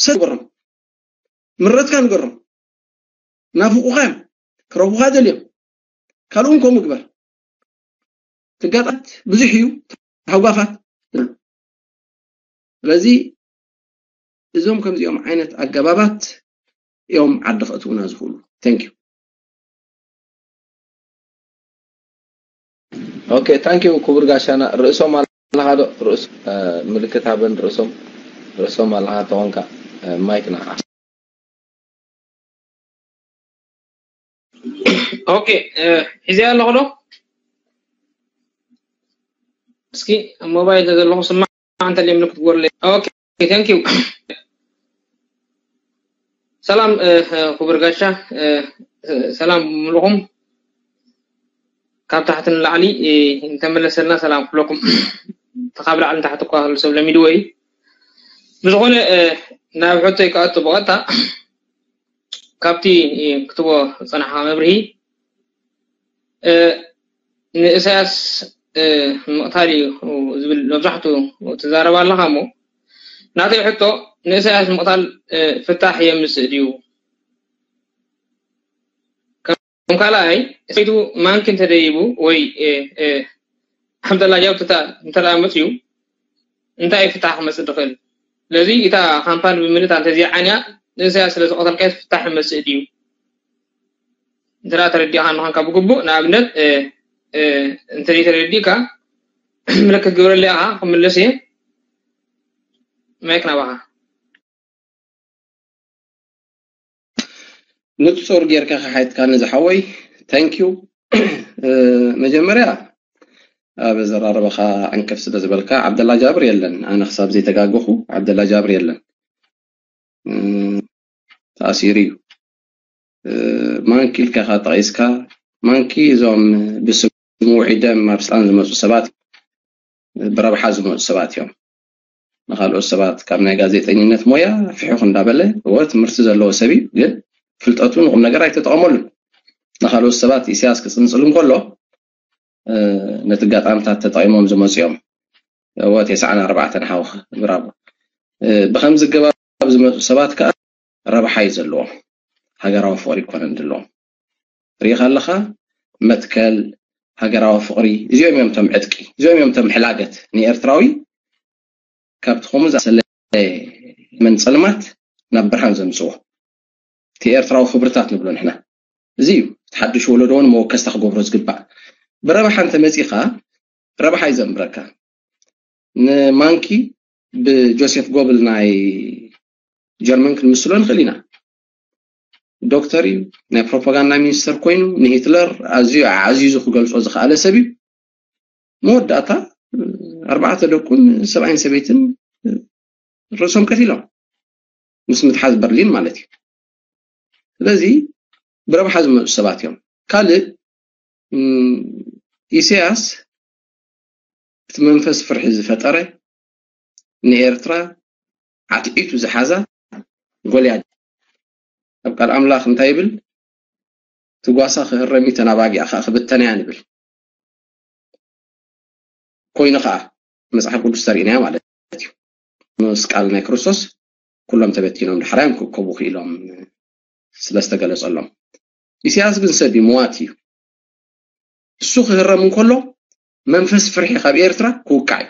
ሰብ ንገሮም፣ ምረትካ ንገሮም። ናፍቑኻ እዮም፣ ክረኽቡኻ ደልዮም። ካልኡን ከምኡ ግበር። ትጋጣት ብዙሕ እዩ፣ ተሃጓፋት። ስለዚ እዞም ከምዚኦም ዓይነት ኣገባባት እዮም ዓዲ ከእትዉና ዝኽእሉ። Thank you። ኦኬ፣ thank you ክቡር ጋሻና። ርእሶም ኣለኻ ዶ? ርእስ እ፣ ምልክት ሃበን ርእሶም፣ ርእሶም ኣለኻ ተኾንካ፣ እ፣ ማይክ ንዓኻ። ኦኬ፣ እ፣ ሒዘ ኣለኹ ዶ? እስኪ ሞባይል ተዘለኹ ስማዕ እንተልየ ምልክት ግበርለይ። ኦኬ፣ thank you። ሰላም፣ እ፣ እ፣ ክቡር ጋሻ፣ እ፣ እ፣ ሰላም ብምልኹም። ካብ ታሕቲ ንላዕሊ፣ እ፣ እንተመለሰልና ሰላም ክብለኩም። እቲ ካብ ላዕሊ ንታሕቲ እኳ ክህሉ ሰብ ለሚድዎ እዩ። ብዝኾነ፣ እ፣ ናብ ሕቶይ ክኣቱ ብቐጥታ ካብቲ፣ እ፣ ክትቦ ዝጸናሕካ መብርሂ፣ እ፣ ንእሳያስ፣ እ፣ ምቕታል እዩ ዝብል መብዛሕትኡ ትዛረብ ኣለኻ እሞ፣ ናተይ ሕቶ ንእሳያስ ምቕታል፣ እ፣ ፍታሕ የምጽእ ድዩ? ከም ካልኣይ፣ ሰይቱ ማንኪ እንተደይቡ ወይ፣ እ፣ እ፣ ዓብደላ ጃብር እንተ ደኣ መጽዩ፣ እንታይ እዩ ፍታሕ ክመጽእ ዝኽእል? ስለዚ እታ ካምፓኒ ብምልእታ እንተዘይዓንያ፣ ንእሳያስ ስለ ዝቐተልካዮ ፍታሕ ይመጽእ ድዩ? እንተ ደኣ ተረዲእካ ምዃንካ ብግቡእ፣ ንኣብነት፣ እ፣ እ፣ እንተዘይተረዲእካ፣ ምልክት ግበረለይ ኢኻ፣ ክምልስ እየ። ማይክ ናባኻ። ንጹር ጌርካ ከሓትካኒ ዝሓወይ። Thank you። እ፣ መጀመርያ ኣብ ኣዘራርባኻ ዕንክፍ ስለ ዝበልካ፣ ዓብደላ ጃብር የለን። ኣነ ክሳብ ዘይተጋገኹ ዓብደላ ጃብር የለን። እ፣ ተኣሲሩ እዩ። እ፣ ማንኪ ኢልካ ኢኻ ጠቒስካ። ማንኪ እዞም ብስሙ ውዒደም ኣብ ስልጣን ዝመጹ ሰባት፣ ብረብሓ ዝመጹ ሰባት እዮም። ንኻልኦት ሰባት ካብ ናይ ጋዜጠኝነት ሞያ ፍሕኽ እንዳበለ፣ እወ ትምህርቲ ዘለዎ ሰብ እዩ፣ ግን ፍልጠቱ ንቁም ነገር ኣይተጠቐመሉን። ንኻልኦት ሰባት ኢሳያስ ክጽንጽል እንከሎ፣ እ፣ ነቲ ኣጋጣምታት ተጠቒሞም ዝመጹ እዮም። እወ ተስዓን ኣርባዕተን ሓውኻ፣ ብራቮ። እ፣ ብኸምዚ ኣገባብ ዝመጹ ሰባት ከኣ ረብሓ እዩ ዘለዎም። ሃገራዊ ፍቕሪ ኣይኮነን ዘለዎም። ርኢኻ ኣለኻ፣ መትከል፣ ሃገራዊ ፍቕሪ፣ እዚኦም እዮም እቶም ዕጥቂ፣ እዚኦም እዮም እቶም ሕላገት ንኤርትራዊ ካብቲ ከምኡ ዝኣመሰለ መን ጸልማት ናብ ብርሃን ዘምጽዎ። እቲ ኤርትራዊ ክብርታት ንብሎ ንሕና። እዚ እዩ እቲ ሓድሽ ወለዶ እውን መወከስታ ክገብሮ ዝግባእ። ብረብሓ እንተመጺኻ፣ ረብሓ እዩ ዘንብረካ። ንማንኪ ብጆሴፍ ጎብል ናይ ጀርመን ክንምስሎ ንኽእል ኢና። ዶክተር እዩ፣ ናይ ፕሮፓጋንዳ ሚኒስተር ኮይኑ ንሂትለር ኣዝዩ ኣዕዚዙ ክገልጾ ዝኸኣለ ሰብ እዩ። መወዳእታ ኣርባዕተ ደቁን ሰብኣይን ሰበይትን ርእሶም ቀቲሎም፣ ምስ ምትሓዝ በርሊን ማለት እዩ። ስለዚ ብረብሓ ዝመጹ ሰባት እዮም። ካልእ፣ እም፣ ኢሳያስ እቲ መንፈስ ፍርሒ ዝፈጠረ፣ ንኤርትራ ዓትዒቱ ዝሓዛ ጎልያድ። ኣብ ቃል ኣምላኽ እንታይ ይብል? እቲ ጓሳ ክህረም እዩ፣ እተን ኣባጊዕ ከኣ ክብተና እየን ይብል። ኮይኑ ከኣ መጽሓፍ ቅዱስ ተሪእናዮ ማለት እዩ። ምስ ቃል ናይ ክርስቶስ ኩሎም ተበቲኖም ዳሕራዮም ክእከቡ ክኢሎም ስለ ዝተገለጸሎም። ኢሳያስ ግን ሰብ እዩ፣ መዋቲ እዩ። እሱ ክህረም እንከሎ መንፈስ ፍርሒ ካብ ኤርትራ ክውቃዕ እዩ።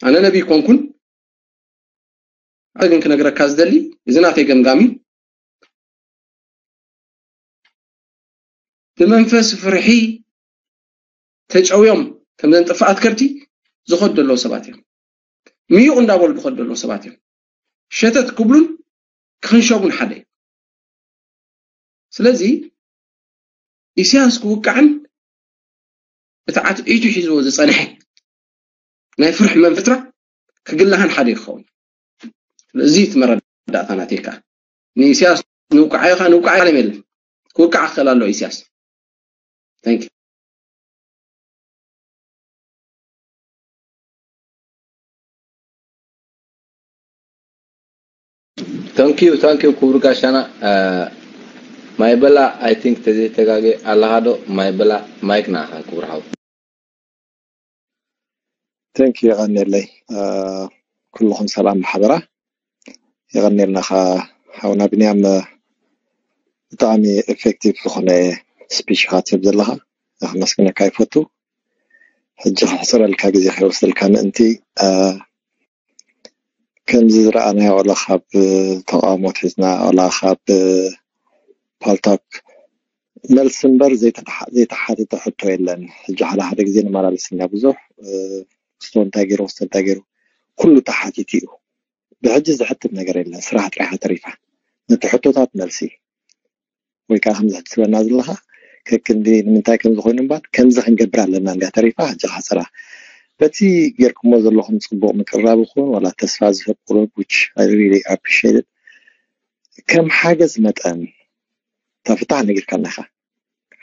ኣነ ነቢይ ኮንኩን፣ ኣነ ግን ክነግረካ ዝደሊ፣ እዚ ናተይ ገምጋም እዩ። ብመንፈስ ፍርሒ ተጨውዮም ከምዘን ጥፋኣት ከብቲ ዝኸዱ ዘለዉ ሰባት እዮም። ምዩቕ እንዳበሉ ዝኸዱ ዘለዉ ሰባት እዮም። ሸተት ክብሉን ክኽንሸቡን ሓደ እዩ። ስለዚ ኢሳያስ ክውቃዕን እቲ ዓትዒቱ ሒዝዎ ዝጸንሐ ናይ ፍርሒ መንፈስ ኤርትራ ክግላህን ሓደ ይኸውን። ስለዚ እቲ መረዳእታ ናተይ ከኣ ንኢሳያስ ንውቃዕ ኢኻ፣ ንውቃዕ ዓለም የለን። ክውቃዕ ክኽእል ኣለዎ ኢሳያስ። Thank you። Thank you፣ thank you ክቡር ጋሻና። እ፣ ማይበላ፣ I think ተዘይተጋገ ኣለኻ ዶ? ማይበላ፣ ማይክ ንዓኻ ክቡር ሓው። Thank you፣ የቐንየለይ። እ፣ ኩልኹም ሰላም ብሓበራ። የቐንየልና ኻ ሓውና ብንያም፣ ብጣዕሚ ኤፌክቲቭ ዝኾነ ስፒች ኢኻ ትህብ ዘለኻ፣ ከመስግነካ ይፈቱ። ሕጂ ክሕፅረልካ ግዜ ከይወስደልካ ምእንቲ፣ እ፣ ከምዚ ዝረኣናዮ ዋላ ካብ ተቃውሞ ትሒዝና ዋላ ካብ ፓልቶክ መልሲ እምበር ዘይተተሓ-፣ ዘይተሓተተ ሕቶ የለን። ሕጂ ሓደ ሓደ ግዜ ንመላለስ ኢና ብዙሕ፣ እ፣ ክስቶ እንታይ ገይሩ፣ ክስቶ እንታይ ገይሩ፣ ኩሉ ተሓቲቱ እዩ። ብሕጂ ዝሕትት ነገር የለን፣ ስራሕ ጥራይ እያ ተሪፋ። ነቲ ሕቶታት መልሲ ወይ ከዓ ከምዚ ሕጂ ትብለና ዘለኻ ከክንዲ ንምንታይ ከምዚ ኮይኑ እምበር ከምዚ ክንገብር ኣለና እንድያ ተሪፋ ሕጂ ካሕፅራ። በቲ ጌርኩሞ ዘለኹም ፅቡቕ ምቅርራብ ይኹን ዋላ ተስፋ ዝህብ ቁሩብ፣ which I really appreciate it። ከም ሓገዝ መጠን እታ ፍታሕ ነጊርካና ኢኻ።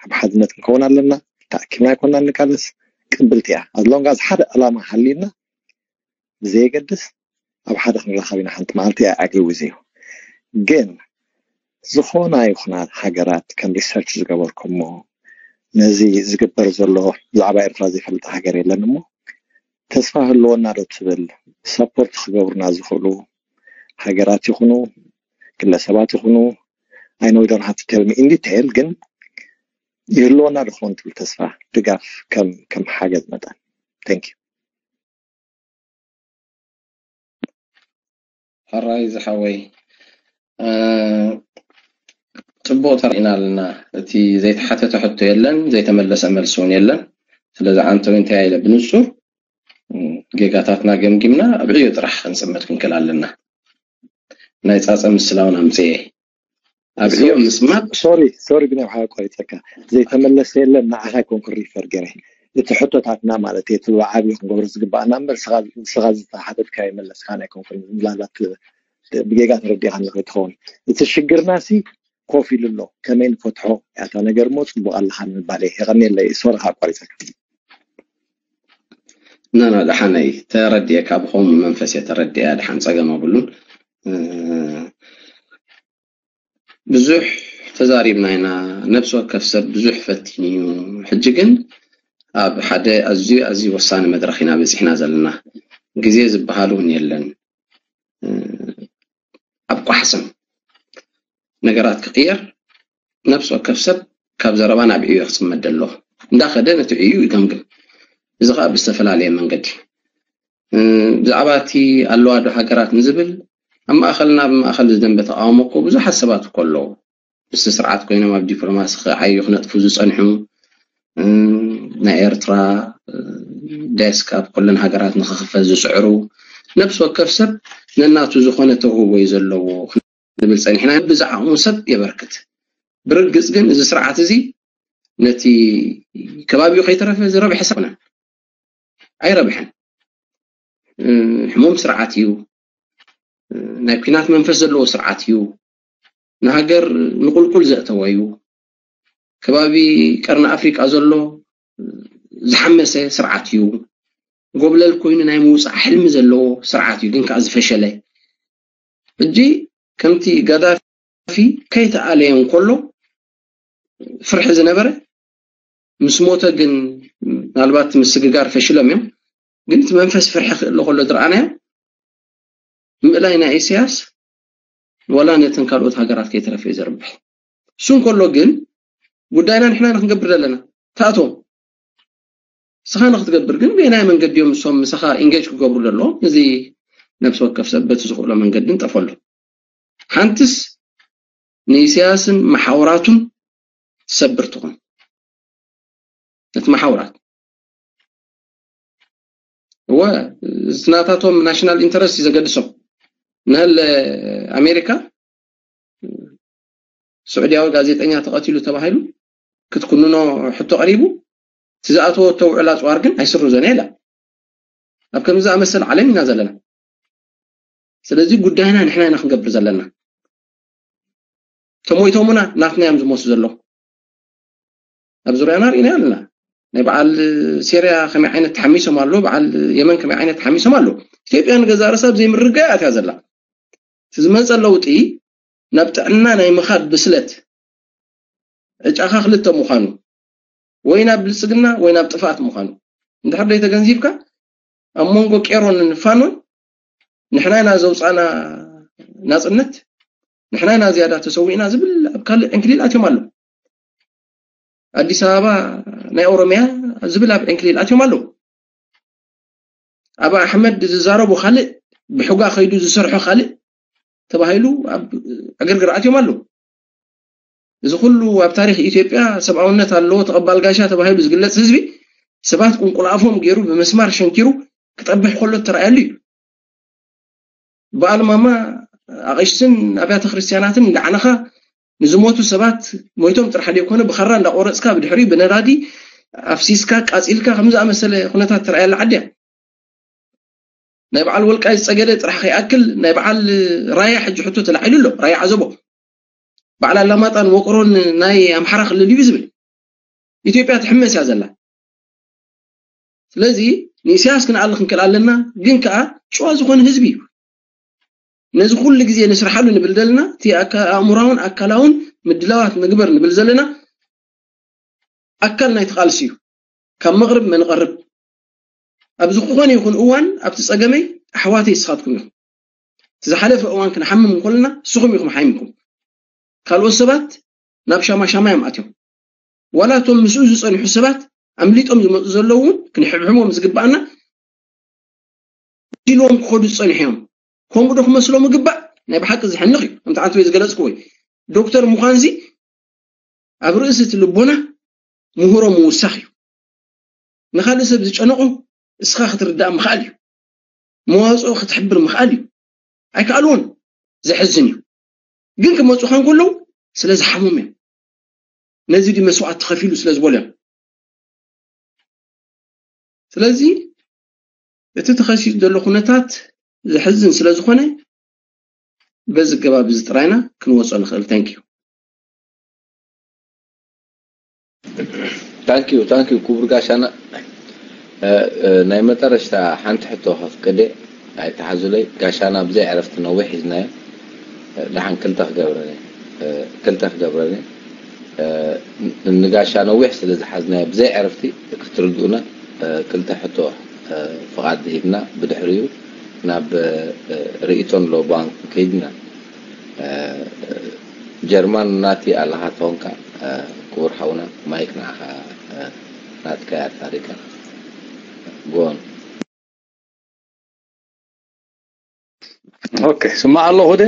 ኣብ ሓድነት ክንከውን ኣለና፣ ተኣኪብና ኣይኮና ንቃለስ፣ ቅብልቲ እያ። As long as ሓደ ዕላማ ሃልዩና ብዘየገድስ ኣብ ሓደ ክንራኸብ ኢና ሓንቲ መዓልቲ፣ I agree with you። ግን ዝኾና ይኹና ሃገራት ከም ሪሰርች ዝገበርኩሞ ነዚ ዝግበር ዘሎ ብዛዕባ ኤርትራ ዘይፈልጥ ሃገር የለን እሞ ተስፋ ህልወና ዶ ትብል፣ ሰፖርት ክገብሩና ዝኽእሉ ሃገራት ይኹኑ ግለሰባት ይኹኑ፣ I know you don't have to tell me in detail፣ ግን ይህልወና ዶ ክኾን ትብል ተስፋ ድጋፍ ከም፣ ከም ሓገዝ መጠን? Thank you። ሕራይ ዝሓወይ፣ እ፣ ጽቡቕ ተራኢና ኣለና። እቲ ዘይተሓተተ ሕቶ የለን፣ ዘይተመለሰ መልሲ እውን የለን። ስለዚ ኣንቶኒ እንታይ ኢለ ብንጹር፣ እ፣ ጌጋታትና ገምጊምና ኣብ ዕዮ ጥራሕ ክንጽመድ ክንክእል ኣለና። ናይ ጻጸ ምስላ እውን ኣምጽኤ። ኣብ ዕዮ ምስማድ ሶሪ፣ ሶሪ፣ ብናይ ሓ-፣ ኣቋሪጸካ። ዘይተመለሰ የለን፣ ንዓኻ ኣይኮንኩን ሪፈር ገይረ። እቲ ሕቶታትና ማለት እዩ፣ እቲ ብዓብዩ ክንገብሮ ዝግባኣና እምበር፣ ንስኻ፣ ንስኻ ዝተሓተትካዮ ኣይመለስካን ኣይኮንኩን። ምናልባት ብጌጋ ተረዲእካኒ ከይትኸውን። እቲ ሽግርና ሲ ኮፍ ኢሉ ኣሎ፣ ከመይ ንፈትሖ እያ እታ ነገር እሞ፣ ጽቡቕ ኣለኻ ንምባል እየ። የቐንየለይ፣ ሶሪ ከኣ ኣቋሪጸካ። ናና፣ ደሓነይ ተረዲኤካ፣ ብኸምኡ መንፈስ እየ ተረዲኤያ። ደሓን፣ ጸገም ኣብሉን። እ፣ ብዙሕ ተዛሪብና ኢና። ነብሲ ወከፍ ሰብ ብዙሕ ፈቲኑ እዩ። ሕጂ ግን ኣብ ሓደ ኣዝዩ፣ ኣዝዩ ወሳኒ መድረኽ ኢና በጺሕና ዘለና። ግዜ ዝበሃል እውን የለን። እ፣ ኣብ ቋሕ ስም ነገራት ክቕየር፣ ነብሲ ወከፍ ሰብ ካብ ዘረባ ናብ ዕዮ ክጽመድ ኣሎ። እንዳኸደ ነቲ ዕዩ ይገምግም። እዚ ኸኣ ብዝተፈላለየ መንገዲ። እ፣ ብዛዕባ እቲ ኣለዋ ዶ ሃገራት ንዝብል፣ ኣብ ማእኸልና ብማእኸል ዝደንበ ተቃውሞ እኮ ብዙሓት ሰባት እኮ ኣለዉ። ምስቲ ስርዓት ኮይኖም ኣብ ዲፕሎማሲ ክዓዩ ክነጥፉ ዝጸንሑ፣ እ፣ ናይ ኤርትራ፣ እ፣ ዴስክ ኣብ ኩለን ሃገራት ንኽኽፈት ዝጽዕሩ፣ ነብሲ ወከፍ ሰብ ነናቱ ዝኾነ ተውህቦ እዩ ዘለዎ ክንብል ጸኒሕና። ብዝዓቕሙ ሰብ የበርክት። ብርግጽ ግን እዚ ስርዓት እዚ ነቲ ከባቢኡ ከይተረፈ ዝረብሐ ሰብ ኣይኮነን። ኣይረብሐን። እ፣ ሕሙም ስርዓት እዩ። እ፣ ናይ ኲናት መንፈስ ዘለዎ ስርዓት እዩ። ንሃገር ንቁልቁል ዘእተወ እዩ። ከባቢ ቀርኒ ኣፍሪቃ ዘሎ ዝሓመሰ ስርዓት እዩ። ጎብለል ኮይኑ ናይ ምውፃእ ሕልሚ ዘለዎ ስርዓት እዩ፣ ግን ከዓ ዝፈሸለ። ሕጂ ከምቲ ጋዳፊ ከይተኣለየ እንከሎ ፍርሒ ዝነበረ፣ ምስ ሞተ ግን ምናልባት ምስግጋር ፈሽሎም እዮም። ግን እቲ መንፈስ ፍርሒ ክእለ ከሎ ዝረኣናዮ ምእላይ ናይ ኢሳያስ ዋላ ነተን ካልኦት ሃገራት ከይተረፈ እዩ ዘርብሕ። እሱ እንከሎ ግን ጉዳይና ንሕና ኢና ክንገብር ዘለና። ተኣትዎም። ንስኻ ንክትገብር ግን በየናይ መንገዲ እዮም እሶም ምሳኻ ኢንጌጅ ክገብሩ ዘለዎም? እዚ ነብሲ ወከፍ ሰብ በቲ ዝኽእሎ መንገዲ ንጠፈሉ። ሓንትስ ንኢሳያስን መሓውራቱን ትሰብር ትኹን። እቲ መሓውራት እወ፣ እቲ ናታቶም ናሽናል ኢንተረስት እዩ ዘገድሶም። ንህል ኣሜሪካ ስዑድያዊ ጋዜጠኛ ተቐቲሉ ተባሂሉ ክትኩንኖ ሕቶ ቀሪቡ፣ እቲ ዝኣተዎ ተውዕል ኣፅዋር ግን ኣይስርዞን እየ ኢላ። ኣብ ከምዚ ዝኣመሰለ ዓለም ኢና ዘለና። ስለዚ ጉዳይና ንሕና ኢና ክንገብር ዘለና። ተሞይቶሙና ናትና እዮም ዝሞቱ ዘለዉ። ኣብ ዙርያና ርኢና ኣለና። ናይ በዓል ሲርያ ከመይ ዓይነት ተሓሚሶም ኣለዉ፣ በዓል የመን ከመይ ዓይነት ተሓሚሶም ኣለዉ። ኢትዮጵያ ንገዛእ ርእሳ ኣብ ዘይምርግጋእ ኣትያ ዘላ። እቲ ዝመፀ ለውጢ ናብ ጥዕና ናይ ምኻድ ብስለት ዕጫኻ ክልተ ምዃኑ፣ ወይ ናብ ብልፅግና ወይ ናብ ጥፍኣት ምዃኑ እንድሕር ደይ ተገንዚብካ፣ ኣብ መንጎ ቄሮን ፋኖን ንሕና ኢና ዘውፃና ናፅነት፣ ንሕና ኢና ዝያዳ ተሰዊእና ዝብል ኣብ ካልእ ዕንክሊል ኣትዮም ኣለዉ። ኣዲስ ኣበባ ናይ ኦሮሚያ ዝብል ኣብ ዕንክሊል ኣትዮም ኣለዉ። ኣብ ኣሕመድ ዝዛረቡ ካልእ፣ ብሕጓ ከይዱ ዝሰርሖ ካልእ ተባሂሉ ኣብ ዕግርግር ኣትዮም ኣለዉ። እዚ ኩሉ ኣብ ታሪኽ ኢትዮጵያ ሰብኣውነት ኣለዎ፣ ተቐባል ጋሻ ተባሂሉ ዝግለጽ ህዝቢ፣ ሰባት ቁንቁላፎም ገይሩ ብመስማር ሸንኪሩ ክጠብሕ ከሎ ተራእየሉ እዩ። በዓል ማማ ኣቕሽትን ኣብያተ ክርስቲያናትን እንዳዓነኻ ንዝሞቱ ሰባት ሞይቶም ጥራሕ ዘይኮነ ብኻራ እንዳቆረጽካ ብድሕሪኡ ብነዳዲ ኣፍሲስካ ቃጺልካ ከም ዝኣመሰለ ኩነታት ተራእየላ ዓዲ እያ። ናይ በዓል ወልቃይት ጸገደ ጥራሕ ከይኣክል ናይ በዓል ራያ ሕጂ ሕቶ ተላዒሉ ኣሎ። ራያ ዓዘቦ በዓል ኣላማጣን ወቅሮን ናይ ኣምሓራ ክልል እዩ ዝብል። ኢትዮጵያ ትሕመስ እያ ዘላ። ስለዚ ንኢሳያስ ክንኣሊ ክንክእል ኣለና፣ ግን ከኣ ጭዋ ዝኾነ ህዝቢ እዩ። ነዚ ኩሉ ግዜ ንስርሓሉ ንብል ዘለና፣ እቲ ኣካ-፣ ኣእምራውን ኣካላውን ምድላዋት ንግበር ንብል ዘለና ኣካል ናይቲ ቃልሲ እዩ። ካብ መቕርብ መንቐርብ። ኣብ ዝኾነ ይኹን እዋን ኣብቲ ጸገመይ ኣሕዋተይ ንስኻትኩም ኢኹም። እቲ ዝሓለፈ እዋን ክንሓምም እንከለና ንስኹም ኢኹም ሓሚምኩም። ካልኦት ሰባት ናብ ሻማ ሻማ እዮም ኣትዮም። ዋላ እቶም ምስኡ ዝጸንሑ ሰባት ኣምሊጦም ዝመጹ ዘለዉ እውን ክንሕብሕቦም ዝግባኣና ኢልዎም ክኸዱ ዝጸንሑ እዮም። ከምኡ ዶ ክመስሎም ይግባእ? ናይ ብሓቂ ዘሕንቕ እዩ። ከምቲ ዓንተወይ ዝገለጽክዎ እዩ። ዶክተር ምዃንዚ ኣብ ርእሲ እቲ ልቦና ምሁሮ ምውሳኽ እዩ። ንኻልእ ሰብ ዝጨነቑ እስኻ ክትርዳእ ምኽኣል እዩ። መዋፅኦ ክትሕብር ምኽኣል እዩ። ኣይከኣልዎን። ዘሕዝን እዩ። ግን ክመፁኻ እንከለዉ ስለ ዝሓሞም እዮም። ነዚ ድዩ መስዋዕቲ ተኸፊሉ ስለ ዝበሉ እዮም። ስለዚ እቲ ተኸሲቱ ዘሎ ኩነታት ዘሕዝን ስለ ዝኾነ በዚ ኣገባብ እዚ ጥራይና ክንወፅኦ ንኽእል። Thank you። ታንኪዩ ታንኪዩ ክቡር ጋሻና። እ፣ እ፣ ናይ መጠረሽታ ሓንቲ ሕቶ ከፍቅደ ኣይተሓዙለይ። ጋሻና ብዘይ ዕረፍቲ ነዊሕ ሒዝናዮ። እ፣ ደሓን ክልተ ክገብረን እየ። እ፣ ክልተ ክገብረን እየ። እ፣ ን-፣ ንጋሻ ነዊሕ ስለ ዝሓዝናዮ ብዘይ ዕረፍቲ ክትርድኡና፣ እ፣ ክልተ ሕቶ፣ እ፣ ፍቓድ ሂብና ብድሕሪኡ ናብ፣ እ፣ እ፣ ርእይቶን ሎባን ከይድና። እ፣ ጀርማን ናቲ ኣለኻ ተኾንካ፣ እ፣ ክቡር ሓውና ማይክ ንዓኻ፣ እ፣ ናትካ እያ ታሪካ። ጎን። ኦኬ፣ ስማዕ ኣለኹ ደ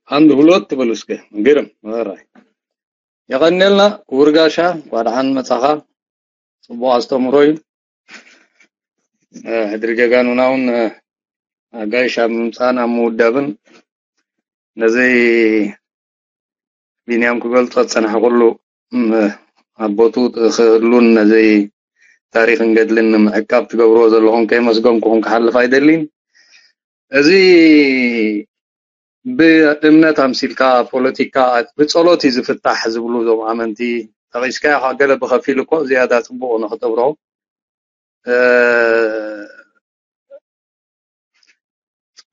አንድ ሁለት ትበሉ እስከ። ግርም ራይ የቐኔልና ክቡር ጋሻ፣ እንኳዕ ደሓን መጻኻ። ጽቡቕ ኣስተምህሮ እዩ። እ፣ ሕድሪ ጀጋኑና እውን፣ እ፣ ኣጋይሽ ኣብ ምምጻእን ኣብ ምውዳብን ነዚ ቢንያም ክገልጾ ዝጸንሐ ኩሉ፣ እም፣ ኣብ ቦትኡ ክህሉን ነዚ ታሪኽን ገድልን ንምዕቃብ ትገብርዎ ዘለኹም ከየመስገንኩኹም ክሓልፍ ኣይደልን። እዚ ብእምነት ኣምሲልካ ፖለቲካ ብጸሎት እዩ ዝፍታሕ ዝብሉ እዞም ኣመንቲ ጠቒስካዮ፣ ገለ ብኸፊል እኮ ዝያዳ ጽቡቕ ንኽተብርሆ። እ፣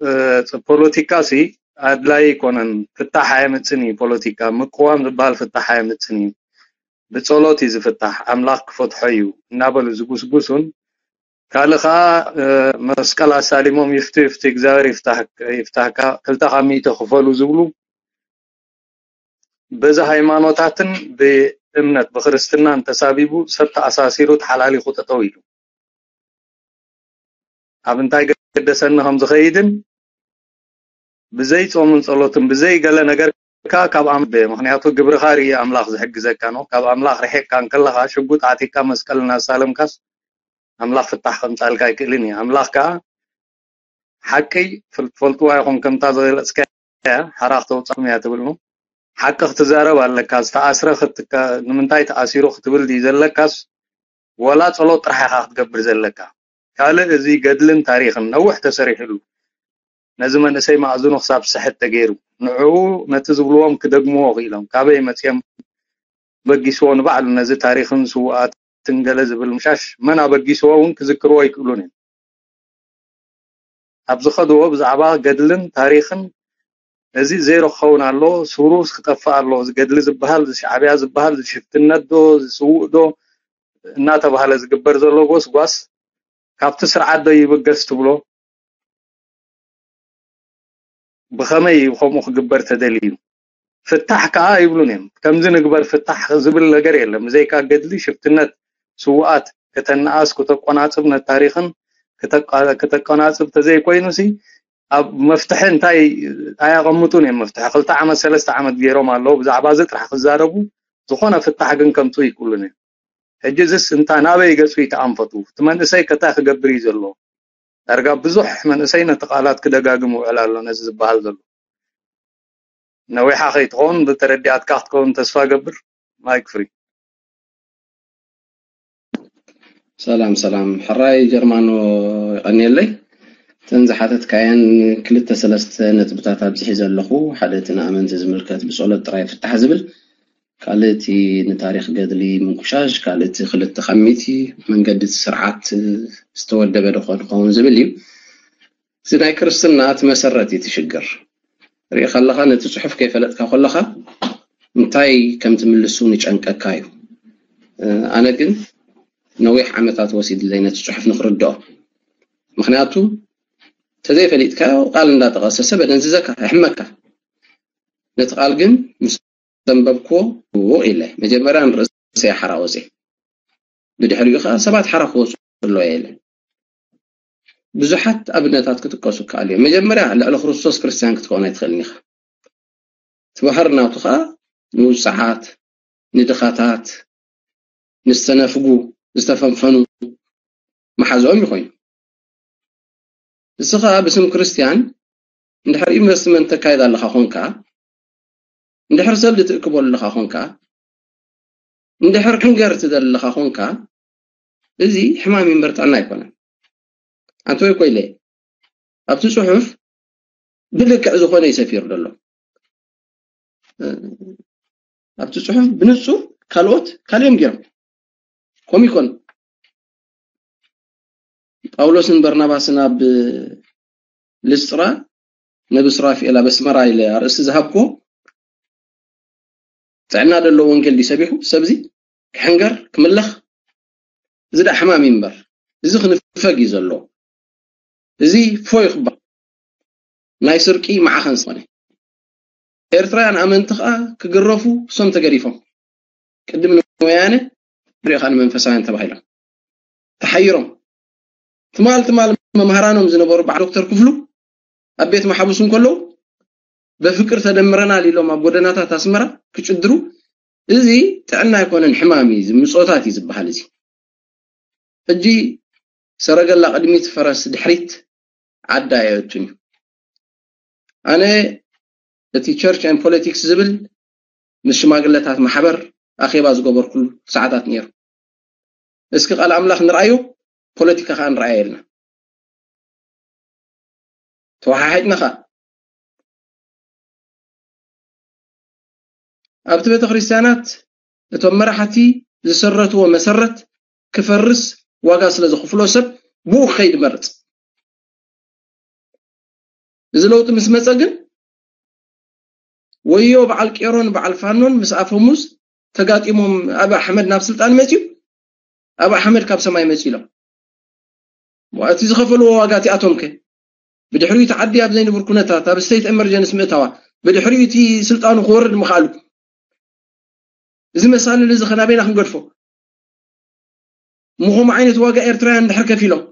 እ፣ ፖለቲካ ሲ ኣድላይ ኣይኮነን፣ ፍታሕ ኣየምጽን እዩ። ፖለቲካ ምቅዋም ዝበሃል ፍታሕ ኣየምጽን እዩ። ብጸሎት እዩ ዝፍታሕ፣ ኣምላኽ ክፈትሖ እዩ እናበሉ ዝጉስጉሱን ካልእ ኸዓ፣ እ፣ መስቀል ኣሳሊሞም ይፍቱ ይፍቱ እግዚኣብሔር ይፍታህ-፣ ይፍታህካ ክልተ ካብ ሚእቲ ክፈሉ ዝብሉ በዚ ሃይማኖታትን ብእምነት ብክርስትናን ተሳቢቡ ሰብ ተኣሳሲሩ ተሓላሊኹ ጠጠው ኢሉ። ኣብ እንታይ ገደሰኒ ከም ዝኸይድን ብዘይ ጾምን ጸሎትን ብዘይ ገለ ነገር ካብ ኣም-፣ ምኽንያቱ ግብርኻ ርኢ ኣምላኽ ዝሕግዘካ ነው። ካብ ኣምላኽ ርሒቕካ እንከለኻ ሽጉጥ ዓጢቕካ መስቀል እናሳለምካስ ኣምላኽ ፍታሕ ከምጻልካ ኣይክእልን እዩ። ኣምላኽ ከኣ ሓቂ ፍል-፣ ትፈልጥዋ ኢኹም ከምታ ዝገለጽካያ ሓራ ክተውጻኹም እያ ትብል ነው። ሓቂ ክትዛረብ ኣለካ። ዝተኣስረ ክትካ-፣ ንምንታይ ተኣሲሩ ክትብል ድዩ ዘለካስ ወላ ጸሎት ጥራሕ ኢኻ ክትገብር ዘለካ? ካልእ እዚ ገድልን ታሪኽን ነዊሕ ተሰሪሕሉ ነዚ መንእሰይ ማእዝኑ ክሳብ ዝስሕት ተገይሩ። ንዕኡ ነቲ ዝብልዎም ክደግምዎ ክኢሎም። ካበይ መጺኦም በጊስዎ ንባዕሉ ነዚ ታሪኽን ስውኣትን ገለ ዝብል ምሻሽ መን ኣበጊስዎ እውን ክዝክርዎ ኣይክእሉን እዮም። ኣብ ዝኸድዎ ብዛዕባ ገድልን ታሪኽን እዚ ዜሮ ክኸውን ኣሎ፣ ሱሩስ ክጠፍእ ኣሎ። እዚ ገድሊ ዝበሃል፣ እዚ ሻዕብያ ዝበሃል፣ እዚ ሽፍትነት ዶ፣ እዚ ስውእ ዶ እናተባህለ ዝግበር ዘሎ ጎስጓስ ካብቲ ስርዓት ዶ ይብገስ ትብሎ? ብኸመይ እዩ ከምኡ ክግበር ተደልዩ? ፍታሕ ከኣ ይብሉን እዮም። ከምዚ ንግበር ፍታሕ ዝብል ነገር የለን። ብዘይካ ገድሊ፣ ሽፍትነት፣ ስውኣት ከተነኣስ፣ ክተቆናጽብ፣ ነታሪኽን ክተቃ-፣ ክተቆናጽብ ተዘይኮይኑሲ፣ ኣብ መፍትሒ እንታይ፣ ኣየቐምጡን እዮም መፍትሒ። ክልተ ዓመት፣ ሰለስተ ዓመት ገይሮም ኣለዉ። ብዛዕባ እዚ ጥራሕ ክዛረቡ፣ ዝኾነ ፍታሕ ግን ከምጽኡ ይክእሉን እዮም። ሕጂ እዚስ እንታ ናበይ ገጹ ይተኣንፈቱ? እቲ መንእሰይ ከ እንታይ ክገብር እዩ ዘሎ? ዳርጋ ብዙሕ መንእሰይ ነቲ ቃላት ክደጋግም ይውዕል ኣሎ፣ ነዚ ዝበሃል ዘሎ። ነዊሓ ከይትኸውን፣ ብተረዲኣትካ ክትከውን ተስፋ እገብር። ማይክ ፍሪ። ሰላም፣ ሰላም። ሕራይ ጀርማኖ፣ ይቐንየለይ። እተን ዝሓተትካየን ክልተ ሰለስተ ነጥብታት ኣብዚ ሒዘ ኣለኹ። ሓደ እቲ ንኣመንቲ ዝምልከት ብጸሎት ጥራይ ፍታሕ ዝብል፣ ካልእ እቲ ንታሪኽ ገድሊ ምንኩሻሽ፣ ካልእ እቲ ክልተ ካብ ሚእቲ መንገዲ እቲ ስርዓት ዝተወደበ ዶ ክኸውን ዝብል እዩ። እዚ ናይ ክርስትና እቲ መሰረት እዩ እቲ ሽግር። ርኢ ከለኻ ነቲ ጽሑፍ ከይፈለጥካ ከለኻ እንታይ ከም ትምልሱ ንጨንቀካ እዩ። እ፣ ኣነ ግን ነዊሕ ዓመታት ወሲድለይ ነቲ ጽሑፍ ንክርድኦ። ምኽንያቱ ተዘይፈሊጥካዮ ቃል እንዳጠቐሰ ሰብ የደንዝዘካ፣ የሕመካ። ነቲ ቃል ግን ምስ ዘንበብክዎ ውቕ ኢለ መጀመርያ ንርእሰይ ሓራ ወፅየ። ብድሕሪኡ ከዓ ሰባት ሓራ ክወፁ ኣለዎ ኢለ። ብዙሓት ኣብነታት ክጥቀሱ ይከኣል እዮም። መጀመርያ ልዕሊ ክርስቶስ ክርስትያን ክትከውን ኣይትኽእልን ኢኻ። እቲ ባህሪ ናቱ ከዓ ንውፅዓት፣ ንድኻታት፣ ንዝተነፍጉ፣ ዝተፈንፈኑ መሓዝኦም እዩ ኮይኑ። ንስኻ ብስም ክርስትያን እንድሕር ኢንቨስትመንት ተካይድ ኣለኻ ኾንካ፣ እንድሕር ሰልዲ ትእክበሉ ኣለኻ ኾንካ፣ እንድሕር ሕንገር ትደሊ ኣለኻ ኾንካ፣ እዚ ሕማም እምበር ጥዕና ኣይኮነን። ኣንተ ወይ ኮይለ፣ ኣብቲ ጽሑፍ ብልክዕ ዝኾነ እዩ ሰፊሩ ዘሎ። እ፣ ኣብቲ ጽሑፍ ብንጹር ካልኦት ካልዮም ገይሮም። ከምኡ ይኮን። ጳውሎስን በርናባስን ኣብ ልስጥራ ነብስ ራፍኤል ኣብ ኣስመራ ኢለ ኣርእስቲ ዝሃብኩዎ፣ ጥዕና ዘለዎ ወንጌል ድዩ ሰቢኹ? ሰብዚ ክሕንገር፣ ክምለኽ፣ እዚ ደኣ ሕማም እዩ እምበር፣ እዚ ክንፈግ እዩ ዘለዎ። እዚ ፎይ ክበሃል ናይ ስርቂ መዓኸን ዝኾነ። ኤርትራውያን ኣመንቲ ኸኣ ክግረፉ እሶም ተገሪፎም። ቅድም ንወያነ፣ ድሕሪኡ ኸኣ ንመንፈሳውያን ተባሂሎም። ተሓይሮም። ትማል፣ ትማል መምሃራኖም ዝነበሩ በዓል ዶክተር ክፍሉ ኣብ ቤት መሓቡስ እንከለዉ፣ "በፍቅር ተደምረናል" ኢሎም ኣብ ጎደናታት ኣስመራ ክጭድሩ፣ እዚ ጥዕና ኣይኮነን፣ ሕማም እዩ፣ እዚ ምጾታት እዩ ዝበሃል እዚ። ሕጂ ሰረገላ ቅድሚት፣ ፈረስ ድሕሪት፣ ዓዲ ኣየእቱን እዩ። ኣነ እቲ ቸርች ኤንድ ፖለቲክስ ዝብል ምስ ሽማግለታት ማሕበር ኣኼባ ዝገበርኩሉ ሰዓታት ነይሩ። እስኪ ቃል ኣምላኽ ንርኣዮ፣ ፖለቲካ ኸኣ ንርኣዮ ኢልና። ተወሓሒድና ኸኣ ኣብቲ ቤተ ክርስቲያናት እቶም መራሕቲ ዝሰረትዎ መሰረት ክፈርስ ዋጋ ስለ ዘኽፍሎ ሰብ ብኡ ክኸይድ ይመርጽ። እዚ ለውጢ ምስ መጸ ግን ወዮ በዓል ቄሮን በዓል ፋኖን ምስ ኣፈሙዝ ተጋጢሞም ኣብ ኣሕመድ ናብ ስልጣን መጺኡ፣ ኣብ ኣሕመድ ካብ ሰማይ መጺኡ ኢሎም። እቲ ዝኸፈልዎ ዋጋ እቲኣቶም ከ? ብድሕሪኡ እቲ ዓዲ ኣብ ዘይንቡር ኩነታት፣ ኣብ ስቴት ኤመርጀንስ ምእታዋ፣ ብድሕሪኡ እቲ ስልጣኑ ክወርድ ምኽኣሉ። እዚ መሳልል እዚ ከ ናበይና ክንገድፎ? እሞ ከምኡ ዓይነት ዋጋ ኤርትራውያን እንድሕር ከፊሎም፣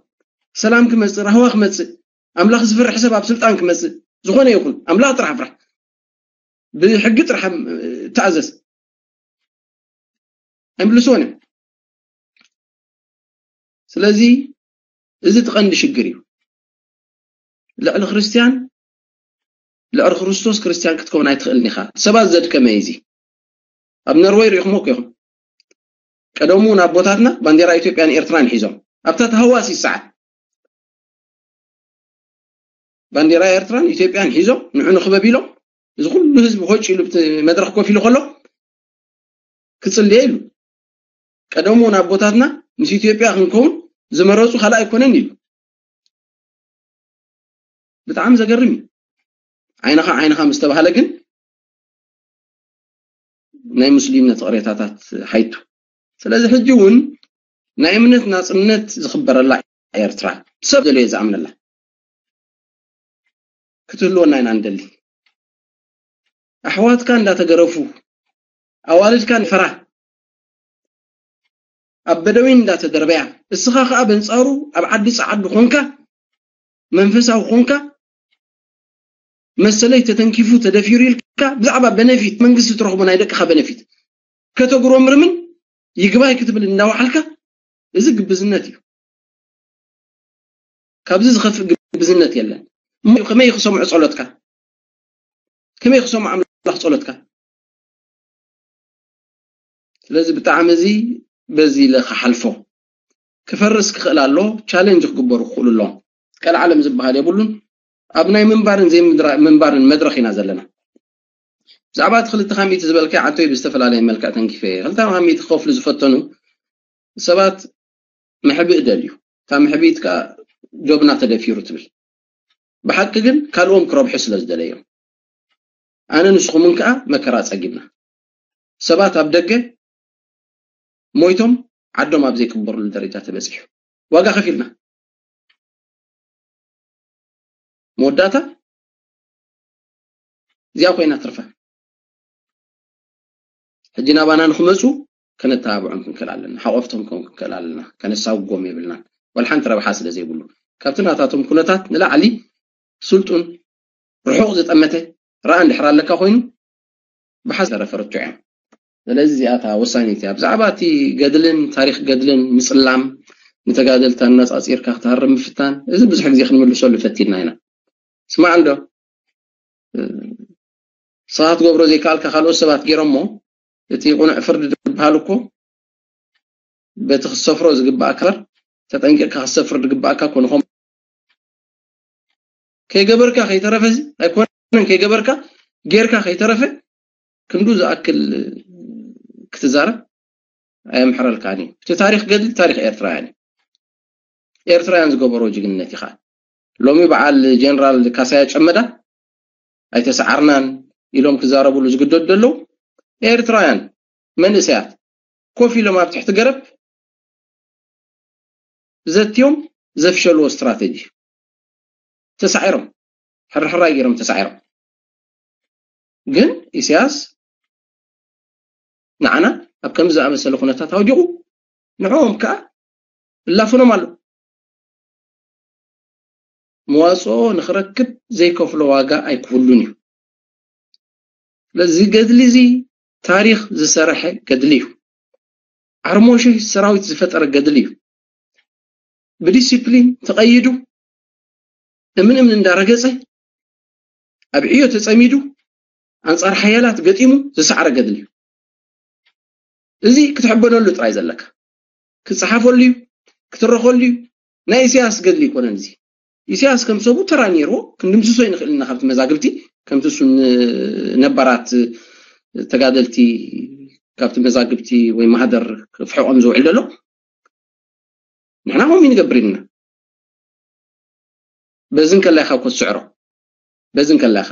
ሰላም ክመጽእ፣ ራህዋ ክመጽእ፣ ኣምላኽ ዝፈርሕ ሰብ ኣብ ስልጣን ክመጽእ፣ ዝኾነ ይኹን ኣምላኽ ጥራሕ ፍራሕ፣ ብሕጊ ጥራሕ ተኣዘዝ፣ ኣይምልስዎን እዮም። ስለዚ እዚ እቲ ቀንዲ ሽግር እዩ። ልዕሊ ክርስትያን፣ ልዕሊ ክርስቶስ ክርስትያን ክትከውን ኣይትኽእልን ኢኻ። ሰባት ዘድከመ እዩ እዚ። ኣብ ኖርወይ ሪኢኹሞ እኮ ኢኹም። ቀደሙ እውን ኣቦታትና ባንዴራ ኢትዮጵያን ኤርትራን ሒዞም ኣብታ ተሃዋሲ ሰዓት ባንዴራ ኤርትራን ኢትዮጵያን ሒዞም ንዑ ንኽበብ ኢሎም፣ እዚ ኩሉ ህዝቢ ሆጭ ኢሉ ኣብቲ መድረኽ ኮፍ ኢሉ ከሎ ክጽልየ ኢሉ። ቀደሙ እውን ኣቦታትና ምስ ኢትዮጵያ ክንከውን ዝመረጹ ካልእ ኣይኮነን ኢሉ። ብጣዕሚ ዘገርም እዩ። ዓይንኻ ዓይንኻ ምስ ተባህለ ግን ናይ ሙስሊም ነቲ ቅሬታታት ሓይቱ። ስለዚ ሕጂ እውን ናይ እምነት ናጽነት ዝኽበረላ ኤርትራ ሰብ ደልዮ ዝኣምነላ ክትህልወና ኢና ንደሊ። ኣሕዋትካ እንዳተገረፉ፣ ኣዋልድካ ፈራ ኣብ በደዊን እንዳተደርበያ፣ እስኻ ከኣ በንጻሩ ኣብ ዓዲ ጸዓዱ ኾንካ፣ መንፈሳዊ ኾንካ፣ መሰለይ ተተንኪፉ ተደፊሩ ኢልካ ብዛዕባ በነፊት መንግስቲ ትረኽቦ ናይ ደቅኻ በነፊት ከተጉረምርምን ይግባይ ክትብል እንዳወሓልካ፣ እዚ ግብዝነት እዩ። ካብዚ ዝኸፍእ ግብዝነት የለን። እሞ ከመይ ክሰምዑ ጸሎትካ? ከመይ ክሰምዑ ኣምላኽ ጸሎትካ? ስለዚ ብጣዕሚ እዚ በዚ ኢለ ክሓልፎ። ክፈርስ ክኽእል ኣሎ፣ ቻሌንጅ ክግበሩ ክኽእሉ ኣለዎም። ቀልዓለም ዝበሃል የብሉን። ኣብ ናይ ምንባርን ዘይምንባርን መድረኽ ኢና ዘለና። ብዛዕባ እቲ ክልተ ካብ ሚእቲ ዝበልካዮ ዓንቶይ ብዝተፈላለየ መልክዕ ተንኪፈ እየ። ክልተ ካብ ሚእቲ ክኸፍሉ ዝፈተኑ ሰባት መሕብኢ ደልዩ። እታ መሕብኢት ከኣ ጆብና ተደፊሩ ትብል። ብሓቂ ግን ካልኦም ክረብሑ ስለ ዝደለዮም። ኣነ ንስኹምን ከኣ መከራ ጸጊብና። ሰባት ኣብ ደገ ሞይቶም ዓዶም ኣብ ዘይቅበርሉ ደረጃ ተበጺሑ። ዋጋ ከፊልና። መወዳእታ እዚኣ ኮይና ትርፋ። ሕጂ ናባና ንክመጹ ከነተባብዖም ክንክእል ኣለና። ሓቆፍቶም ክኸውን ክንክእል ኣለና። ከነሳጉጎም የብልናን። ዋላ ሓንቲ ረብሓ ስለ ዘይብሉ። ካብቲ ናታቶም ኩነታት ንላዕሊ ስልጡን ርሑቕ ዝጠመተ ረኣ እንድሕር ኣለካ ኮይኑ ብሓዘረ ፈረቶ እዮም። ስለዚ እዚኣታ ወሳኒት እያ። ብዛዕባ እቲ ገድልን ታሪኽ ገድልን ምጽላም ንተጋደልቲ ኣነጻጺርካ ክትሃርም ምፍታን፣ እዚ ብዙሕ ግዜ ክንምልሰሉ ፈቲንና ኢና። ስማዕ እንዶ፣ እ፣ ንስኻ ትገብሮ ዘይከኣልካ ካልኦት ሰባት ገይሮሞ፣ እቲ ቅኑዕ ፍርዲ ዝበሃል እኮ በቲ ክትሰፍሮ ዝግባኣካ እምበር፣ ተጠንቂቕካ ክትሰፍር ዝግባኣካ እኮ ንኸም-፣ ከይገበርካ ከይተረፈ፣ እዚ ኣይኮነን፣ ከይገበርካ ጌርካ ከይተረፈ ክንዱ ዝኣክል ክትዛረብ ኣየምሕረልካን እዩ። እቲ ታሪኽ ገድሊ ታሪኽ ኤርትራውያን እዩ። ኤርትራውያን ዝገበሮ ጅግንነት ኢኻ። ሎሚ በዓል ጀነራል ካሳያ ጨመዳ ኣይተሰዓርናን ኢሎም ክዛረብሉ ዝግደዱ ዘለዉ ኤርትራውያን መንእሰያት ኮፍ ኢሎም ኣብ ትሕቲ ገረብ ዘትዮም ዘፍሸልዎ ስትራተጂ። ተሳዒሮም፣ ሕርሕራይ ገይሮም ተሳዒሮም። ግን ኢሳያስ ንዓና ኣብ ከምዚ ዝኣመሰለ ኩነታት ኣውዲቑ፣ ንዕኦም ከኣ እላፍኖም ኣሎ። መዋጽኦ ንኽረክብ ዘይከፍሎ ዋጋ ኣይክህሉን እዩ። ስለዚ ገድሊ እዚ ታሪኽ ዝሰርሐ ገድሊ እዩ። ዓርሞሸ ሰራዊት ዝፈጠረ ገድሊ እዩ። ብዲሲፕሊን ተቐይዱ፣ እምን እምን እንዳረገጸ፣ ኣብ ዕዮ ተጸሚዱ፣ ኣንጻር ሓያላት ገጢሙ ዝሰዓረ ገድሊ እዩ። እዚ ክትሕበነሉ ጥራይ ዘለካ። ክጸሓፈሉ እዩ፣ ክትረኸሉ እዩ። ናይ ኢሳያስ ገድሊ ኣይኮነን እዚ። ኢሳያስ ከም ሰቡ ተራ ነይርዎ፣ ክንድምስሶ ይንኽእል ኢና ካብቲ መዛግብቲ፣ ከምቲ እሱ ን-፣ ነባራት ተጋደልቲ ካብቲ መዛግብቲ ወይ ማህደር ክፍሕቖም ዝውዕል ዘሎ። ንሕና ከምኡ ንገብር ኢና። በዚ እንከላ ኢኻ እኮ ትስዕሮ። በዚ እንከላ ኢኻ።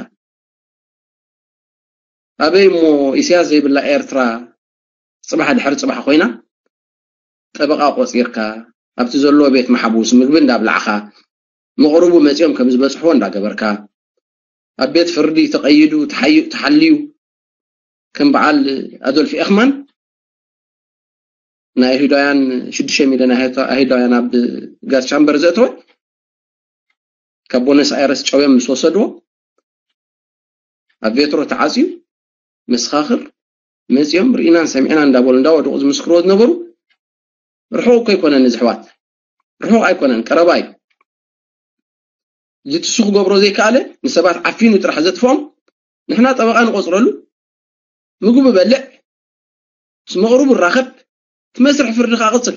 ኣበይ እሞ ኢሳያስ ዘይብላ ኤርትራ ጽባሕ ድሕሪ ጽባሕ ኮይና፣ ጠበቓ ቆጺርካ፣ ኣብቲ ዘለዎ ቤት ማሕቡስ ምግቢ እንዳብላዕኻ፣ መቕርቡ መጺኦም ከም ዝበጽሕዎ እንዳገበርካ፣ ኣብ ቤት ፍርዲ ተቐይዱ፣ ተሓዩ-፣ ተሓልዩ፣ ከም በዓል ኣዶልፍ ኤኽማን ናይ ኣይሁዳውያን ሽዱሽተ ሚልዮን ኣይሁዳ-፣ ኣይሁዳውያን ኣብ ጋዝ ቻምበር ዘእተወ፣ ካብ ቦነስ ኣይረስ ጨውዮም ምስ ወሰድዎ፣ ኣብ ቬትሮ ተዓጽዩ፣ መሰኻኽር መጺኦም ርኢናን ሰሚዕናን እንዳበሉ እንዳወደቑ ዝምስክርዎ ዝነበሩ፣ ርሑቕ እኮ ኣይኮነን እዚ ኣሕዋት። ርሑቕ ኣይኮነን፣ ቀረባ እዩ። እዚ ትሱ ክገብሮ ዘይከኣለ፣ ንሰባት ዓፊኑ ጥራሕ ዘጥፍኦም፣ ንሕና ጠበቓ ንቆጽረሉ፣ ምግቡ በልዕ፣ ምስ መቕርቡ ራኸብ፣ እቲ መስርሕ ፍርዲ ከኣ ቅጽል።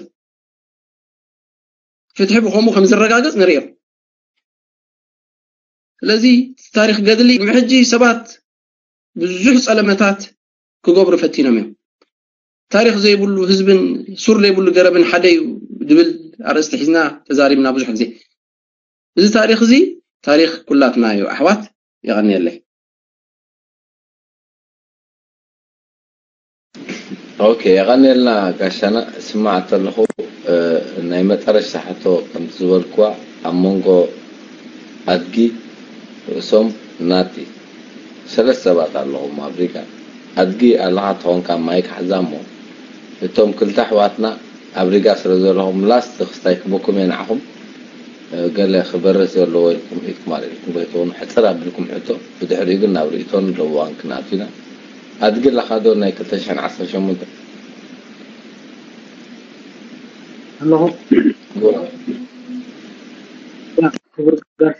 ፍትሒ ብኸምኡ ከም ዝረጋገጽ ንርእዮ። ስለዚ ታሪኽ ገድሊ፣ ቅድሚ ሕጂ ሰባት ብዙሕ ጸለመታት ክገብሩ ፈቲኖም እዮም። ታሪኽ ዘይብሉ ህዝብን ሱር ዘይብሉ ገረብን ሓደ እዩ ዝብል ኣርእስቲ ሒዝና ተዛሪብና ብዙሕ ግዜ። እዚ ታሪኽ እዚ ታሪኽ ኩላትና እዩ ኣሕዋት። የቐንየለይ። ኦኬ፣ የቐንየልና ጋሻና። ስማዕ ተለኹ፣ እ፣ ናይ መጠረሽታ ሕቶ ከምቲ ዝበልክዋ፣ ኣብ መንጎ ኣድጊ ርእሶም ናቲ ሰለስተ ሰባት ኣለኹም ኣብ ሪጋ። ኣድጊ ኣለኻ ተኾንካ ማይክ ሓዛ እሞ፣ እቶም ክልተ ኣሕዋትና ኣብ ሪጋ ስለ ዘለኹም ላስት ክስታይ ክበኩም እየ ንዓኹም። እ፣ ገለ ክበርህ ዘለዎ ኢልኩም ኢልኩም ማለት ኢልኩም ከይትኾኑ ሕጽር ኣቢልኩም ሕቶ፣ ብድሕሪኡ ግን ናብ ርእይቶን ለዋን ክንኣቱ ኢና። ኣድጊ ኣለኻ ዶ ናይ ክልተ ሽሕን ዓሰርተ ሸሞንተ? ኣለኹ። ክቡር ጋሻ፣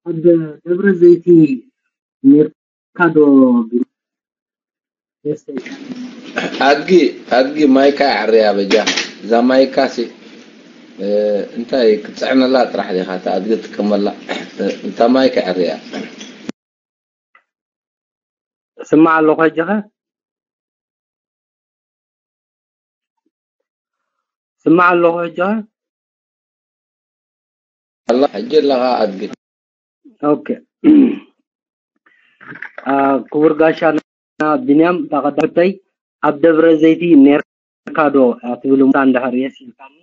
ኣብ ደብረ ዘይቲ ኔርካ ዶ? ኣድጊ ኣድጊ ማይካ ኣዕርያ በጃ። እዛ ማይካ ሲ፣ እ፣ እንታይ ክትጽዕነላ ጥራሕ ዲኻ እታ ኣድጊ ትጥቀመላ? እታ ማይካ ኣዕርያ። ስማዕ ኣለኹ ሕጂ ኸ? ስማዕ ኣለኹ ሕጂ ኸ? ኣላ ሕጂ ኣለኻ ኣድጊ። ኦኬ። አ፣ ክቡር ጋሻና ቢንያም፣ እታ ቀዳመተይ ኣብ ደብረ ዘይቲ ኔርካ ዶ እያ ትብል እምታ እንድሕር የስ ኢልካኒ፣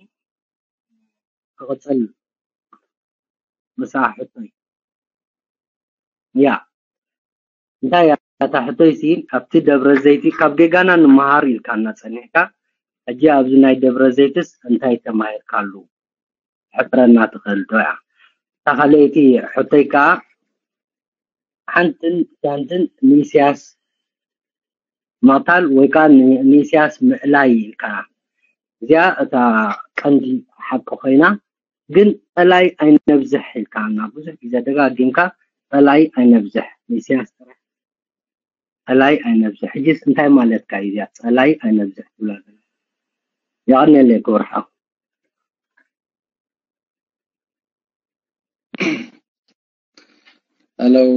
ክቕጽል ምሳሕ ሕቶይ። ያ፣ እንታይ እያ እታ ሕቶይ ሲ፣ ኣብቲ ደብረ ዘይቲ ካብ ጌጋና ንምሃር ኢልካና ጸኒሕካ፣ ሕጂ ኣብዚ ናይ ደብረ ዘይትስ እንታይ ተማሂርካሉ? ሕፍረና ትኽእል ዶ እያ? እታ ካልኣይቲ ሕቶይ ከኣ ሓንትን ዛንትን ንኢሳያስ ምቕታል ወይ ከኣ ን-፣ ንኢሳያስ ምእላይ ኢልካ። እዚኣ እታ ቀንዲ ሓቂ ኮይና፣ ግን ጸላይ ኣይነብዝሕ ኢልካና። ብዙሕ ግዜ ደጋጊምካ ጸላይ ኣይነብዝሕ፣ ንኢሳያስ ጥራሕ ጸላይ ኣይነብዝሕ። ሕጂስ እንታይ ማለትካ እዩ እዚኣ ጸላይ ኣይነብዝሕ ትብላ ዘላ? የቐንየለይ ክቡር ሓው። ኣለው፣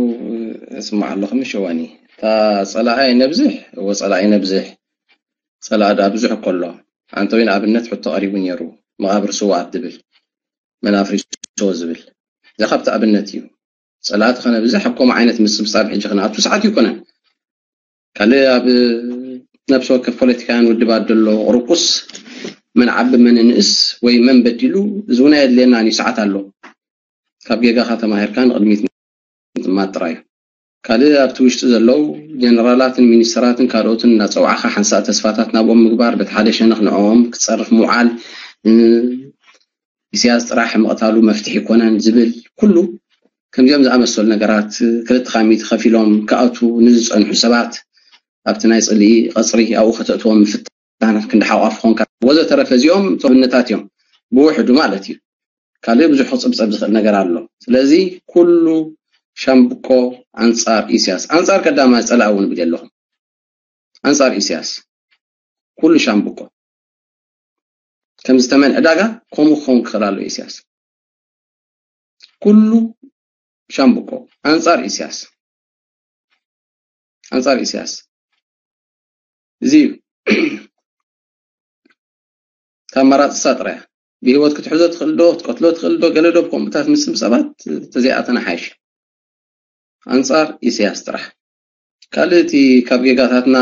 እስማዕ ኣለኹ ምሽ ዋኒ። እታ ጸላኢ ነብዝሕ፣ እወ ጸላኢ ነብዝሕ። ጸላኢ ደኣ ብዙሕ እኮ ኣሎ። ኣንተ ወይ ንኣብነት ሕቶ ቀሪቡ ነይሩ፣ መቓብር ስውኣት ዝብል፣ መን ኣፍሪስዎ ዝብል። እዚ ካብቲ ኣብነት እዩ። ጸላኢ ተኸነብዝሕ ኣብ ከምኡ ዓይነት ምስብጻብ ሕጂ ክንኣቱ ሰዓት ይኮነን። ካልእ ኣብ ነብሲ ወከፍ ፖለቲካውያን ውድባት ዘሎ ቁርቁስ መን ዓቢ መን ንእስ ወይ መን በዲሉ እዚ እውን ኣየድልየናን እዩ፣ ሰዓት ኣሎ። ካብ ጌጋኻ ተማሂርካ ንቕድሚት ምጥማት ጥራይ እዩ። ካልእ ኣብቲ ውሽጢ ዘለዉ ጀነራላትን ሚኒስተራትን ካልኦትን እናጸዋዕኻ ሓንሳእ ተስፋታት ናብኦም ምግባር፣ በቲ ሓደ ሸነኽ ንዕኦም ክትጸርፍ ምውዓል፣ እ፣ ኢሳያስ ጥራሕ ምቕታሉ መፍትሒ ኣይኮነን ዝብል ኩሉ ከምዚኦም ዝኣመሰሉ ነገራት ክልተ ካብ ሚእቲ ከፊሎም ክኣትዉ ንዝጸንሑ ሰባት ኣብቲ ናይ ጽልኢ ቀጽሪ ኣብኡ ከተእትዎም ምፍታን ክንዲ ሓቋፍ ኮንካ ወዘተረፈ እዚኦም እቶም ኣብነታት እዮም ብውሕዱ ማለት እዩ። ካልእ ብዙሕ ክጽብጸብ ዝኽእል ነገር ኣሎ። ስለዚ ኩሉ ሻምብቆ ኣንጻር ኢሳያስ፣ ኣንጻር ቀዳማይ ጸላኢ እውን እብል ኣለኹ። ኣንጻር ኢሳያስ ኩሉ ሻምብቆ ከም ዝተመን ዕዳጋ ከምኡ ክኸውን ክኽእል ኣሎ ኢሳያስ። ኩሉ ሻምብቆ ኣንጻር ኢሳያስ፣ ኣንጻር ኢሳያስ። እዚ እዩ። ካብ መራጽሳ ጥራይ እያ። ብህይወት ክትሕዞ ትኽእል ዶ፣ ክትቀትሎ ትኽእል ዶ፣ ገለ ዶ ብከምኡታት ምስም ሰባት ተዘይኣተና ሓይሽ። ኣንጻር ኢሳያስ ጥራሕ። ካልእ እቲ ካብ ጌጋታትና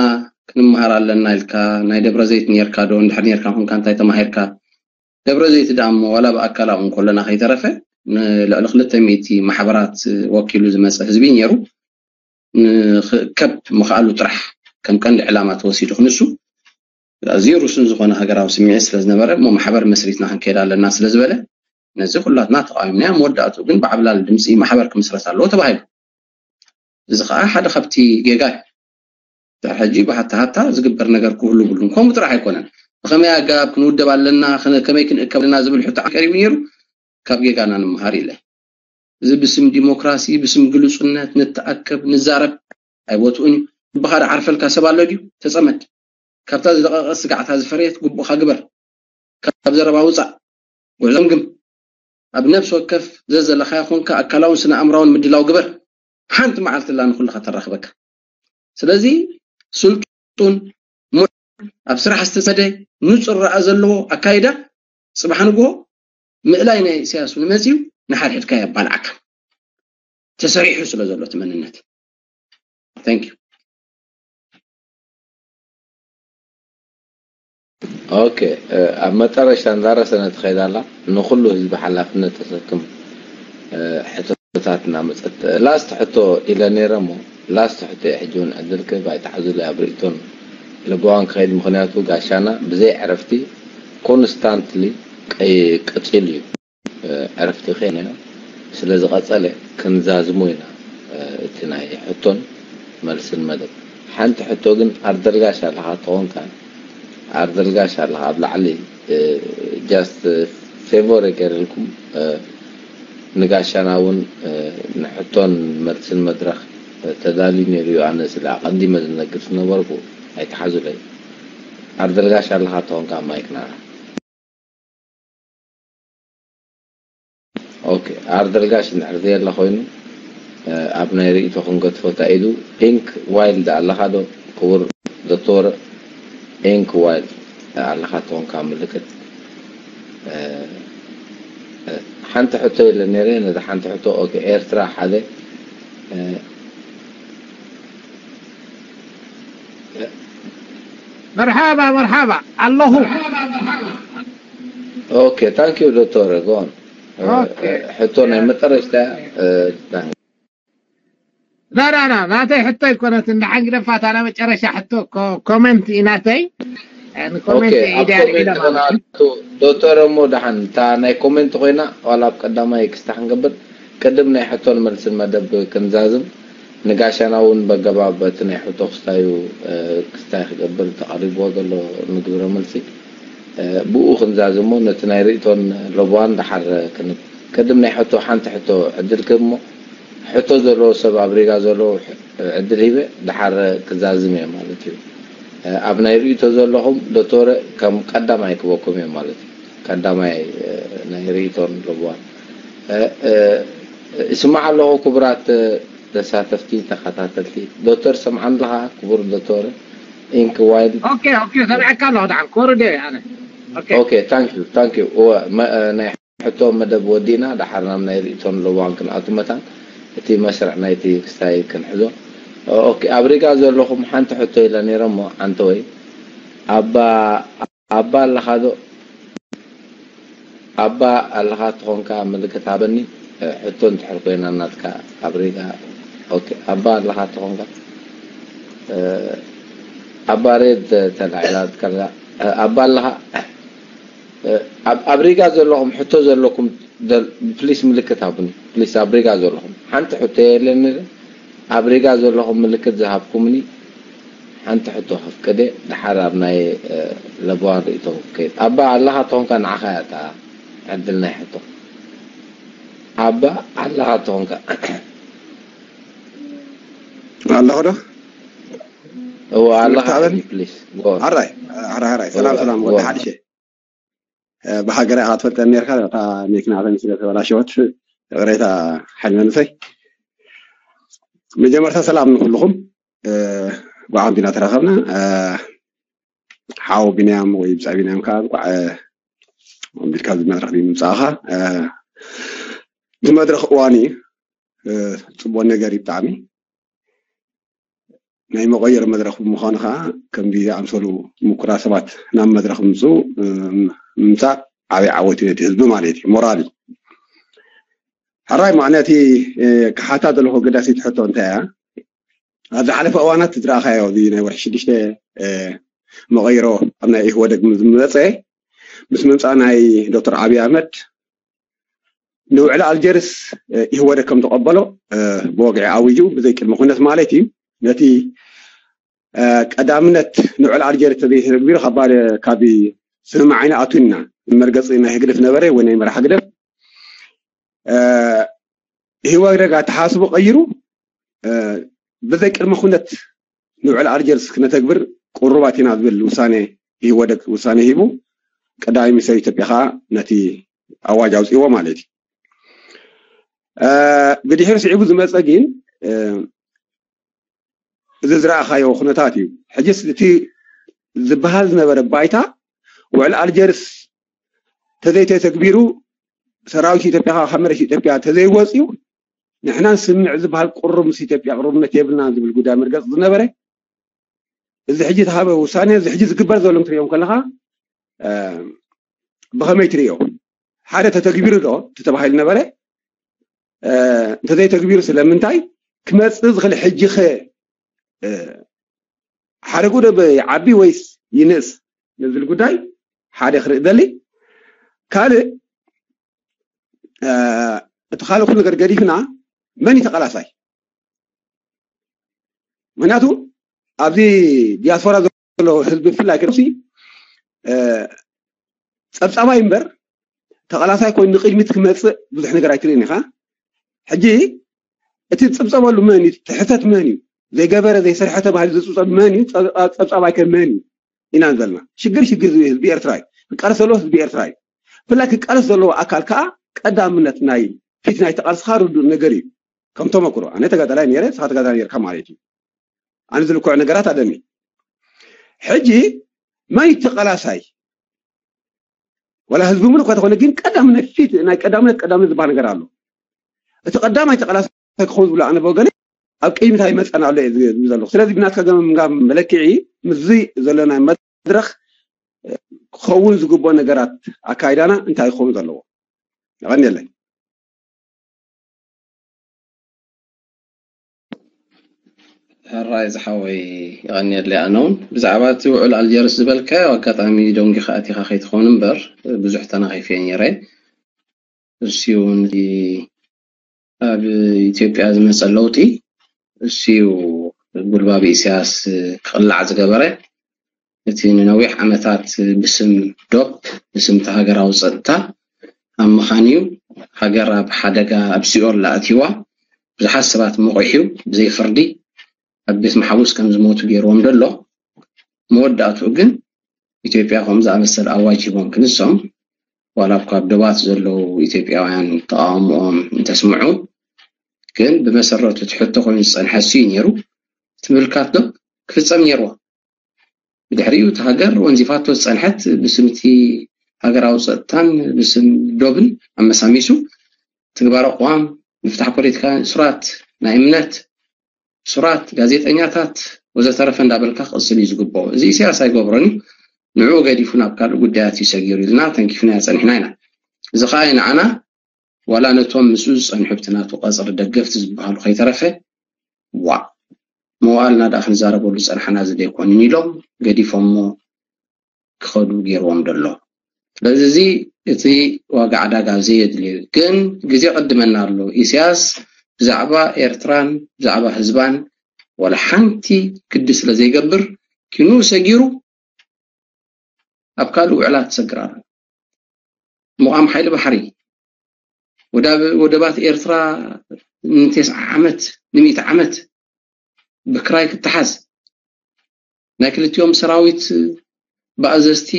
ክንመሃር ኣለና ኢልካ፣ ናይ ደብረ ዘይት ኔርካ ዶ፣ እንድሕር ኔርካ ኮንካ እንታይ ተማሂርካ? ደብረ ዘይት ደኣ እሞ ዋላ ብኣካል ኣብኡ እንከለና ከይተረፈ ንልዕሊ ክልተ ሚእቲ ማሕበራት ወኪሉ ዝመጸ ህዝቢ ነይሩ። ንክእከብ ምኽኣሉ ጥራሕ ከም ቀንዲ ዕላማ ተወሲዱ ክንሱ ኣዝዩ ርሱን ዝኾነ ሃገራዊ ስምዒት ስለ ዝነበረ እሞ ማሕበር መስሪትና ክንከይድ ኣለና ስለ ዝበለ ነዚ ኩላትና ተቃዊምናዮ። መወዳእትኡ ግን ብዓብላል ድምፂ ማሕበር ክምስረት ኣለዎ ተባሂሉ። እዚ ከዓ ሓደ ካብቲ ጌጋ እዩ። ድሕሪ ሕጂ ብሃታ ሃታ ዝግበር ነገር ክህሉ ብሉን። ከምኡ ጥራሕ ኣይኮነን። ብኸመይ ኣገባብ ክንውደብ ኣለና፣ ከነ-፣ ከመይ ክንእከብ ኣለና ዝብል ሕቶ ቀሪቡ ነይሩ። ካብ ጌጋና ንምሃር ኢለ። እዚ ብስም ዲሞክራሲ፣ ብስም ግሉጽነት ንተኣከብ፣ ንዛረብ ኣይቦትኡን እዩ። ልብኻ ዶ ዓርፈልካ ሰብ ኣሎ ድዩ? ተጸመድ። ካብታ ዝደቐቐት ስጋዕታ ዝፈረየት ግቡእኻ ግበር። ካብ ዘረባ ውጻእ። ጉዕዞ ግምግም። ኣብ ነፍሲ ወከፍ ዘዘለኻዮ ኮንካ ኣካላውን ስነ ኣእምራውን ምድላው ግበር። ሓንቲ መዓልቲ ኣላ ንኹልኻ ተራኽበካ። ስለዚ ስልጡን፣ ምዑት፣ ኣብ ስራሕ ዝተሰደ፣ ንጹር ረኣ ዘለዎ ኣካይዳ ጽባሕ ንግሆ ምእላይ ናይ ኢሳያስ እውን መጺኡ ንሓድሕድካ የባልዓካ። ተሰሪሑ ስለ ዘሎ እቲ መንነት። Thank you. ኦኬ፣ ኣብ መጠረሽታ እንዳረሰነ ትኸይድ ኣላ። ንኹሉ ህዝቢ ሓላፍነት ተሰክም ሕቶታት እናመፀት፣ ላስት ሕቶ ኢለ ነይረ እሞ፣ ላስት ሕቶ እየ። ሕጂ እውን ዕድል ክህብ ኣይትሓዙለይ። ኣብ ርእቶን ልበዋን ክኸይድ፣ ምኽንያቱ ጋሻና ብዘይ ዕረፍቲ ኮንስታንትሊ ቀፂሉ እዩ። ዕረፍቲ ከይነ ስለ ዝቐጸለ ክንዛዝሞ ኢና። እቲ ናይ ሕቶን መልስን መደብ ሓንቲ ሕቶ ግን ኣርደልጋሽ ኣለኻ ተኾንካ፣ ኣርደልጋሽ ኣለኻ ኣብ ላዕሊ፣ ጃስት ፌቨር የገርልኩም። ንጋሻና እውን ንሕቶን መልስን መድረኽ ተዳልዩ ነይሩ እዩ። ኣነ ስለ ኣቐዲመ ዝነግር ዝነበርኩ ኣይትሓዙለይ። ኣርደልጋሽ ኣለኻ ተኾንካ ማይክ ናኻ። ኦኬ፣ ኣርደልጋሽ እንድሕር ዘየለ ኮይኑ ኣብ ናይ ርእይቶ ክንገድፎ እንታይ ኢሉ? ኢንክ ዋይልድ ኣለኻ ዶ ክቡር ዶክተር? ኢንክ ዋይልድ ኣለኻ ተኾንካ ምልክት። ሓንቲ ሕቶ ኢለ ነይረ፣ ነዛ ሓንቲ ሕቶ። ኦኬ፣ ኤርትራ ሓደ። መርሓባ መርሓባ ኣለኹ። ኦኬ፣ ታንክ ዩ ዶክተር ጎን። ሕቶ ናይ መጠረሽታ። ላላላ ናተይ ሕቶ ኣይኮነትን። ንሓን ግደፋት ኣና መጨረሻ ሕቶ ኮመንት እዩ ናተይ። ኮመንት ኢዳ ዶክተር እሞ ደሓን እታ ናይ ኮመንት ኮይና ዋላ ኣብ ቀዳማይ ክስታ ክንገብር ቅድም ናይ ሕቶን መልስን መደብ ክንዛዝም ንጋሻና እውን በገባብ እቲ ናይ ሕቶ ክስታዩ ክስታይ ክገብር ተቐሪብዎ ዘሎ ንግብረ መልሲ ብኡ ክንዛዝሞ ነቲ ናይ ርእቶን ለቦዋን ደሓር ክንብ ቅድም ናይ ሕቶ ሓንቲ ሕቶ ዕድል ክህብ እሞ ሕቶ ዘለዎ ሰብ ኣብ ሪጋ ዘለዎ ዕድል ሂበ ደሓር ክዛዝም እየ ማለት እዩ። ኣብ ናይ ርእቶ ዘለኹም ዶክተር ከም ቀዳማይ ክበኩም እየ ማለት እዩ። ቀዳማይ ናይ ርእቶን ለቦዋን ይስማዕ ኣለኹ። ክቡራት ተሳተፍቲ ተኸታተልቲ ዶክተር ሰምዓን ኣለኻ ክቡር ዶክተር ኢንክ ዋይል ኦኬ ኦኬ ሰምዐካ ኣለኹ ደሓን ኮርደ ኣነ ኦኬ ኦኬ ታንክ ዩ ታንክ ዩ ናይ ሕቶ መደብ ወዲእና ደሓር ናብ ናይ ርእቶን ለዋን ክንኣቱ መታን እቲ መስርዕ ናይቲ ክስታይ ክንሕዞ ኦኬ ኣብ ሪጋ ዘለኹም ሓንቲ ሕቶ ኢለ ነይረ እሞ ዓንተወይ ኣባ ኣባ ኣለኻ ዶ ኣባ ኣለኻ ተኾንካ ምልክት ሃበኒ። ሕቶ እንድሕር ኮይና ናትካ ኣብ ሪጋ ኦኬ። ኣባ ኣለኻ ተኾንካ ኣባ ሬድ ተላዒላ ትከላ ኣባ ኣለኻ ኣብ ሪጋ ዘለኹም ሕቶ ዘለኩም ፕሊስ ምልክት ሃቡኒ ፕሊስ። ኣብ ሪጋ ዘለኹም ሓንቲ ሕቶ የለን። ኣብ ሪጋ ዘለኹም ምልክት ዝሃብኩምኒ ሓንቲ ሕቶ ከፍቅደ ደሓር ኣብ ናይ ለበዋን ርእቶ ከይድ ኣባ ኣለኻ ተኾንካ ንዓኻ እያ እታ ዕድል ናይ ሕቶ ኣባ ኣለኻ ተኾንካ ኣለኹ ዶ እዎ ኣለኻ ፕሊስ ኣራይ ኣራይ ኣራይ ሰላም ሰላም ወዲ ሓድሸ ብሃገር ኢኻ ትፈልጠኒ ነርካ እታ መኪና ተን ስለ ተበላሸወት ቅሬታ ሓይል መንሰይ መጀመርታ ሰላም ንኩልኹም ጓዓም ዲና ተራኸብና ሓው ቢንያም ወይ ብፃ ቢንያም ከዓ እንኳዕ ቢልካ መድረክ ምምፃእኻ እቲ መድረክ እዋን እዩ ፅቡቅ ነገር እዩ ብጣዕሚ ናይ መቐየር መድረክ ብምዃኑ ከዓ ከምዚ ዝኣምሰሉ ምኩራ ሰባት ናብ መድረክ ምምፅኡ ምምፃእ ዓበይ ዓወት እዩ ነቲ ህዝቢ ማለት እዩ ሞራል እዩ ሕራይ ማዕነቲ ክሓታ ዘለኹ ገዳሲት ሕቶ እንታይ እያ ኣብ ዝሓለፈ እዋናት ዝረኣኻዮ እዚ ናይ ወርሒ ሽዱሽተ መቐይሮ ኣብ ናይ ኢህወደግ ዝመፀ ምስ ምምፃእ ናይ ዶክተር ዓብይ ኣህመድ ንውዕሊ ኣልጀርስ ኢህወደግ ከም ተቐበሎ ብወግዒ ኣዊጁ ብዘይ ቅድሚ ኩነት ማለት እዩ ነቲ ቀዳምነት ንውዕሊ ኣልጀርስ ተዘይተተግቢሩ ካብ ስምምዕ ዓይኒ ኣቱና መርገፂ ናይ ህግደፍ ነበረ ወይ ናይ መራሕ ህግደፍ ኢህወደግ ኣተሓሳስቡ ቀይሩ ብዘይ ቅድመ ኩነት ንውዕል ኣልጀርስ ክነተግብር ቅሩባት ኢና ዝብል ውሳነ ኢህወደግ ውሳነ ሂቡ ቀዳማይ ሚኒስተር ኢትዮጵያ ከዓ ነቲ ኣዋጅ ኣውፅእዎ ማለት እዩ ብድሕሪ ስዒቡ ዝመፀ ግን እዚ ዝረኣኻዮ ኩነታት እዩ ሕጅስ እቲ ዝበሃል ዝነበረ ባይታ ውዕል ኣልጀርስ ተዘይተተግቢሩ ሰራዊት ኢትዮጵያ ካብ መሬት ኢትዮጵያ ተዘይወፅዩ ንሕና ንስምምዕ ዝበሃል ቅሩብ ምስ ኢትዮጵያ ቅሩብነት የብልና ዝብል ጉዳይ መርገፂ ዝነበረ፣ እዚ ሕጂ ተሃበ ውሳኔ፣ እዚ ሕጂ ዝግበር ዘሎ እንትሪኦም ከለኻ ብኸመይ ትሪኦ? ሓደ ተተግቢሩ ዶ ተተባሂሉ ነበረ? እንተዘይተግቢሩ ስለምንታይ ክመፅእ ዝኽእል ሕጂ ኸ ሓደጉ ዶ ይዓቢ ወይስ ይንእስ ንዝብል ጉዳይ ሓደ ክርኢ ደሊ። ካልእ እቲ ካልእ ኩሉ ነገር ገዲፍና መን እዩ ተቓላሳይ? ምክንያቱ ኣብዚ ዲያስፖራ ዘሎ ህዝቢ ብፍላይ ከሲ ፀብፃባይ እምበር ተቓላሳይ ኮይኑ ንቅድሚት ክመፅእ ብዙሕ ነገር ኣይትርእን ኢኻ። ሕጂ እቲ ዝፅብፀበሉ መን እዩ? ትሕተት መን እዩ? ዘይገበረ ዘይሰርሐ ተባሂሉ ዝፅብፀብ መን እዩ? ፀብፃባይ ከ መን እዩ? ኢና ዘለና። ሽግር ሽግር ህዝቢ ኤርትራ እዩ። ክቃለስ ዘለዎ ህዝቢ ኤርትራ እዩ። ብፍላይ ክቃለስ ዘለዎ ኣካል ከዓ ቀዳምነት ናይ ፊት ናይ ተቃልስኻ ርዱእ ነገር እዩ። ከም ተመክሮ ኣነ ተጋዳላይ ነይረ፣ ንስኻ ተጋዳላይ ነይርካ ማለት እዩ። ኣነ ዝልክዖ ነገራት ኣለኒ። ሕጂ መን እዩ ተቃላሳይ? ወላ ህዝቢ ሙሉእ ከተኾነ ግን ቀዳምነት ፊት ናይ ቀዳምነት ቀዳምነት ዝበሃል ነገር ኣሎ። እቲ ቀዳማይ ተቃላሳይ ክኸውን ዝብሎ ኣነ ብወገነ ኣብ ቅድሚት ኣይመፀን ኣሎ እየ ዝብል ዘለኹ። ስለዚ ብናትካ ገምጋም መለክዒ ምስዚ ዘሎ ናይ መድረኽ ክኸውን ዝግብኦ ነገራት ኣካይዳና እንታይ ክኸውን ዘለዎ? የቐንየለይ። ሕራይ ዝሓወይ የቐንየለይ። ኣነ እውን ብዛዕባ እቲ ውዕል ኣልጀርስ ዝበልካዮ ኣጋጣሚ ደንጊኻ ኣቲኻ ከይትኸውን እምበር ብዙሕ ተናኺፈ ነይረ። እሱ እውን እቲ ኣብ ኢትዮጵያ ዝመፀ ለውጢ እሱ እዩ ጉልባብ ኢሳያስ ክቕላዕ ዝገበረ። እቲ ንነዊሕ ዓመታት ብስም ዶብ ብስም እቲ ሃገራዊ ፀጥታ ኣብ ምኻን እዩ ሃገር ኣብ ሓደጋ ኣብ ሲኦል ለኣትይዋ። ብዙሓት ሰባት መቑሑ ብዘይ ፍርዲ ኣብ ቤት መሓቡስ ከም ዝሞቱ ገይርዎም ደሎ። መወዳእትኡ ግን ኢትዮጵያ ከምኡ ዝኣመሰለ ኣዋጅ ሂቦም ክንሶም ዋላ እኳ ኣብ ዶባት ዘለዉ ኢትዮጵያውያን ተቃውሞኦም እንተስምዑ ግን ብመሰረቱ እቲ ሕቶ ኮይኑ ዝፀንሐ እሱ እዩ ነይሩ። እቲ ምልካት ዶ ክፍፀም ነይርዎ። ብድሕሪኡ እቲ ሃገር ወንዚፋቶ ዝፀንሐት ብስም እቲ ሃገራዊ ፀጥታን ብስም ዶብን ኣመሳሚሱ ትግባረ ኣቋም ምፍታሕ ፖለቲካ እሱራት ናይ እምነት እሱራት ጋዜጠኛታት ወዘተረፈ እንዳበልካ ክቕፅል እዩ ዝግብኦ። እዚ ኢሳያስ ኣይገብሮን እዩ። ንዕኡ ገዲፉ ናብ ካልእ ጉዳያት እዩ ሰጊሩ ኢልና ተንኪፍናዮ ፀኒሕና ኢና። እዚ ከዓ ንዓና ዋላ ነቶም ምስኡ ዝፀንሑ ብቲ ናቱ ቀፅሪ ደገፍቲ ዝበሃሉ ከይተረፈ ዋእ መዋእልና ደኣ ክንዛረበሉ ዝፀናሕና እዚ ዶ ኣይኮነን ኢሎም ገዲፎሞ ክኸዱ ገይርዎም ደሎ። ስለዚ እዚ እቲ ዋጋ ዕዳጋ ዘየድልዮ እዩ። ግን ግዜ ይቕድመና ኣሎ። ኢሳያስ ብዛዕባ ኤርትራን ብዛዕባ ህዝባን ዋላ ሓንቲ ግዲ ስለ ዘይገብር ኪንኡ ሰጊሩ ኣብ ካልእ ውዕላት ይሰግር ኣሎ። ምቓም ሓይሊ ባሕሪ፣ ወደባት ኤርትራ ንተስዓ ዓመት ንሚእቲ ዓመት ብክራይ ክትሓዝ፣ ናይ ክልቲኦም ሰራዊት ብኣዘዝቲ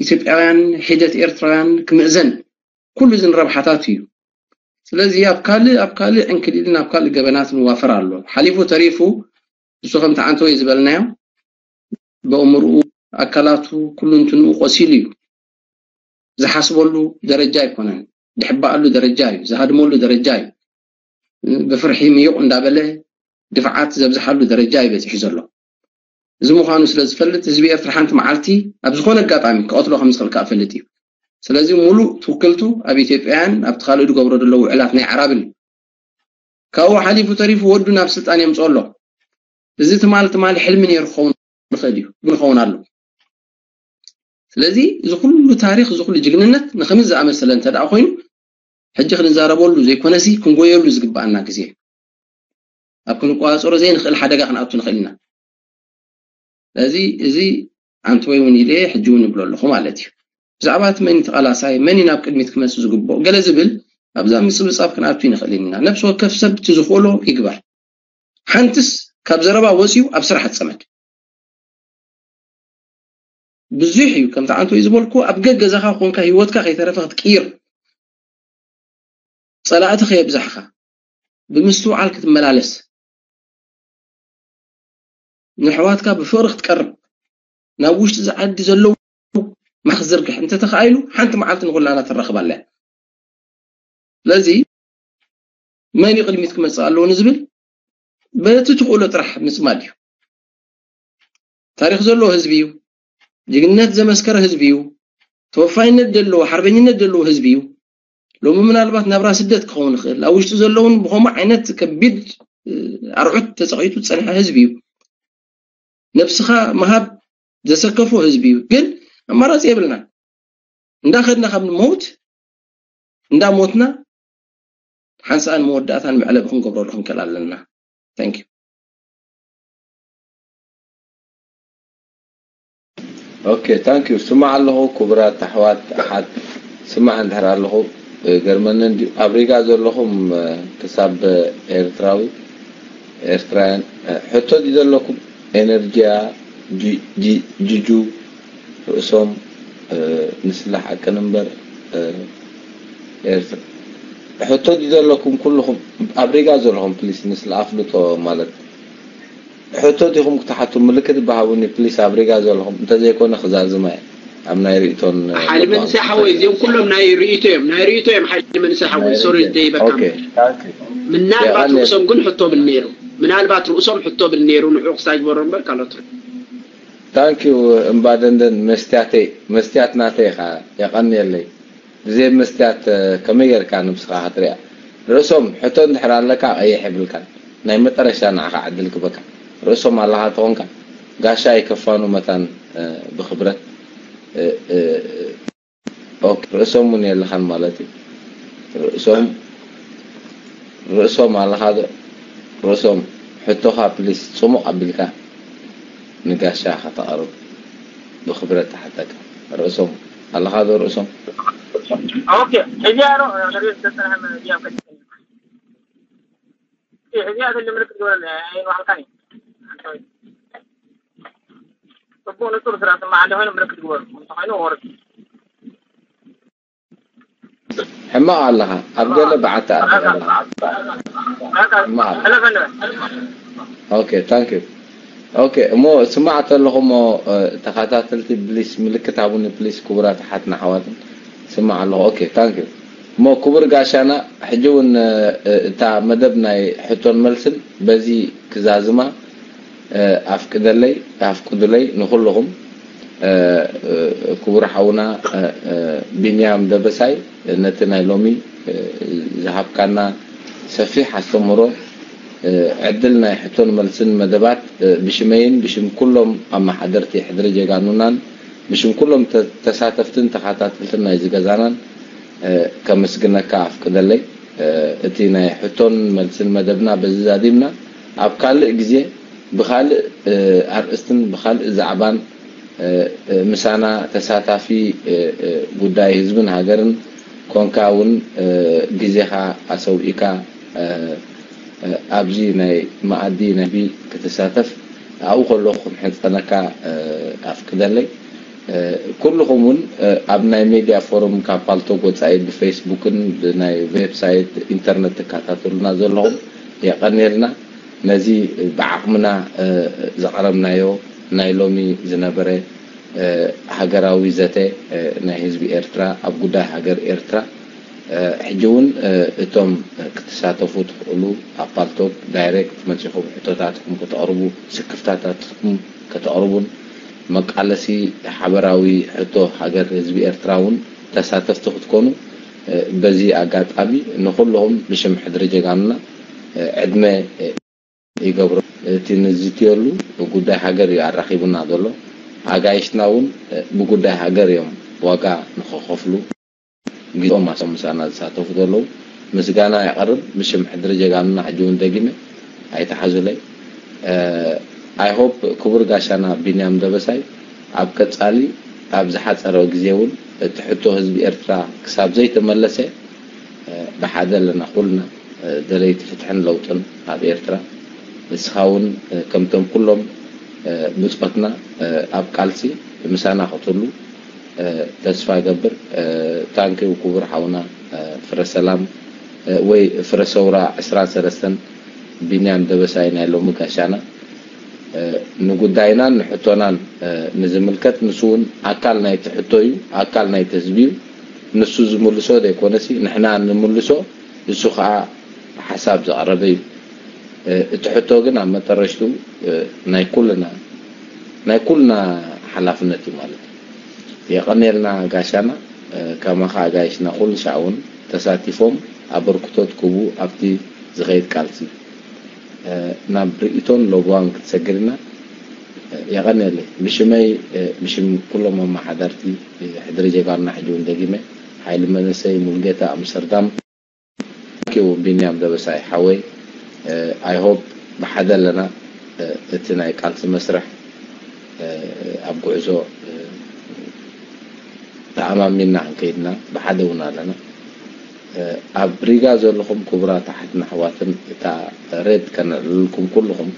ኢትዮጵያውያን ሒደት ኤርትራውያን ክምእዘን፣ ኩሉ እዚ ንረብሓታቱ እዩ። ስለዚ ኣብ ካልእ ኣብ ካልእ ዕንክሊልን ኣብ ካልእ ገበናት ንዋፈር ኣሎ። ሓሊፉ ተሪፉ እሱ ከምቲ ዓንተወይ ዝበልናዮ ብኣእምርኡ ኣካላቱ ኩሉ እንትንኡ ቆሲሉ እዩ። ዝሓስበሉ ደረጃ ኣይኮነን። ዝሕበኣሉ ደረጃ እዩ። ዝሃድመሉ ደረጃ እዩ። ብፍርሒ ምዩቕ እንዳበለ ድፍዓት ዘብዝሓሉ ደረጃ እዩ በፂሑ ዘሎ። እዚ ምዃኑ ስለ ዝፈልጥ ህዝቢ ኤርትራ ሓንቲ መዓልቲ ኣብ ዝኾነ ኣጋጣሚ ክቐትሎ ከም ዝኽእል ከዓ ፈልጥ እዩ። ስለዚ ሙሉእ ትውክልቱ ኣብ ኢትዮጵያውያን ኣብቲ ካልእ ዝገብሮ ዘሎ ውዕላት ናይ ዓራብን እዩ። ካብኡ ሓሊፉ ተሪፉ ወዱ ናብ ስልጣን የምፅኦ ኣሎ። እዚ ትማል ትማል ሕልሚ ነይሩ ክኸውን ይኽእል እዩ፣ ግን ክኸውን ኣሎ። ስለዚ እዚ ኩሉ ታሪኽ እዚ ኩሉ ጅግንነት ንኸምዚ ዝኣመሰለ እንተ ደኣ ኮይኑ ሕጂ ክንዛረበሉ ዘይኮነሲ ክንጎየሉ ዝግበኣና ግዜ እዩ። ኣብ ክንቆፃፀሮ ዘይንኽእል ሓደጋ ክንኣቱ ንኽእል ኢና። ስለዚ እዚ ኣንተወይ እውን ኢለ ሕጂ እውን እብሎ ኣለኹ ማለት እዩ። ብዛዕባ እቲ መን እዩ ተቓላሳይ፣ መን እዩ ናብ ቅድሚት ክመፅእ ዝግብኦ ገለ ዝብል ኣብዛ ምፅብፃብ ክንኣቱ ይንኽእል ኢና። ነብሲ ወከፍ ሰብ እቲ ዝኽእሎ ይግበር። ሓንትስ ካብ ዘረባ ወፂኡ ኣብ ስራሕ ይፀመድ። ብዙሕ እዩ ከምቲ ዓንቶ እዩ ዝበልኩ ኣብ ገገዛኻ ኮንካ ህይወትካ ከይተረፈ ክትቅይር ፀላእቲ ከየብዛሕኻ ብምስትውዓል ክትመላለስ ንኣሕዋትካ ብፍቕሪ ክትቀርብ ናብ ውሽጢ እዚ ዓዲ ዘለዉ ማኽ ክትዝርግሕ እንተተኻኢሉ ሓንቲ መዓልቲ ንኹላና ትራኽባ ኣላ። ስለዚ መን እዩ ቅድሚት ክመጽእ ኣለዎ ንዝብል በቲ ትኽእሎ ጥራሕ ምጽማድ እዩ። ታሪኽ ዘለዎ ህዝቢ እዩ። ጅግንነት ዘመስከረ ህዝቢ እዩ። ተወፋይነት ዘለዎ፣ ሓርበኝነት ዘለዎ ህዝቢ እዩ። ሎሚ ምናልባት ናብራ ስደት ክኸውን ይኽእል፣ ኣብ ውሽጡ ዘለውን ብኸምኡ ዓይነት ከቢድ ኣርዑት ተጸቒጡ ዝጸንሐ ህዝቢ እዩ። ነብስኻ ምሃብ ዘሰከፎ ህዝቢ እዩ። ግን ኣማራጺ የብልና። እንዳኸድና ካብ ንመውት እንዳሞትና ሓንሳእን መወዳእታን መዕለቢ ክንገብረሉ ክንክእል ኣለና። Thank you። Okay, thank you። ስማዕ ኣለኹ ክቡራት ኣሕዋት ኣሓት፣ ስማዕ እንድሕር ኣለኹ። ገርመኒ እንዲ ኣብ ሪጋ ዘለኹም ክሳብ ኤርትራዊ ኤርትራውያን ሕቶ ድዩ ዘለኩም? ኤነርጂያ ጅጁ ርእሶም ንስለ ሓቅን እምበር ኤርትራ ሕቶ ድዩ ዘለኩም? ኩልኹም ኣብ ሪጋ ዘለኹም ፕሊስ ንስለ ኣፍልጦ ማለት ሕቶ ዲኹም ክትሓቱ ምልክት በሃቡኒ ፕሊስ ኣብ ሪጋ ዘለኹም እንተዘይኮነ ክዛዝማ እየ ኣብ ናይ ርእቶን ሓይሊ መንእሰይ ሓወይ እዚኦም ኩሎም ናይ ርእቶ እዮም ናይ ርእቶ እዮም ሓይሊ መንእሰይ ሓወይ ሶሪ ደይበካ ምናልባት ርእሶም ግን ሕቶ ብል ነይሩ ምናልባት ርእሶም ሕቶ ብል ነይሩ ንዑ ክሳጅ በሮ እምበር ካልኦት ታንኪዩ እምባ ደንደን መስትያተይ መስትያት ናተይ ኢኻ የቐንየለይ ብዘይ መስትያት ከመይ ጌርካ ንብስኻ ክትሪኣ ርእሶም ሕቶ እንድሕር ኣለካ ቀይሕ የብልካን ናይ መጠረሻ ንዓኻ ዕድል ክበካ ርእሶም ኣለኻ ተኾንካ ጋሻ ኣይከፋኑ መታን ብክብረት ኦክ ርእሶም እውን የለኻን ማለት እዩ ርእሶም ርእሶም ኣለኻ ዶ ርእሶም ሕቶኻ ፕሊስ ጽሙቕ ኣቢልካ ንጋሻ ከተቕርብ ብኽብረት እሓተካ ርእሶም ኣለኻ ዶ ርእሶም ኦኬ እዚኣ ዶ ርእስ ተጸንሐ መ- እዚኣ ከ- እዚኣ ዘለ ምልክት ግበረለይ ኣይንባዕልካን እዩ ጽቡቅ ንጹር ስራ ስማዕ ኣለኾይኑ ምልክት ግበሩ እንተኾይኑ ወርድ ሕማቕ ኣለኻ ኣብ ገለ በዓቲ ኣለኻ ሕማቕ ኣለኻ ኦኬ ታንክ ዩ ኦኬ እሞ ስማዕ ተለኹ እሞ ተኸታተልቲ ፕሊስ ምልክት ሃቡኒ ፕሊስ ክቡራት ኣሓትና ኣሕዋትን ስማዕ ኣለኹ ኦኬ ታንክ ዩ እሞ ክቡር ጋሻና ሕጂ እውን እታ መደብ ናይ ሕቶን መልስን በዚ ክዛዝማ ኣፍቅደለይ ኣፍቅዱለይ ንኹልኹም ክቡር ሓውና ቢንያም ደበሳይ ነቲ ናይ ሎሚ ዝሃብካና ሰፊሕ ኣስተምህሮ ዕድል ናይ ሕቶን መልስን መደባት ብሽመይን ብሽም ኩሎም ኣመሓደርቲ ሕድሪ ጀጋኑናን ብሽም ኩሎም ተሳተፍትን ተኻታተልትን ናይዚ ገዛናን ከመስግነካ ኣፍቅደለይ እቲ ናይ ሕቶን መልስን መደብና በዚ ዛዚምና ኣብ ካልእ ግዜ ብኻልእ ኣርእስትን ብኻልእ ዛዕባን ምሳና ተሳታፊ ጉዳይ ህዝብን ሃገርን ኮንካ እውን ግዜኻ ኣሰዊእካ ኣብዚ ናይ መኣዲ ናይ ህዝቢ ክትሳተፍ ኣብኡ ከለኹ ክምሕፀነካ ኣፍቅደለይ። ኩልኹም እውን ኣብ ናይ ሜድያ ፎረም ካብ ፓልቶክ ወፃኢ ብፌስቡክን ብናይ ዌብሳይት ኢንተርነት ትከታተሉና ዘለኹም የቐንየልና። ነዚ ብዓቕምና ዘቕረብናዮ ናይ ሎሚ ዝነበረ ሃገራዊ ዘተ ናይ ህዝቢ ኤርትራ ኣብ ጉዳይ ሃገር ኤርትራ ሕጂ እውን እቶም ክትሳተፉ ትኽእሉ ኣብ ፓልቶክ ዳይሬክት መፂኹም ሕቶታትኩም ከተቕርቡ ስክፍታታትኩም ከተቕርቡን መቃለሲ ሓበራዊ ሕቶ ሃገር ህዝቢ ኤርትራ እውን ተሳተፍቲ ክትኮኑ በዚ ኣጋጣሚ ንኩልኹም ብሽም ሕድሪ ጀጋኑና ዕድመ ይገብሮ። እቲ ንዝትየሉ ጉዳይ ሃገር እዩ ኣራኺቡና ዘሎ። ኣጋይሽና እውን ብጉዳይ ሃገር እዮም ዋጋ ንኸኸፍሉ ግዜኦም ኣሶም ምሳና ዝሳተፉ ዘለዉ ምስጋና የቐርብ። ብሽም ሕድሪ ጀጋኑና ሕጂ እውን ደጊመ ኣይትሓዙለይ። I hope ክቡር ጋሻና ቢንያም ደበሳይ ኣብ ቀጻሊ ኣብ ዝሓጸረ ግዜ እውን እቲ ሕቶ ህዝቢ ኤርትራ ክሳብ ዘይተመለሰ ብሓደ ኣለና ኩልና ደለይቲ ፍትሕን ለውጥን ኣብ ኤርትራ። ንስኻ እውን ከምቶም ኩሎም ብጾትና ኣብ ቃልሲ ምሳና ክትህሉ ተስፋ እገብር። ታንኪው ክቡር ሓውና ፍረ ሰላም ወይ ፍረ ሰውራ ዕስራን ሰለስተን ቢንያም ደበሳይ ናይ ሎሚ ጋሻና ንጉዳይናን ንሕቶናን ንዝምልከት ንሱ እውን ኣካል ናይቲ ሕቶ እዩ ኣካል ናይቲ ህዝቢ እዩ ንሱ ዝምልሶ ዘይኮነሲ ንሕና ንምልሶ እሱ ከዓ ሓሳብ ዘቕረበ እዩ። እቲ ሕቶ ግን ኣብ መጠረሽቱ ናይ ኩልና ናይ ኩልና ሓላፍነት እዩ ማለት እዩ። የቐንየልና ጋሻና። ከማኻ ኣጋይሽና ኩሉ ሻዕ እውን ተሳቲፎም ኣበርክቶት ክቡ ኣብቲ ዝኸይድ ቃልሲ ናብ ርእቶን ለብዋን ክትሰግርና የቐንየለይ። ብሽመይ ብሽም ኩሎም ኣመሓደርቲ ሕድሪ ጀጋኑና ሕጂ እውን ደጊመ ሓይሊ መንእሰይ ሙልጌታ ኣምስተርዳም ኪው ቢንያም ደበሳይ ሓወይ። I hope ብሓደ ኣለና። እቲ ናይ ቃልሲ መስርሕ ኣብ ጉዕዞ ተኣማሚና ክንከይድና ብሓደ እውን ኣለና። ኣብ ሪጋ ዘለኹም ክቡራት ኣሓትን ኣሕዋትን እታ ሬድ ከነልዕልልኩም ኩልኹም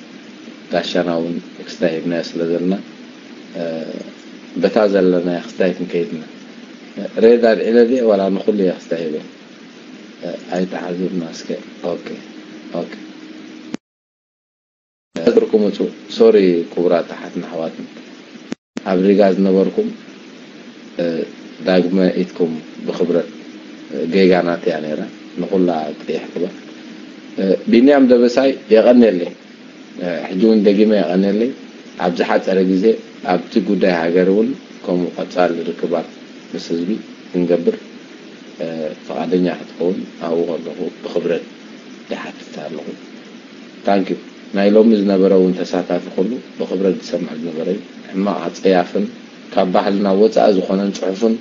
ጋሻና እውን ክስታይ ሂብናዮ ስለ ዘለና በታ ዘለናዮ ክስታይ ክንከይድና። ሬድ ኣልዒለ ድየ ዋላ ንኹሉ እየ ክስታይ ሂበ? ኣይተዓዝብና እስከ። ኦኬ ኦኬ። ቁጥርኩም ውፁ። ሶሪ ክቡራት ኣሓትን ኣሕዋትን ኣብ ሪጋ ዝነበርኩም ዳግመ ኢትኩም ብክብረት። ጌጋ ናተያ ነይራ ንኩላ ቅይሕ ክበል። ቢንያም ደበሳይ የቐንየለይ። ሕጂ እውን ደጊመ የቐንየለይ። ኣብ ዝሓፀረ ግዜ ኣብቲ ጉዳይ ሃገር እውን ከምኡ ቀፃሊ ርክባት ምስ ህዝቢ ክንገብር ፍቓደኛ ክትኸውን ኣብኡ ከለኹ ብክብረት ይሓትት ኣለኹ። ታንኪዩ። ናይ ሎሚ ዝነበረ እውን ተሳታፊ ኩሉ ብክብረት ዝሰምዕ ዝነበረ እዩ። ሕማቕ ኣፀያፍን ካብ ባህልና ወፃኢ ዝኾነን ፅሑፍን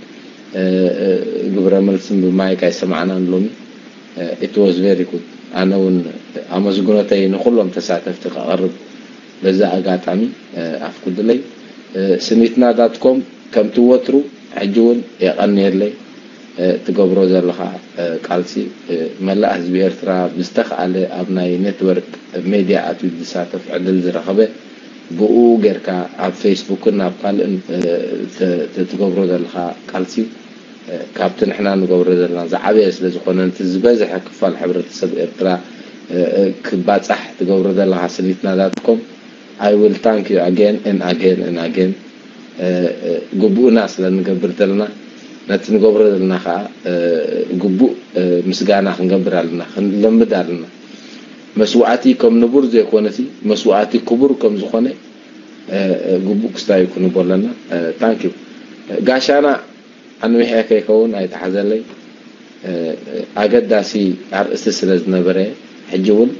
ግብረ መልስን ብማይክ ኣይሰማዕናን ሎሚ። It was very good። ኣነ እውን ኣመስግኖተይ ንኩሎም ተሳተፍቲ ከቕርብ በዚ ኣጋጣሚ ኣፍቅዱለይ። ስኒትና ዳት ኮም ከምቲ ወትሩ ሕጂ እውን የቐንየለይ። ትገብሮ ዘለኻ ቃልሲ መላእ ህዝቢ ኤርትራ ብዝተኽኣለ ኣብ ናይ ኔትወርክ ሜድያ ኣትዩ ዝሳተፍ ዕድል ዝረኸበ ብኡ ጌርካ ኣብ ፌስቡክን ኣብ ካልእን ትገብሮ ዘለኻ ቃልሲ ካብቲ ንሕና ንገብሮ ዘለና ዝዓበየ ስለ ዝኾነ ነቲ ዝበዝሐ ክፋል ሕብረተሰብ ኤርትራ ክባጻሕ ትገብሮ ዘለኻ ስኒትና ዳት ኮም I will thank you again and again and again። ግቡእና ስለ ንገብር ዘለና ነቲ ንገብሮ ዘለና ከዓ ግቡእ ምስጋና ክንገብር ኣለና፣ ክንለምድ ኣለና። መስዋእቲ ከም ንቡር ዘይኮነሲ መስዋእቲ ክቡር ከም ዝኾነ ግቡእ ክስታዩ ክንቦ ኣለና። Thank you ጋሻና። ኣንዊሐ ከይከውን ኣይተሓዘለይ። ኣገዳሲ ኣርእስቲ ስለ ዝነበረ ሕጂ እውን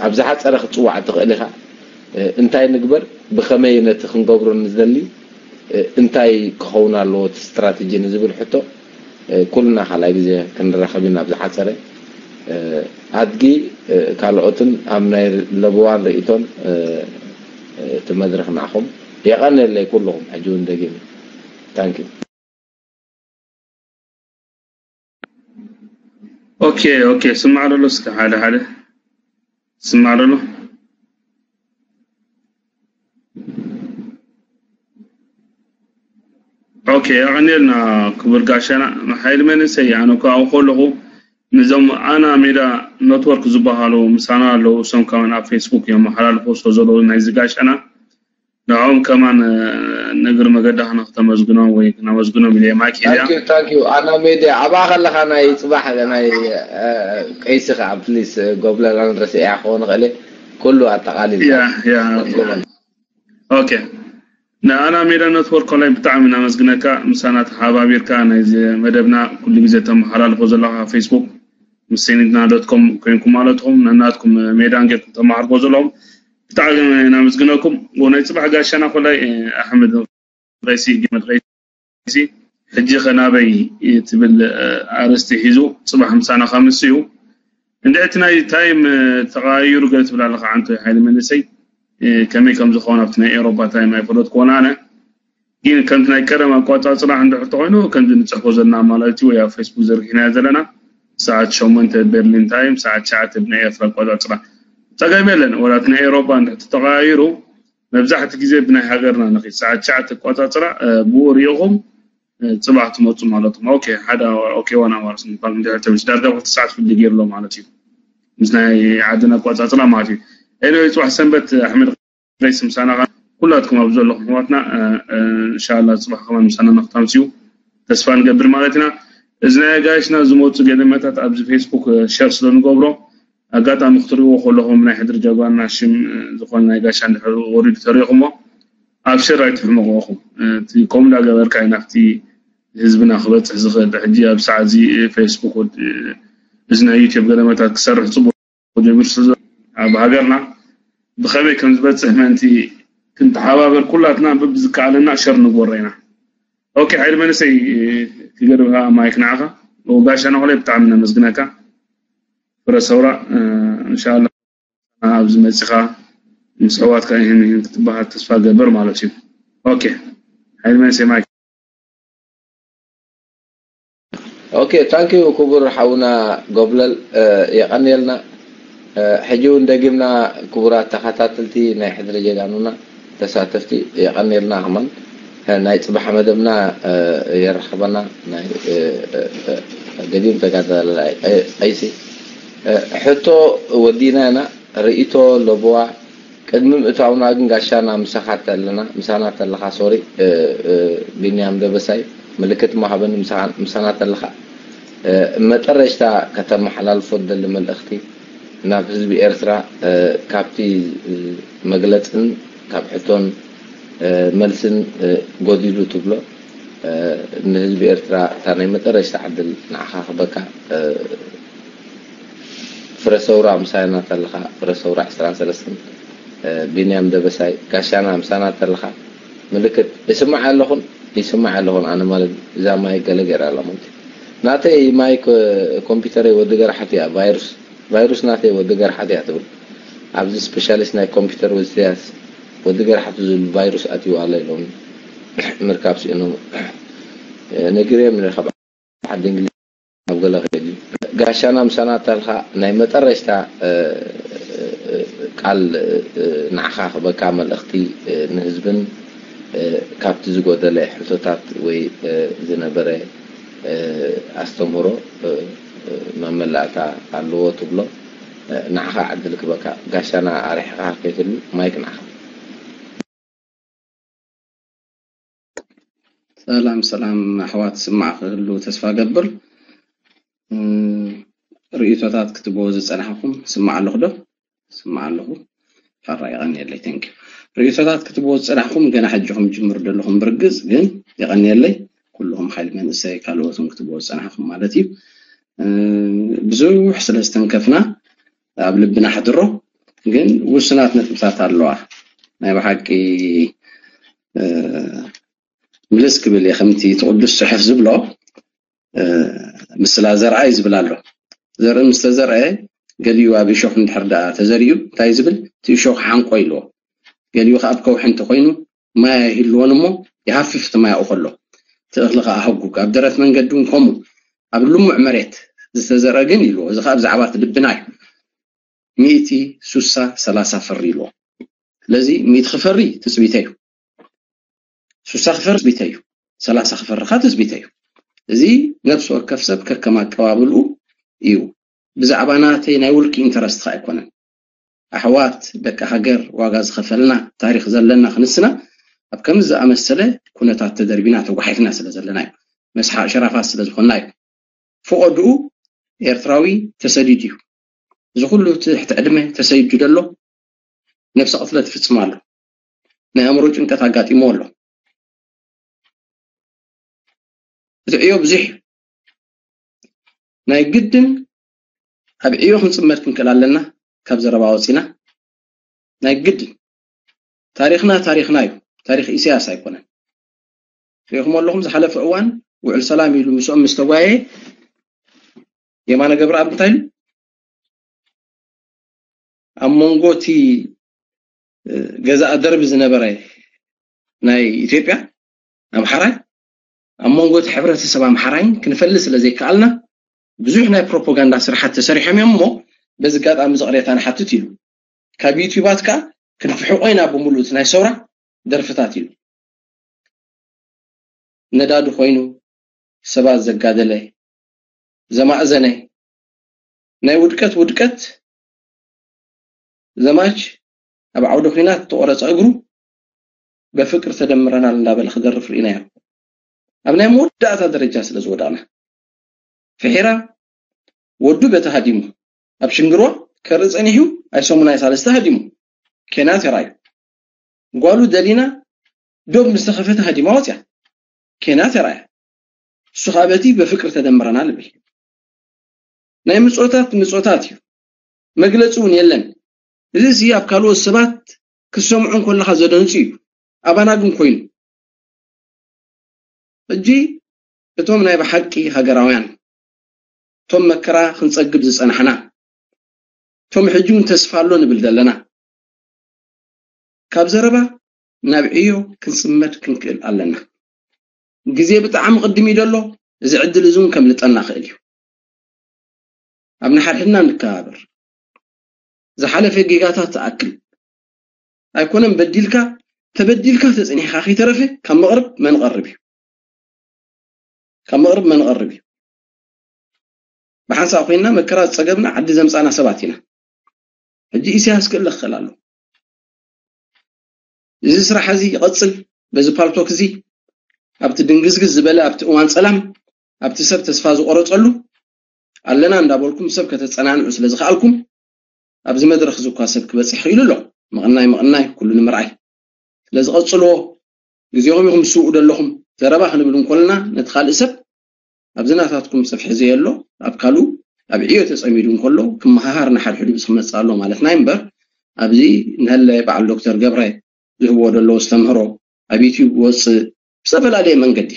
ኣብ ዝሓፀረ ክትፅዋዕ ትኽእል ኢኻ። እንታይ ንግበር፣ ብኸመይ ነቲ ክንገብሮ ንዝደሊ እንታይ ክኸውን ኣለዎ እቲ ስትራተጂ ንዝብል ሕቶ ኩልና ካልኣይ ግዜ ክንራኸብ ኢና ኣብ ዝሓፀረ። ኣድጊ ካልኦትን ኣብ ናይ ለብዋን ርእቶን እቲ መድረኽ ንዓኹም። የቐንየለይ ኩልኹም ሕጂ እውን ደጊመ። Thank you። ኦኬ ኦኬ፣ ስማዕ ደሎ እስከ ሓደ ሓደ ስማዕ ደሎ። ኦኬ፣ ኣቐንየልና ክቡር ጋሻና ሓይሊ መንእሰይ። ኣነ እኮ ኣብኡ ከለኹ ነዞም ኣና ሜዳ ኖትወርክ ዝበሃሉ ምሳና ኣለዉ። እሶም ከማን ኣብ ፌስቡክ የመሓላልፎ ስለ ዘለዉ ናይዚ ጋሻና ንዕኦም ከማን ንእግሪ መገዲ ክነክተመስግኖም ወይ ክነመስግኖም ኢለ ማይክ ሒዝያ። ታንኪዩ ኣና ሜድያ ኣብኣ ከለካ ናይ ፅባሕ ናይ ቀይሲ ከዓ ፕሊስ ጎብለላን ረስያ ክኸውን ክእል ኩሉ ኣጠቃሊል። ኦኬ ንኣና ሜዳ ነትወርክ ኮላይ ብጣዕሚ እናመስግነካ ምሳና ተሓባቢርካ ናይዚ መደብና ኩሉ ግዜ ተመሓላልፎ ዘለካ ፌስቡክ ምስ ሴኒትና ዶት ኮም ኮይንኩም ማለት ኹም ነናትኩም ሜዳን ጌርኩም ተመሓርኮ ዘለኹም ብጣዕሚ እናመስግነኩም። ናይ ፅባሕ ጋሻና ኮላይ ኣሕመድ ቀይሲ ገመድ ቀይሲ ሕጂ ከናበይ ትብል ኣርእስቲ ሒዙ ፅባሕ ምሳና ከምስ እዩ። እንድዕቲ ናይ ታይም ተቐያይሩ ገለ ትብል ኣለካ ዓንቶ ሓይሊ መንእሰይ ከመይ ከም ዝኸውን ኣብቲ ናይ ኤሮፓ ታይም ኣይፈለጥኩዎን ኣነ። ግን ከምቲ ናይ ቀደም ኣቋፃፅራ እንድሕር ተኮይኑ ከምዚ ንፅሕፎ ዘለና ማለት እዩ ወይ ኣብ ፌስቡክ ዘርጊሕናዮ ዘለና ሰዓት ሸሞንተ ቤርሊን ታይም ሰዓት ትሽዓተ ብናይ ኤርትራ ኣቋፃፅራ ፀገም የለን። ወላ እቲ ናይ ኤሮፓ እንድሕር ተተቀያይሩ መብዛሕቲ ግዜ ብናይ ሃገርና ንኺድ ሰዓት ትሽዓተ ኣቋፃፅራ ብኡ ሪኢኹም ፅባሕ ትመፁ ማለት ኹም። ኦኬ ሓደ ኦኬ ዋን ኣዋርስ ምባል እንድሕር ተመስ ዳርጋ ክልተ ሰዓት ፍሊ ገይሩ ኣሎ ማለት እዩ ምስ ናይ ዓድና ኣቋፃፅራ ማለት እዩ። ኤኒወይ ፅባሕ ሰንበት ኣሕመድ ቀይሲ ምሳና ኩላትኩም ኣብ ዘለኹም ኣሕዋትና እንሻላ ፅባሕ ከማን ምሳና ንክታምፅኡ ተስፋ ንገብር ማለት ኢና። እዚ ናይ ኣጋይሽና ዝመፁ ገደመታት ኣብዚ ፌስቡክ ሸር ስለ ንገብሮ ኣጋጣሚ ክትሪእዎ ከለኹም ናይ ሕድሪ ጀጋኑና ሽም ዝኾነ ናይ ጋሻ እንድሕር ወሪዱ ተሪእኹሞ ኣብሽር ኣይትሕመቑ ኢኹም። እቲ ከምኡ እንዳገበርካ ኢና ኣብቲ ህዝብና ክበፅሕ ዝኽእል። ሕጂ ኣብ ሰዓት እዚ ፌስቡክ እዚ ናይ ዩቲዩብ ገለመታት ክሰርሕ ፅቡቅ ጀሚሩ ስለ ዘሎ ኣብ ሃገርና ብኸመይ ከም ዝበፅሕ ምእንቲ ክንተሓባበር ኩላትና በብዝከኣለና ሸር ንግበሮ ኢና። ኦኬ ሓይሊ መንእሰይ ክገድብካ ማይክ ንዓኻ። ጋሻ ነኾለ ብጣዕሚ ነመስግነካ። ፍረ ሰውራ እንሻላ ኣብዚ መፂኻ ምስ ኣሕዋትካ ይህን ይህን ክትበሃል ተስፋ ገብር ማለት እዩ። ኦኬ ሓይሊ መንእሰይ ማይክ ኦኬ ታንኪዩ ክቡር ሓውና ጎብለል የቐንየልና። ሕጂ እውን ደጊምና ክቡራት ተኸታተልቲ ናይ ሕድሪ ጀጋኑና ተሳተፍቲ የቐንየልና። ከማን ናይ ፅባሕ መደብና የራኽበና። ናይ ገዲም ተጋዳላይ ቀይሲ ሕቶ ወዲና ኢና። ርእይቶ ለቦዋ ቅድሚ ምእታውና ግን ጋሻና ምሳኻ ተለና ምሳና ተለኻ ሶሪ ቢንያም ደበሳይ ምልክት ማሃበኒ ምሳና ተለኻ መጠረሽታ ከተመሓላልፎ ደሊ መልእኽቲ ናብ ህዝቢ ኤርትራ ካብቲ መግለፅን ካብ ሕቶን መልስን ጎዲሉ ትብሎ ንህዝቢ ኤርትራ እታ ናይ መጠረሽታ ዕድል ንዓኻ ክበካ ፍረ ሰውራ ምሳና ተለኻ ፍረ ሰውራ ዕስራን ሰለስተን ቢንያም ደበሳይ ጋሻና ምሳና ተለኻ ምልክት ይስማዕ ኣለኹን ይስማዕ ኣለኹን ኣነ ማለት እዛ ማይ ገለ ገይራ ኣላ ማለት ናተይ ማይ ኮምፒውተረይ ወዲ ገራሓት እያ ቫይሩስ ቫይሩስ ናተይ ወዲ ገራሓት እያ ትብል ኣብዚ ስፔሻሊስት ናይ ኮምፒውተር ወዝያስ ወዲ ገራሓት ዝብል ቫይሩስ ኣትዩ ኣለ ኢሎም ምርካብ ስኢኖም ነጊረዮም ካብ ዓዲ እንግሊዝ ኣብ ገለ ከይዱ ጋሻና ምሳና ተልካ ናይ መጠረሽታ ቃል ንዓኻ ክበካ መልእኽቲ ንህዝብን ካብቲ ዝጎደለ ሕቶታት ወይ ዝነበረ ኣስተምህሮ መመላእታ ኣለዎ ትብሎ ንዓኻ ዕድል ክበካ ጋሻና ኣርሕኻ ከይትሉ ማይክ ንዓኻ ሰላም ሰላም ኣሕዋት ስማዕ ክህሉ ተስፋ ገብር ርእይቶታት ክትቦ ዝፀናሕኩም ስማዕ ኣለኹ ዶ ስማዕ ኣለኹ ሓራ ይቐንየለይ ተንክ ርእይቶታት ክትቦ ዝፀናሕኩም ገና ሕጂ ከም ጅምር ዘለኹም ብርግፅ ግን ይቐንየለይ ኩልኹም ሓይሊ መንእሰይ ካልኦትን ክትቦ ዝፀናሕኩም ማለት እዩ ብዙሕ ስለ ዝተንከፍና ኣብ ልብና ሕድሮ ግን ውስናት ነጥብታት ኣለዋ ናይ ብሓቂ ምልስ ክብል እየ ከምቲ እቲ ቅዱስ ፅሑፍ ዝብሎ ምስላ ዘርኣይ ዝብል ኣሎ ዘርኢ ምስ ተዘርአ ገሊኡ ኣብ እሾኽ እንድሕር ደኣ ተዘሪኡ እንታይ ዝብል እቲ እሾኽ ሓንቆ ኢልዎ ገሊኡ ከኣ ኣብ ከውሒ እንተኮይኑ ማይ ኣይህልዎን እሞ ይሃፍፍ እቲ ማይ ኣብኡ ከሎ እቲ እኽሊ ከኣ ህጉግ ኣብ ደረት መንገዲ እውን ከምኡ ኣብ ልሙዕ መሬት ዝተዘርአ ግን ኢልዎ እዚ ከኣ ብዛዕባ እቲ ልብና እዩ ሚእቲ ሱሳ ሰላሳ ፈሪ ኢልዎ ስለዚ ሚእቲ ክፈሪ ትፅቢተይ እዩ ሱሳ ክፈሪ ትፅቢተይ እዩ ሰላሳ ክፈሪ ከዓ ትፅቢተይ እዩ እዚ ነብሲ ወከፍ ሰብ ከከም ኣቀባብልኡ እዩ ብዛዕባ ናተይ ናይ ውልቂ ኢንተረስት ከዓ ኣይኮነን ኣሕዋት ደቂ ሃገር ዋጋ ዝኸፈልና ታሪክ ዘለና ክንስና ኣብ ከምዚ ዝኣመሰለ ኩነታት ተደርቢና ተጓሒፍና ስለ ዘለና እዩ መስሓቅ ሸራፋት ስለ ዝኾንና እዩ ፈቐድኡ ኤርትራዊ ተሰዲዱ እዩ እዚ ኩሉ ትሕቲ ዕድመ ተሰይዱ ዘሎ ነብሰ ቅትለት ይፍጽም ኣሎ ናይ ኣእምሮ ጭንቀት ኣጋጢሞ ኣሎ እቲ ዕዮ ብዙሕ እዩ ናይ ግድን ኣብ ዕዮ ክንጽመድ ክንክእል ኣለና ካብ ዘረባ ወጺና ናይ ግድን ታሪኽና ታሪኽና እዩ ታሪኽ ኢሳያስ ኣይኮነን ሪኢኹም ኣለኹም ዝሓለፈ እዋን ውዕል ሰላም ኢሉ ምስኦም ምስ ተጓየ የማነ ገብረኣብ እንታይ ኢሉ ኣብ መንጎ እቲ ገዛእ ደርቢ ዝነበረ ናይ ኢትዮጵያ ኣምሓራይ ኣብ መንጎ እቲ ሕብረተሰብ ኣምሓራይን ክንፈልጥ ስለ ዘይከኣልና ብዙሕ ናይ ፕሮፓጋንዳ ስራሓት ተሰሪሖም እዮም እሞ በዚ ኣጋጣሚ ዝቕሬታ ንሓትት ኢሉ ካብ ዩትዩባት ከዓ ክንፍሕቆ ኢና ብምሉእ እቲ ናይ ሰውራ ደርፍታት ኢሉ ነዳዲ ኮይኑ ሰባት ዘጋደለ ዘማእዘነ ናይ ውድቀት ውድቀት ዘማች ኣብ ዓውደ ኲናት ዝተቆረፀ እግሩ በፍቅር ተደምረናል እንዳበለ ክደርፍ ርኢናዮ ኣብ ናይ መወዳእታ ደረጃ ስለ ዝወዳእና ፍሒራ ወዱ በቲ ሃዲሙ ኣብ ሽንግርዋ ከርኢ ጸኒሑ ኣይሰሙን ኣይሳለስተ ሃዲሙ። ኬና ተራዩ። ጓሉ ደሊና ዶብ ምስ ተኸፈተ ሃዲማ ወጽያ። ኬና ተራያ። እሱ ኻበቲ በፍቅሪ ተደምረና ልብል። ናይ ምጾታት ምጾታት እዩ። መግለጺ እውን የለን። እዚ ሲ ኣብ ካልኦት ሰባት ክትሰምዑ እንከለኻ ዘደንጹ እዩ። ኣባና ግን ኮይኑ። ሕጂ እቶም ናይ ብሓቂ ሃገራውያን፣ እቶም መከራ ክንጸግብ ዝጸናሕና፣ እቶም ሕጂ እውን ተስፋ ኣሎ ንብል ዘለና፣ ካብ ዘረባ ናብ ዕዮ ክንጽመድ ክንክእል ኣለና። ግዜ ብጣዕሚ ቅድም እዩ ዘሎ፣ እዚ ዕድል እዚ እውን ከምልጠና ክእል እዩ። ኣብ ንሓድሕድና ንከባበር። ዝሓለፈ ጌጋታት ትኣክል ኣይኮነን በዲልካ፣ ተበዲልካ ተጸኒሕካ ከይተረፈ ካብ መቕርብ መን ቀርብ እዩ? ካብ መቕርብ መን ቀርብ እዩ? ብሓንሳእ ኮይንና መከራ ዝጸገብና ዓዲ ዘምጻና ሰባት ኢና። ሕጂ ኢሳያስ ክእለ ክኽእል ኣሎ። እዚ ስራሕ እዚ ይቐጽል። በዚ ፓልቶክ እዚ ኣብቲ ድንግዝግዝ ዝበለ ኣብቲ እዋን ጸላም ኣብቲ ሰብ ተስፋ ዝቆረጸሉ ኣለና እንዳበልኩም ሰብ ከተጸናንዑ ስለ ዝኸኣልኩም ኣብዚ መድረኽ እዚ እኳ ሰብ ክበጽሕ ክኢሉ ኣሎ። ምቕናይ ምቕናይ ኩሉ ንምርኣይ። ስለዚ ቀጽልዎ። ግዜኹም ኢኹም ትስውኡ ዘለኹም። ዘረባ ክንብል እንኮልና ነቲ ካልእ ሰብ ኣብዚ ናታትኩም ጽፍሒ ዘየሎ ኣብ ካሉ ኣብ ዕዮ ተጸሚዱ እንከሎ ክመሃሃር ንሓድሕዱ ምስ ክመጽእ ኣሎ ማለትና እዩ እምበር ኣብዚ ንሀለ በዓል ዶክተር ገብረ ዝህብዎ ዘለዉ ኣስተምህሮ ኣብ ዩትዩብ ክወጽእ ብዝተፈላለየ መንገዲ።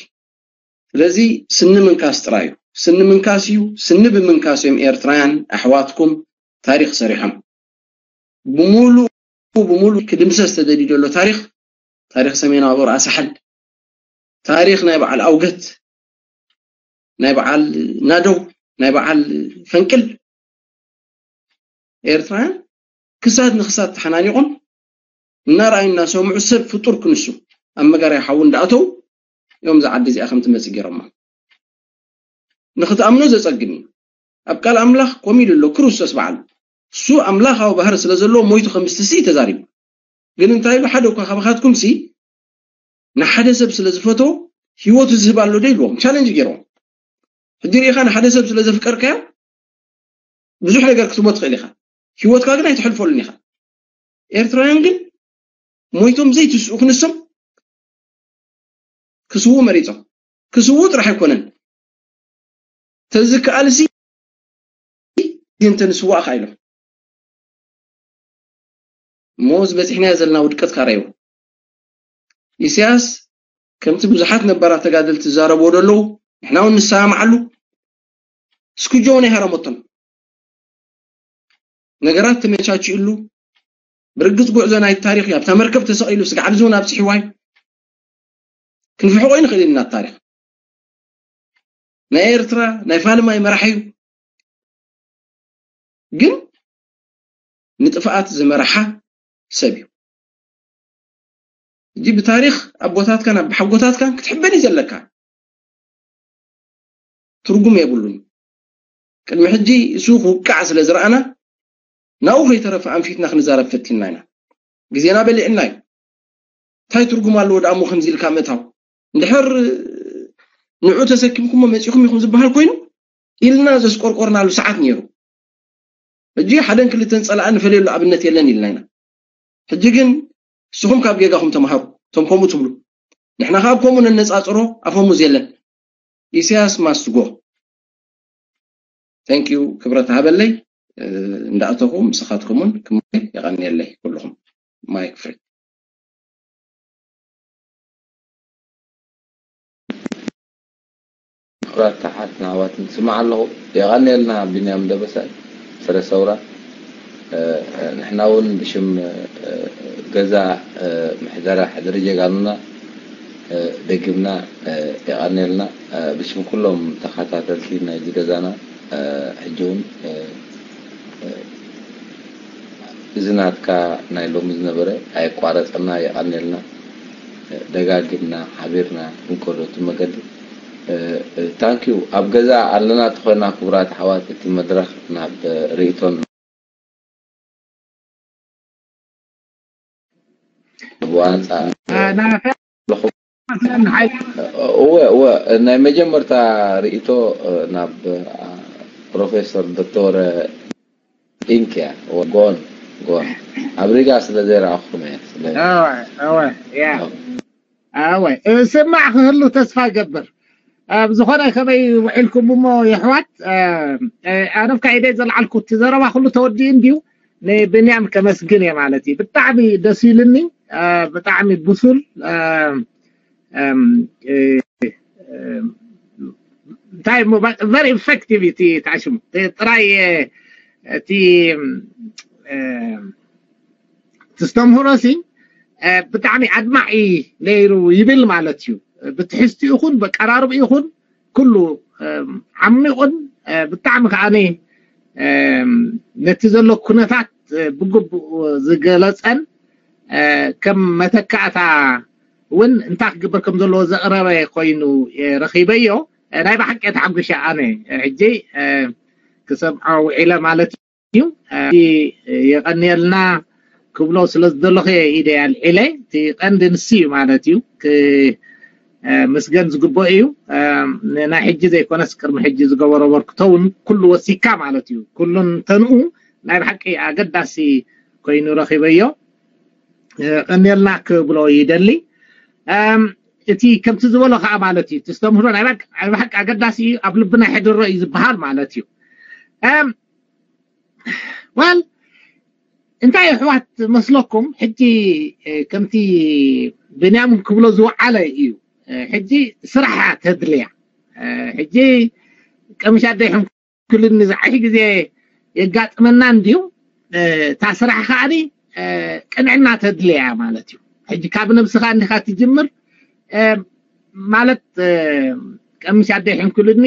ስለዚ ስኒ ምንካስ ጥራይ እዩ። ስኒ ምንካስ እዩ። ስኒ ብምንካስ እዮም ኤርትራውያን ኣሕዋትኩም ታሪኽ ሰሪሖም። ብምሉኡ ብምሉኡ ክድምሰስ ተደልዩ ዘሎ ታሪኽ፣ ታሪኽ ሰሜናዊ ኣብዑር ኣሳሕል፣ ታሪኽ ናይ በዓል ኣውገት፣ ናይ በዓል ናደው፣ ናይ በዓል ፈንቅል ኤርትራውያን ክሳድ ንክሳድ ተሓናኒቖም እናረኣዩ እናሰምዑ ሰብ ፍጡር ክንሱ ኣብ መጋርያ ሓዊ እንዳኣተው እዮም እዛ ዓዲ እዚኣ ከም ትመጽእ ገይሮማ። ንክትኣምኖ ዘጸግም እዩ። ኣብ ቃል ኣምላኽ ከምኡ ኢሉ ኣሎ ክርስቶስ በዓሉ። እሱ ኣምላኻዊ ባህሪ ስለ ዘለዎ ሞይቱ ከም ዝትስእ እዩ ተዛሪቡ። ግን እንታይ ኢሉ ሓደ እኳ ካባኻትኩም ሲ ንሓደ ሰብ ስለ ዝፈተዎ ህይወቱ ዝህብ ኣሎ ዶ ኢልዎም ቻለንጅ ገይርዎም። ሕጂ ርኢኻ ንሓደ ሰብ ስለ ዘፍቀርካዮ ብዙሕ ነገር ክትሞ ትኽእል ኢኻ። ህይወትካ ግን ኣይትሕልፈሉን ኢኻ። ኤርትራውያን ግን ሞይቶም ዘይትስኡ ክንሶም ክስውኡ መሪጾም። ክስውኡ ጥራሕ ኣይኮነን ተዝከኣልሲ ግን ተንስዋእ ኢሎም እሞ ዝበፂሕናዮ ዘለና ውድቀት ካረይዎ። ኢሳያስ ከምቲ ብዙሓት ነባራት ተጋደልቲ ዝዛረብዎ ዘለዉ ንሕና እውን ንሰማምዓሉ። እስኩጆ እውን ኣይሃረመቶን። ነገራት ተመቻችእሉ ብርግጽ ጉዕዞ ናይ ታሪኽ እዩ። ኣብታ መርከብ ተሰቒሉ ስጋዕ ኣብዚ እውን ኣብፅሕዋ እዩ። ክንፍሕቆ ይንኽእል ኢና ታሪኽ። ናይ ኤርትራ ናይ ፋልማይ መራሒ እዩ። ግን ንጥፍኣት ዝመርሓ ሰብ እዩ። ሕጂ ብታሪኽ ኣቦታትካን ኣቦሓጎታትካን ክትሕበን እዩ ዘለካ። ትርጉም የብሉን። ቅድሚ ሕጂ እሱ ክውቃዕ ስለ ዝረኣና ናብኡ ከይተረፈ ኣንፊትና ክንዛረብ ፈቲንና ኢና። ግዜና በሊዕና እዩ። እንታይ ትርጉም ኣለዎ ደኣ እሞ ከምዚ ኢልካ ምእታው? እንድሕር ንዑ ተሰኪምኩሞ መጺኹም ኢኹም ዝበሃል ኮይኑ ኢልና ዘስቆርቆርናሉ ሰዓት ነይሩ። ሕጂ ሓደን ክልተን ጸላእን ንፈልየሉ ኣብነት የለን ኢልና ኢና። ሕጂ ግን ንስኹም ካብ ጌጋኹም ተምሃሩ፣ እቶም ከምኡ ትብሉ። ንሕና ካብ ከምኡ ነነጻጽሮ ኣፈሙዝ የለን። ኢሳያስ ማስት ጎ። Thank you ክብረት ሃበለይ። እንዳእተኹ ምስኻትኩምን ክምይ የቐንየለይ ኩልኹም። ማይክ ፍሪ። ክብራት ኣሓትና ኣሕዋትን ስማዕ ኣለኹ። የቐንየልና ቢንያም ደበሳይ፣ ፍረ ሰውራ። ንሕና እውን ብሽም ገዛ ምሕደራ ሕድሪ ጀጋኑና ደጊምና የቐንየልና። ብሽም ኩሎም ተኸታተልቲ ናይዚ ገዛና ሕጂ እውን እዚ ናትካ ናይ ሎሚ ዝነበረ ኣየቋረጸና፣ የቐንየልና። ደጋጊምና ሓቢርና ክንከዶ እቲ መገዲ። ታንኪዩ። ኣብ ገዛ ኣለና ተኾይና ክቡራት ኣሕዋት እቲ መድረኽ ናብ ርእይቶን ብዋንጻ እወ እወ ናይ መጀመርታ ርእይቶ ናብ ፕሮፌሰር ዶክተር ሊንክ እያ። ጎን ጎን ኣብ ሪጋ ስለ ዘይረኣኹም እየ። ስለ እወ እወ ያ እወ ስማዕ ክህሉ ተስፋ ይገብር። ኣብ ዝኾነ ከመይ ውዒልኩም እሞ የሕዋት? ኣነፍካ ኢደይ ዘልዓልኩ እቲ ዘረባ ኩሉ ተወዲኡ እንድዩ። ንብንያም ከመስግን እየ ማለት እዩ። ብጣዕሚ ደስ ኢልኒ። ብጣዕሚ ብሱል እንታይ very effective እቲ ተዓሽሙ ጥራይ እቲ ተስተምህሮ ሲ ብጣዕሚ ኣድማዒ ነይሩ ይብል ማለት እዩ። ብትሕዝቲ ይኹን በቀራርብ ይኹን ኩሉ ዓሚቑን ብጣዕሚ ከዓኒ ነቲ ዘሎ ኩነታት ብግቡእ ዝገለፀን ከም መተካእታ እውን እንታይ ክግበር ከም ዘለዎ ዘቕረበ ኮይኑ ረኺበዮ። ናይ ብሓቂ ተሓጒሸ ኣነ ሕጂ ክሰምዖ ውዒለ ማለት እዩ። የቐንየልና ክብሎ ስለ ዝደለኹ ኢደ ኣልዒለ። እቲ ቀንዲ ንሱ እዩ ማለት እዩ። ምስገን ዝግብኦ እዩ። ናይ ሕጂ ዘይኮነስ ቅድሚ ሕጂ ዝገበሮ በርክቶ እውን ኩሉ ወሲካ ማለት እዩ። ኩሉን ተንኡ ናይ ብሓቂ ኣገዳሲ ኮይኑ ረኺበዮ። ቀንየልና ክብሎ ይደሊ። እቲ ከምቲ ዝበሎ ከዓ ማለት እዩ። እቲ ዝተምህሮ ናይ ብሓቂ ኣገዳሲ እዩ። ኣብ ልብና ይሕድሮ እዩ ዝበሃል ማለት እዩ። ዋል እንታይ ኣሕዋት መስለኩም? ሕጂ ከምቲ ብንያምን ክብሎ ዝወዓለ እዩ። ሕጂ ስራሕ ተድልያ። ሕጂ ቀምሽ ኣደይ ሕንኩልኒ ዝዓይ ግዜ የጋጥመና እንድዩ። እታ ስራሕ ከዓኒ ቅንዕና ተድልያ ማለት እዩ። ሕጂ ካብ ነብስኻ እንዲኻ ትጅምር። ማለት ቀምሽ ኣደይ ሕንኩልኒ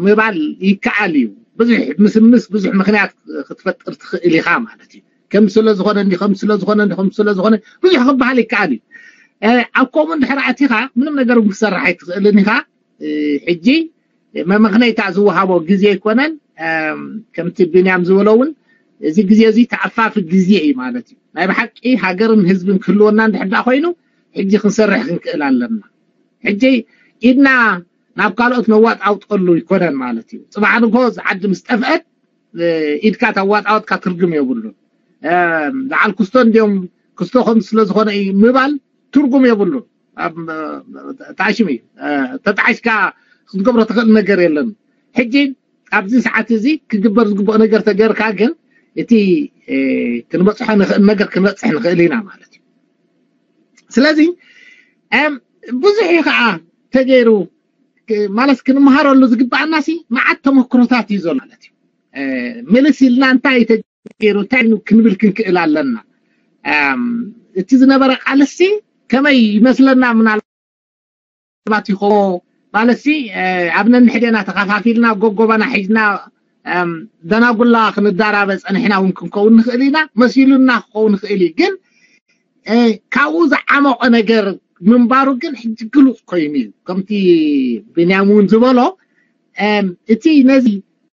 ምባል ይከኣል እዩ። ብዙሕ ምስምስ ብዙሕ ምክንያት ክትፈጥር ትኽእል ኢኻ ማለት እዩ። ከም ስለ ዝኾነ እንዲ ከም ስለ ዝኾነ እንዲ ከም ስለ ዝኾነ ብዙሕ ክበሃል ይከኣል እዩ። ኣብ ከምኡ እንድሕር ኣቲኻ ምንም ነገር እውን ክሰርሕ ኣይትኽእልን ኢኻ። ሕጂ መመኽነይታ ዝወሃቦ ግዜ ኣይኮነን። ከምቲ ብንያም ዝበሎ እውን እዚ ግዜ እዚ ተኣፋፊ ግዜ እዩ ማለት እዩ። ናይ ብሓቂ ሃገርን ህዝብን ክህልወና እንድሕር ዳ ኮይኑ ሕጂ ክንሰርሕ ክንክእል ኣለና። ሕጂ ኢድና ናብ ካልኦት ነዋጣውጠሉ ይኮነን ማለት እዩ። ፅባሕ ንግሆ እዚ ዓዲ ምስ ጠፍአት ኢድካ ታዋጣወጥካ ትርጉም የብሉን። በዓል ክስቶ እንዲዮም ክስቶ ከም ስለ ዝኾነ እዩ ምባል ትርጉም የብሉን። ታሽም እዩ። ተጣዒስካ ክትገብሮ ትኽእል ነገር የለን። ሕጂ ኣብዚ ሰዓት እዚ ክግበር ዝግብኦ ነገር ተገርካ ግን እቲ ክንበፅሖ ንኽእል ነገር ክንበፅሕ ንኽእል ኢና ማለት እዩ። ስለዚ ብዙሕ እዩ ከዓ ተገይሩ ማለት ክንመሃረሉ ዝግባኣና ሲ መዓት ተመክሮታት እዩ ዘሎ ማለት እዩ። ምልስ ኢልና እንታይ ተገይሩ እንታይ ክንብል ክንክእል ኣለና። እቲ ዝነበረ ቃልሲ ከመይ ይመስለና ምናልባት ይኾ ማለት ሲ ኣብ ነንሕደና ተኸፋፊልና ጎጎባና ሒዝና ደናጉላ ክንዳራበ ፀኒሕና እውን ክንከውን ንኽእል ኢና። መሲሉና ክኸውን ንኽእል እዩ ግን ካብኡ ዝዓመቐ ነገር ምንባሩ ግን ሕጂ ግሉፅ ኮይኑ እዩ። ከምቲ ብንያም እውን ዝበሎ እቲ ነዚ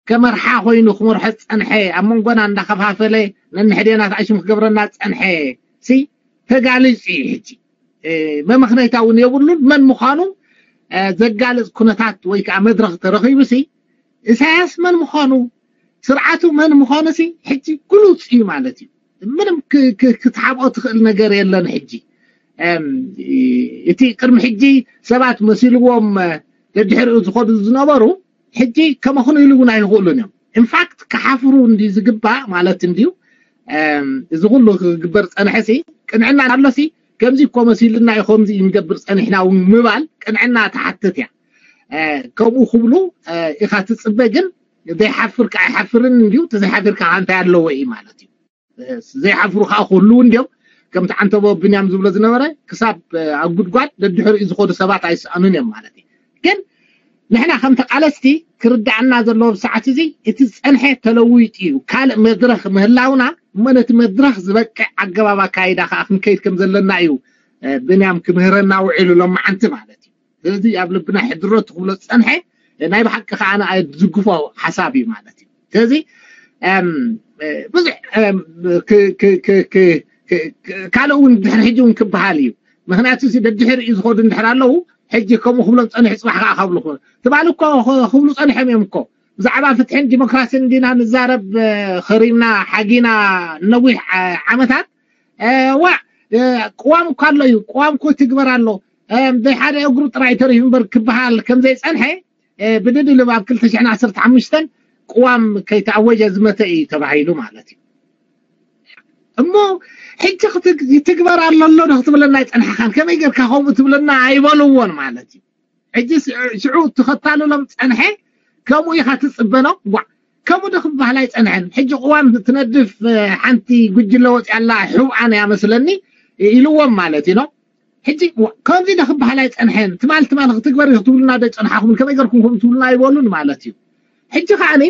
ከመርሓ ኮይኑ ክመርሖ ዝፀንሐ ኣብ መንጎና እንዳኸፋፈለ ነንሕደና ተኣሽሙ ክገብረና ዝፀንሐ ሲ ተጋሊፁ እዩ። ሕጂ መመኽነይታ እውን የብሉን። መን ምዃኑ ዘጋልፅ ኩነታት ወይ ከዓ መድረኽ ተረኺቡ ሲ ኢሳያስ መን ምዃኑ ስርዓቱ መን ምዃኑ ሲ ሕጂ ግሉፅ እዩ ማለት እዩ። ምንም ክትሓብኦ ትኽእል ነገር የለን። ሕጂ እቲ ቅድሚ ሕጂ ሰባት መሲልዎም ደድሕሪኡ ዝኸዱ ዝነበሩ ሕጂ ከመኽኑ ኢሉ እውን ኣይኽእሉን እዮም። ኢንፋክት ክሓፍሩ እንዲ ዝግባእ ማለት እንድዩ። እዚ ኩሉ ክግበር ፀንሐ ሲ ቅንዕና ኣሎ ሲ ከምዚ እኮ መሲልና እዩ ከምዚ ንገብር ፀኒሕና እውን ምባል ቅንዕና ትሓትት እያ። ከምኡ ክብሉ ኢኻ ትፅበ ግን ዘይሓፍር ከዓ ኣይሓፍርን እንድዩ። ተዘይሓፊርካ ከዓ እንታይ ኣለዎ እዩ ማለት እዩ። ዘይሓፍሩ ከዓ ክህልው እንድዮም። ከምቲ ዓንተቦ ብንያም ዝብሎ ዝነበረ ክሳብ ኣብ ጉድጓድ ደድሕሪኡ ዝኸዱ ሰባት ኣይሰኣኑን እዮም ማለት እዩ። ግን ንሕና ከም ተቃለስቲ ክርዳኣና ዘለዎ ብሰዓት እዚ እቲ ዝፀንሐ ተለዊጡ እዩ። ካልእ መድረኽ ምህላውና እሞ ነቲ መድረኽ ዝበቅዕ ኣገባብ ኣካይዳ ከዓ ክንከይድ ከም ዘለና እዩ ብንያም ክምህረና ውዒሉ ሎማዓንቲ ማለት እዩ። ስለዚ ኣብ ልብና ሕድሮ ትኽብሎ ዝፀንሐ ናይ ብሓቂ ከዓ ኣነ ዝግፎ ሓሳብ እዩ ማለት እዩ። ስለዚ ብዙሕ ካልእ እውን ድሕሪ ሕጂ እውን ክበሃል እዩ። ምክንያቱ እዚ ደድሕሪ እዩ ዝኸዱ እንድሕር ኣለዉ ሕጂ ከምኡ ክብሎም ፀኒሑ ፅባሕ ከዓ ካብሉ ትባል እኮ ክብሉ ፀኒሖም እዮም እኮ ብዛዕባ ፍትሕን ዲሞክራሲን እንዲና ንዛረብ፣ እ፣ ኸሪምና ሓጊና ነዊሕ፣ ዓ-፣ ዓመታት። እ፣ ዋዕ፣ እ፣ ቅዋም እኮ ኣሎ እዩ፣ ቅዋም እኮ ትግበር ኣሎ። እ፣ ብሓደ እግሩ ጥራይ ተሪፉ እምበር ክበሃል ከም ዘይጸንሐ፣ እ፣ ብድድልብ ኣብ ክልተ ሽሕን ዓሰርተ ሓሙሽተን ቅዋም ከይተኣወጀ ዝመተ እዩ ተባሂሉ ማለት እዩ። እሞ ሕጂ ክትግ-፣ ይትግበር ኣሎ ኣሎ ዶ ክትብለና ኣይጸንሐኻን? ከመይ ጌርካ ከምኡ ትብለና ኣይበልዎን ማለት እዩ። ሕጂ ስ-፣ ሽዑ ትኸታልሎም ጸንሐ፣ ከምኡ ኢኻ ትጽበ ነው? ዋ፣ ከምኡ ዶ ክበሃል ኣይጸንሐን። ሕጂ ቅዋም ትነድፍ፣ እ፣ ሓንቲ ጉጅለ ወጽያ ኣላ፣ ሕውኣን እያ መስለኒ፣ እ፣ ኢልዎም ማለት እዩ ነው። ሕጂ ዋ፣ ከምዚ ዶ ክበሃል ኣይጸንሐን። ትማል ትማል ክትግበር እዩ ክትብሉና ዶ ጸንሓኹም? ከመይ ገርኩም ከምኡ ትብሉና ኣይበሉን ማለት እዩ። ሕጂ ከዓኒ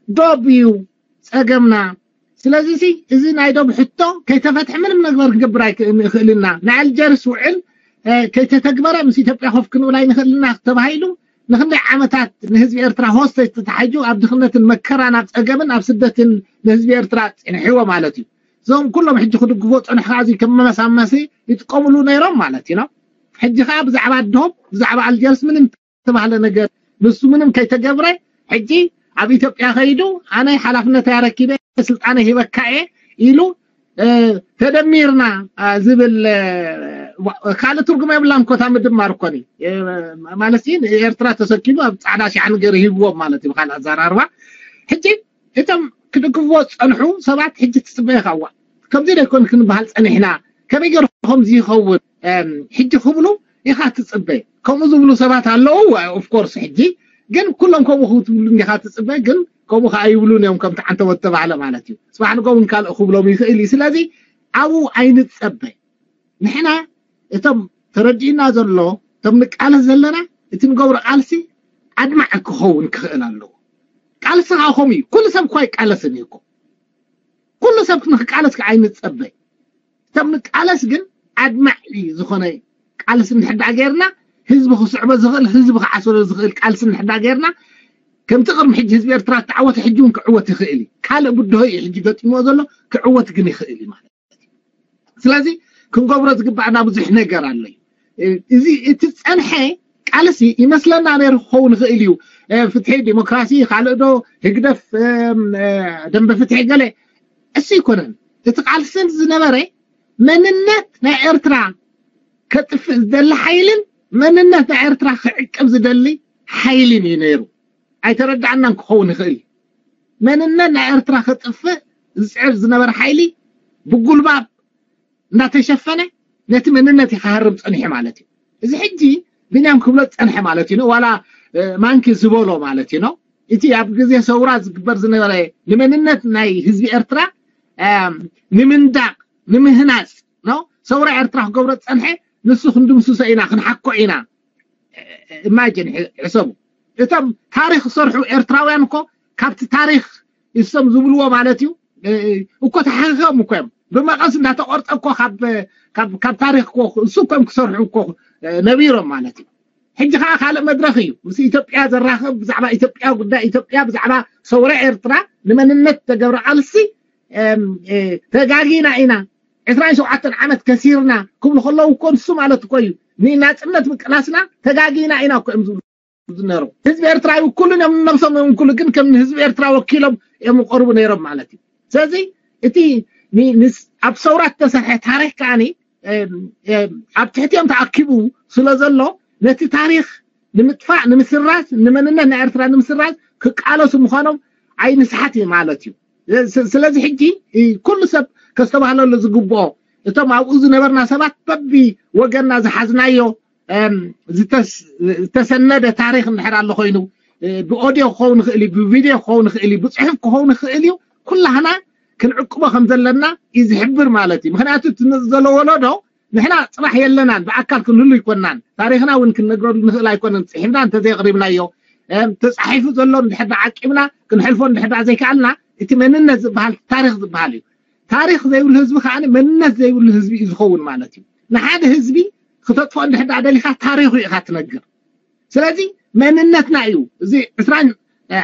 ዶብ እዩ ጸገምና። ስለዚ ሲ፣ እዚ ናይ ዶብ ሕቶ ከይተፈትሐ ምንም ነገር ክንገብር ኣይክ-፣ ንኽእልና። ናይ ኣልጀርስ ውዕል፣ እ፣ ከይተተግበረ ምስ ኢትዮጵያ ኮፍ ክንብል ኣይንኽእልና ተባሂሉ ንኽንደይ ዓመታት ንህዝቢ ኤርትራ ሆስቴጅ ተታሒዙ ኣብ ድኽነትን መከራን ኣብ ጸገምን ኣብ ስደትን ንህዝቢ ኤርትራ ጽንሕዎ ማለት እዩ። እዞም ኩሎም ሕጂ ክድግፎ ጸንሑ ከኣ እዚ ከም መመሳመሲ ይጥቀምሉ ነይሮም ማለት እዩ ነው። ሕጂ ከኣ ብዛዕባ ዶብ፣ ብዛዕባ ኣልጀርስ ምንም ዝተባህለ ነገር፣ ንሱ ምንም ከይተገብረ፣ ሕጂ ኣብ ኢትዮጵያ ከይዱ ኣነ ሓላፍነት ኣረኪበ ስልጣነ ሂበካ እየ ኢሉ፣ እ፣ ተደሚርና፣ እ፣ ዝብል፣ እ፣ ዋ-፣ ካልእ ትርጉም የብላን እኮ እታ ምድማር እኮ ኒ። እ፣ ማለት እዩ ንኤርትራ ተሰኪሙ ኣብ ጻዕዳ ሻሕኒ ገይሩ ሂብዎም ማለት እዩ ብካልእ ኣዘራርባ። ሕጂ እቶም ክድግፍዎ ዝጸንሑ ሰባት ሕጂ ትጽበ ኢኻ፣ "እዋ፣ ከምዚ ዶ ኣይኮን ክንበሃል ጸኒሕና? ከመይ ገይሩ ከምዚ ይኸውን?" እም፣ ሕጂ ክብሉ ኢኻ ትጽበ። ከምኡ ዝብሉ ሰባት ኣለዉ፣ ኦፍ ኮርስ፣ ሕጂ ግን ኩሎም ከምኡ ክትብሉ እንዲኻ ትጽበ፣ ግን ከምኡ ከኣ ይብሉን እዮም፣ ከምቲ ዓንተቦ ዝተባህለ ማለት እዩ። ጽባሕ ንግሆ እውን ካልእ ክብሎም ይኽእል እዩ። ስለዚ ኣብኡ ኣይንጸበ። ንሕና እቶም ተረዲእና ዘሎ፣ እቶም ንቃለስ ዘለና፣ እቲ ንገብሮ ቃልሲ ኣድማዒ ክኸውን ክኽእል ኣለዎ። ቃልሲ ከኣ ከምኡ እዩ። ኩሉ ሰብ እኳ ኣይቃለስን እዩ እኮ። ኩሉ ሰብ ንክቃለስ ከኣ ኣይንጸበ። እቶም ንቃለስ ግን ኣድማዒ ዝኾነ ቃልሲ እንድሕር ደኣ ጌርና፣ ህዝቢ ክስዕቦ ዝኽእል፣ ህዝቢ ክዓስሎ ዝኽእል ቃልሲ እንድሕር ደኣ ጌርና፣ ከምቲ ቅድሚ ሕጂ ህዝቢ ኤርትራ ዝተዓወተ ሕጂ እውን ክዕወት ይኽእል እዩ። ካልእ ብድሆ እዩ ሕጂ ገጢምዎ ዘሎ፣ ክዕወት ግን ይኽእል እዩ ማለት እዩ። ስለዚ ክንገብሮ ዝግባኣና ብዙሕ ነገር ኣሎ እዩ። እዚ እቲ ዝጸንሐ ቃልሲ ይመስለና ነይሩ ክኸውን ይኽእል እዩ። እ፣ ፍትሒ፣ ዲሞክራሲ፣ ካልእ ዶ ህግደፍ፣ እ፣ እ፣ ደንበ ፍትሒ ገለ፣ እሱ ኣይኮነን። እቲ ቃልሲ ዝነበረ መንነት ናይ ኤርትራ ከጥፍእ ዝደሊ ሓይልን መንነት ናይ ኤርትራ ክዕቅብ ዝደሊ ሓይልን እዩ ነይሩ። ኣይተረዳእናን ክኸውን ይኽእል እዩ። መንነት ናይ ኤርትራ ከጥፍእ ዝጽዕር ዝነበረ ሓይሊ ብጉልባብ እንዳተሸፈነ ነቲ መንነት እዩ ክሃርም ጸኒሑ ማለት እዩ። እዚ ሕጂ ቢንያም ክብሎ ዝጸንሐ ማለት እዩ፣ ዋላ፣ እ፣ ማንኪ ዝበሎ ማለት እዩ ነው። እቲ ኣብ ግዜ ሰውራ ዝግበር ዝነበረ ንመንነት ናይ ህዝቢ ኤርትራ፣ እም፣ ንምንዳቕ፣ ንምህናጽ ነው። ሰውራ ኤርትራ ክገብሮ ዝጸንሐ ንሱ ክንድምስሶ ኢና፣ ክንሓኮ ኢና። ኢማጂን ሕ-፣ ሕሰቡ። እቶም ታሪኽ ዝሰርሑ ኤርትራውያን እኮ ካብቲ ታሪኽ እሶም ዝብልዎ ማለት እዩ፣ እ፣ እኮ ተሓኺኾም እኮ እዮም። ብመቐስ እንዳተቖርጸ እኮ ካብ፣ ካብ፣ ካብ ታሪኽ እኮ እሱ እኮ እዮም ክሰርሑ እኮ፣ እ፣ ነቢሮም ማለት እዩ። ሕጂ ከኣ ካልእ መድረኽ እዩ። ምስ ኢትዮጵያ ዘራኽብ፣ ብዛዕባ ኢትዮጵያ፣ ጉዳይ ኢትዮጵያ፣ ብዛዕባ ሰውራ ኤርትራ፣ ንመንነት ተገብረ ቃልሲ፣ እም፣ እ፣ ተጋጊና ኢና፣ ዕስራን ሸውዓተን ዓመት ከሲርና ክብሉ ከለዉ እኮ ንሱ ማለት እኮ እዩ። ንናጽነት ምቅላስና ተጋጊና ኢና እኮ እዮም ዝብሉ ዝነበሩ። ህዝቢ ኤርትራ ኣይውክሉን እዮም፣ ነብሶም ይውክሉ፣ ግን ከም ህዝቢ ኤርትራ ወኪሎም እዮም ዝቐርቡ ነይሮም ማለት እዩ። ስለዚ እቲ ኒ-፣ ንስ-፣ ኣብ ሰውራ ዝተሰርሐ ታሪኽ ከኣኒ፣ እም፣ እም፣ ኣብ ትሕቲኦም ተኣኪቡ ስለ ዘሎ ነቲ ታሪኽ ንምጥፋእ፣ ንምስራዝ፣ ንመንነት ናይ ኤርትራ ንምስራዝ ክቃለሱ ምዃኖም ኣይንስሓት እዩ ማለት እዩ። ስ-፣ ስለዚ ሕጂ፣ እ፣ ኩሉ ሰብ ከስተባህለሉ ዝግብኦ፣ እቶም ኣብኡ ዝነበርና ሰባት በቢ ወገንና ዝሓዝናዮ፣ እም፣ ዝተስ-፣ ዝተሰነደ ታሪኽ እንድሕር ኣሎ ኮይኑ፣ እ፣ ብኦድዮ ክኸውን ይኽእል እዩ፣ ብቪድዮ ክኸውን ይኽእል እዩ፣ ብጽሑፍ ክኸውን ይኽእል እዩ፣ ኩላህና ክንዕቅቦ ከም ዘለና እዩ ዝሕብር ማለት እዩ። ምኽንያቱ እቲ ዘሎ ወለዶ ንሕና ጽባሕ የለናን፣ ብኣካል ክንህሉ ኣይኮናን፣ ታሪኽና እውን ክንነግረሉ ንኽእል ኣይኮነን። ጽሒፍና እንተዘየቕሪብናዮ፣ እም፣ ተጻሒፉ ዘሎ እንድሕር ደኣ ዓቂብና ክንሕልፎ እንድሕር ደኣ ዘይከኣልና፣ እቲ መንነት ዝበሃል ታሪኽ ዝበሃል እዩ። ታሪኽ ዘይብሉ ህዝቢ ከኣ መንነት ዘይብሉ ህዝቢ እዩ ዝኸውን ማለት እዩ። ንሓደ ህዝቢ ክተጥፍኦ እንድሕር ደኣ ደሊኻ ታሪኹ ኢኻ ትነግር። ስለዚ መንነትና እዩ። እዚ ዕስራን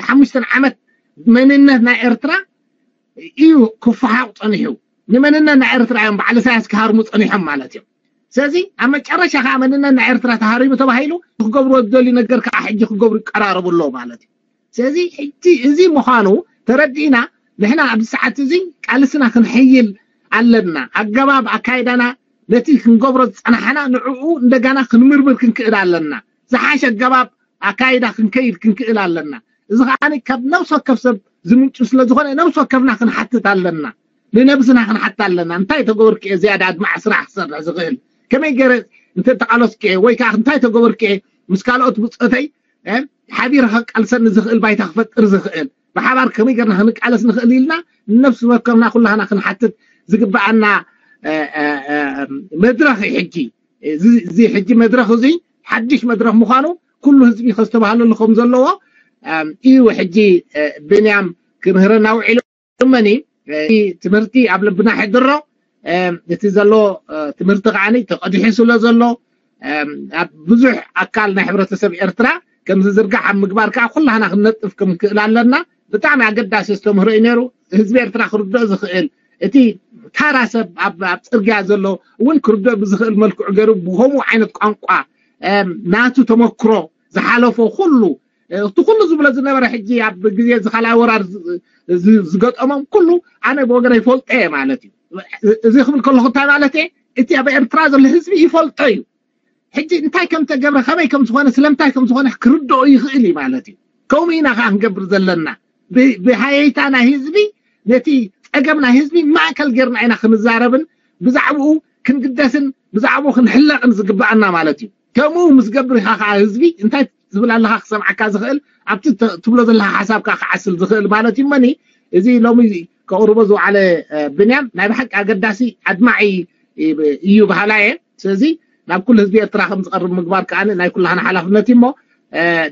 ሓሙሽተን ዓመት መንነት ናይ ኤርትራ እዩ ክፈሓቕ ጸኒሑ። ንመንነት ናይ ኤርትራ እዮም በዓል ኢሳያስ ክሃርሙ ጸኒሖም ማለት እዮም። ስለዚ ኣብ መጨረሻ ከኣ መንነት ናይ ኤርትራ ተሃሪሙ ተባሂሉ ክገብርዎ ዝደልዩ ነገር ከኣ ሕጂ ክገብሩ ይቀራረቡ ኣለዉ ማለት እዩ። ስለዚ ሕጂ እዚ ምዃኑ ተረዲእና ንሕና ኣብዚ ሰዓት እዚ ቃልስና ክንሕይል ኣለና። ኣገባብ ኣካይዳና ነቲ ክንገብሮ ዝጸናሕና ንዕኡ እንደገና ክንምርምር ክንክእል ኣለና። ዝሓሸ ኣገባብ ኣካይዳ ክንከይድ ክንክእል ኣለና። እዚ ከዓኒ ካብ ነብሲ ወከፍ ሰብ ዝምንጩ ስለ ዝኾነ ነብሲ ወከፍና ክንሓትት ኣለና። ንነብስና ክንሓት ኣለና። እንታይ ተገበርክየ ዝያዳ ኣድማዕ ስራሕ ክሰርሕ ዝኽእል? ከመይ ገይረ እንተ ተቓለስክየ ወይ ከዓ እንታይ ተገበርክየ ምስ ካልኦት ብጾተይ ሓቢረ ከቃልሰኒ ዝኽእል ባይታ ክፈጥር ዝኽእል ብሓባር ከመይ ገርና ክንቃለስ ንኽእል ኢልና ንነብሲ ወከፍና ኩላህና ክንሓትት ዝግበኣና መድረኽ እዩ። ሕጂ እዚ ሕጂ መድረኽ እዚ ሓድሽ መድረኽ ምዃኑ ኩሉ ህዝቢ ከስተባህለሉ ከም ዘለዎ እዩ። ሕጂ ብንያም ክምህረና ውዒሉ መኒ ትምህርቲ ኣብ ልብና ሕድሮ። እቲ ዘሎ ትምህርቲ ከዓ ተቐዲሑ ስለ ዘሎ ኣብ ብዙሕ ኣካል ናይ ሕብረተሰብ ኤርትራ ከም ዝዝርጋሕ ኣብ ምግባር ከዓ ኩላህና ክንነጥፍ ክንክእል ኣለና። ብጣዕሚ ኣገዳሲ ዝተምህሮ እዩ ነይሩ። ህዝቢ ኤርትራ ክርድኦ ዝኽእል እቲ ታራ ሰብ ኣብ ኣብ ጽርግያ ዘሎ እውን ክርድኦ ብዝኽእል መልክዑ ገይሩ ብከምኡ ዓይነት ቋንቋ ናቱ ተመክሮ ዝሓለፎ ኩሉ እቲ ኩሉ ዝብሎ ዝነበረ ሕጂ ኣብ ግዜ እዚ ካልኣይ ወራር ዝገጠሞም ኩሉ ኣነ ብወገነ ይፈልጦ እየ ማለት እዩ። እዚ ክብል ከለኹ እንታይ ማለት እየ? እቲ ኣብ ኤርትራ ዘሎ ህዝቢ ይፈልጦ እዩ። ሕጂ እንታይ ከም ተገብረ ከመይ ከም ዝኾነ ስለምንታይ ከም ዝኾነ ክርድኦ ይኽእል እዩ ማለት እዩ። ከምኡ ኢና ከዓ ክንገብር ዘለና። ብሃየይታ ናይ ህዝቢ ነቲ ጸገም ናይ ህዝቢ ማእከል ጌርና ኢና ክንዛረብን ብዛዕባኡ ክንግደስን ብዛዕባኡ ክንሕለቕን ዝግብኣና ማለት እዩ። ከምኡ ምስ ገብር ኢኻ ከዓ ህዝቢ እንታይ ዝብል ኣለኻ ክሰምዓካ ዝኽእል ኣብቲ ትብሎ ዘለኻ ሓሳብካ ክዓስል ዝኽእል ማለት እዩ። መኒ እዚ ሎሚ ከቕርቦ ዝወዓለ ብንያም ናይ ብሓቂ ኣገዳሲ ኣድማዒ እዩ በሃላ እየ። ስለዚ ናብ ኩሉ ህዝቢ ኤርትራ ከም ዝቐርብ ምግባር ከዓ ናይ ኩላህና ሓላፍነት እዩ። እሞ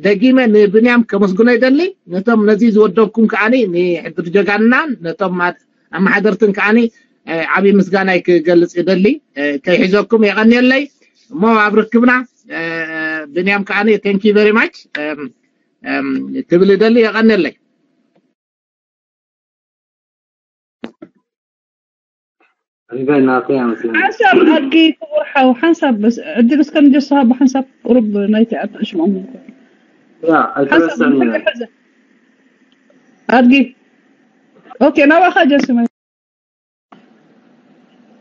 ደጊመ ንብንያም ከመስግኖ ይደሊ። ነቶም ነዚ ዝወደብኩም ከዓ ንሕድር ጀጋንናን ነቶም ኣመሓደርትን ከዓ ዓብዪ ምስጋናይ ክገልጽ ይደሊ። ከይሕዘኩም የቐንየለይ። እሞ ኣብ ርክብና ብንያም ከዓ thank you very much ክብል ይደሊ። የቐንየለይ። ሓንሳብ ኣድጊ ክቡር ሓው ሓንሳብ በስ ዕድል እስከ ንጀሱ ሃቦ ሓንሳብ ቁሩብ ናይቲ ኣጣሽሞም ያ ኣይተረሰኒ ኣድጊ ኦኬ ናባኻ ጀሱ መ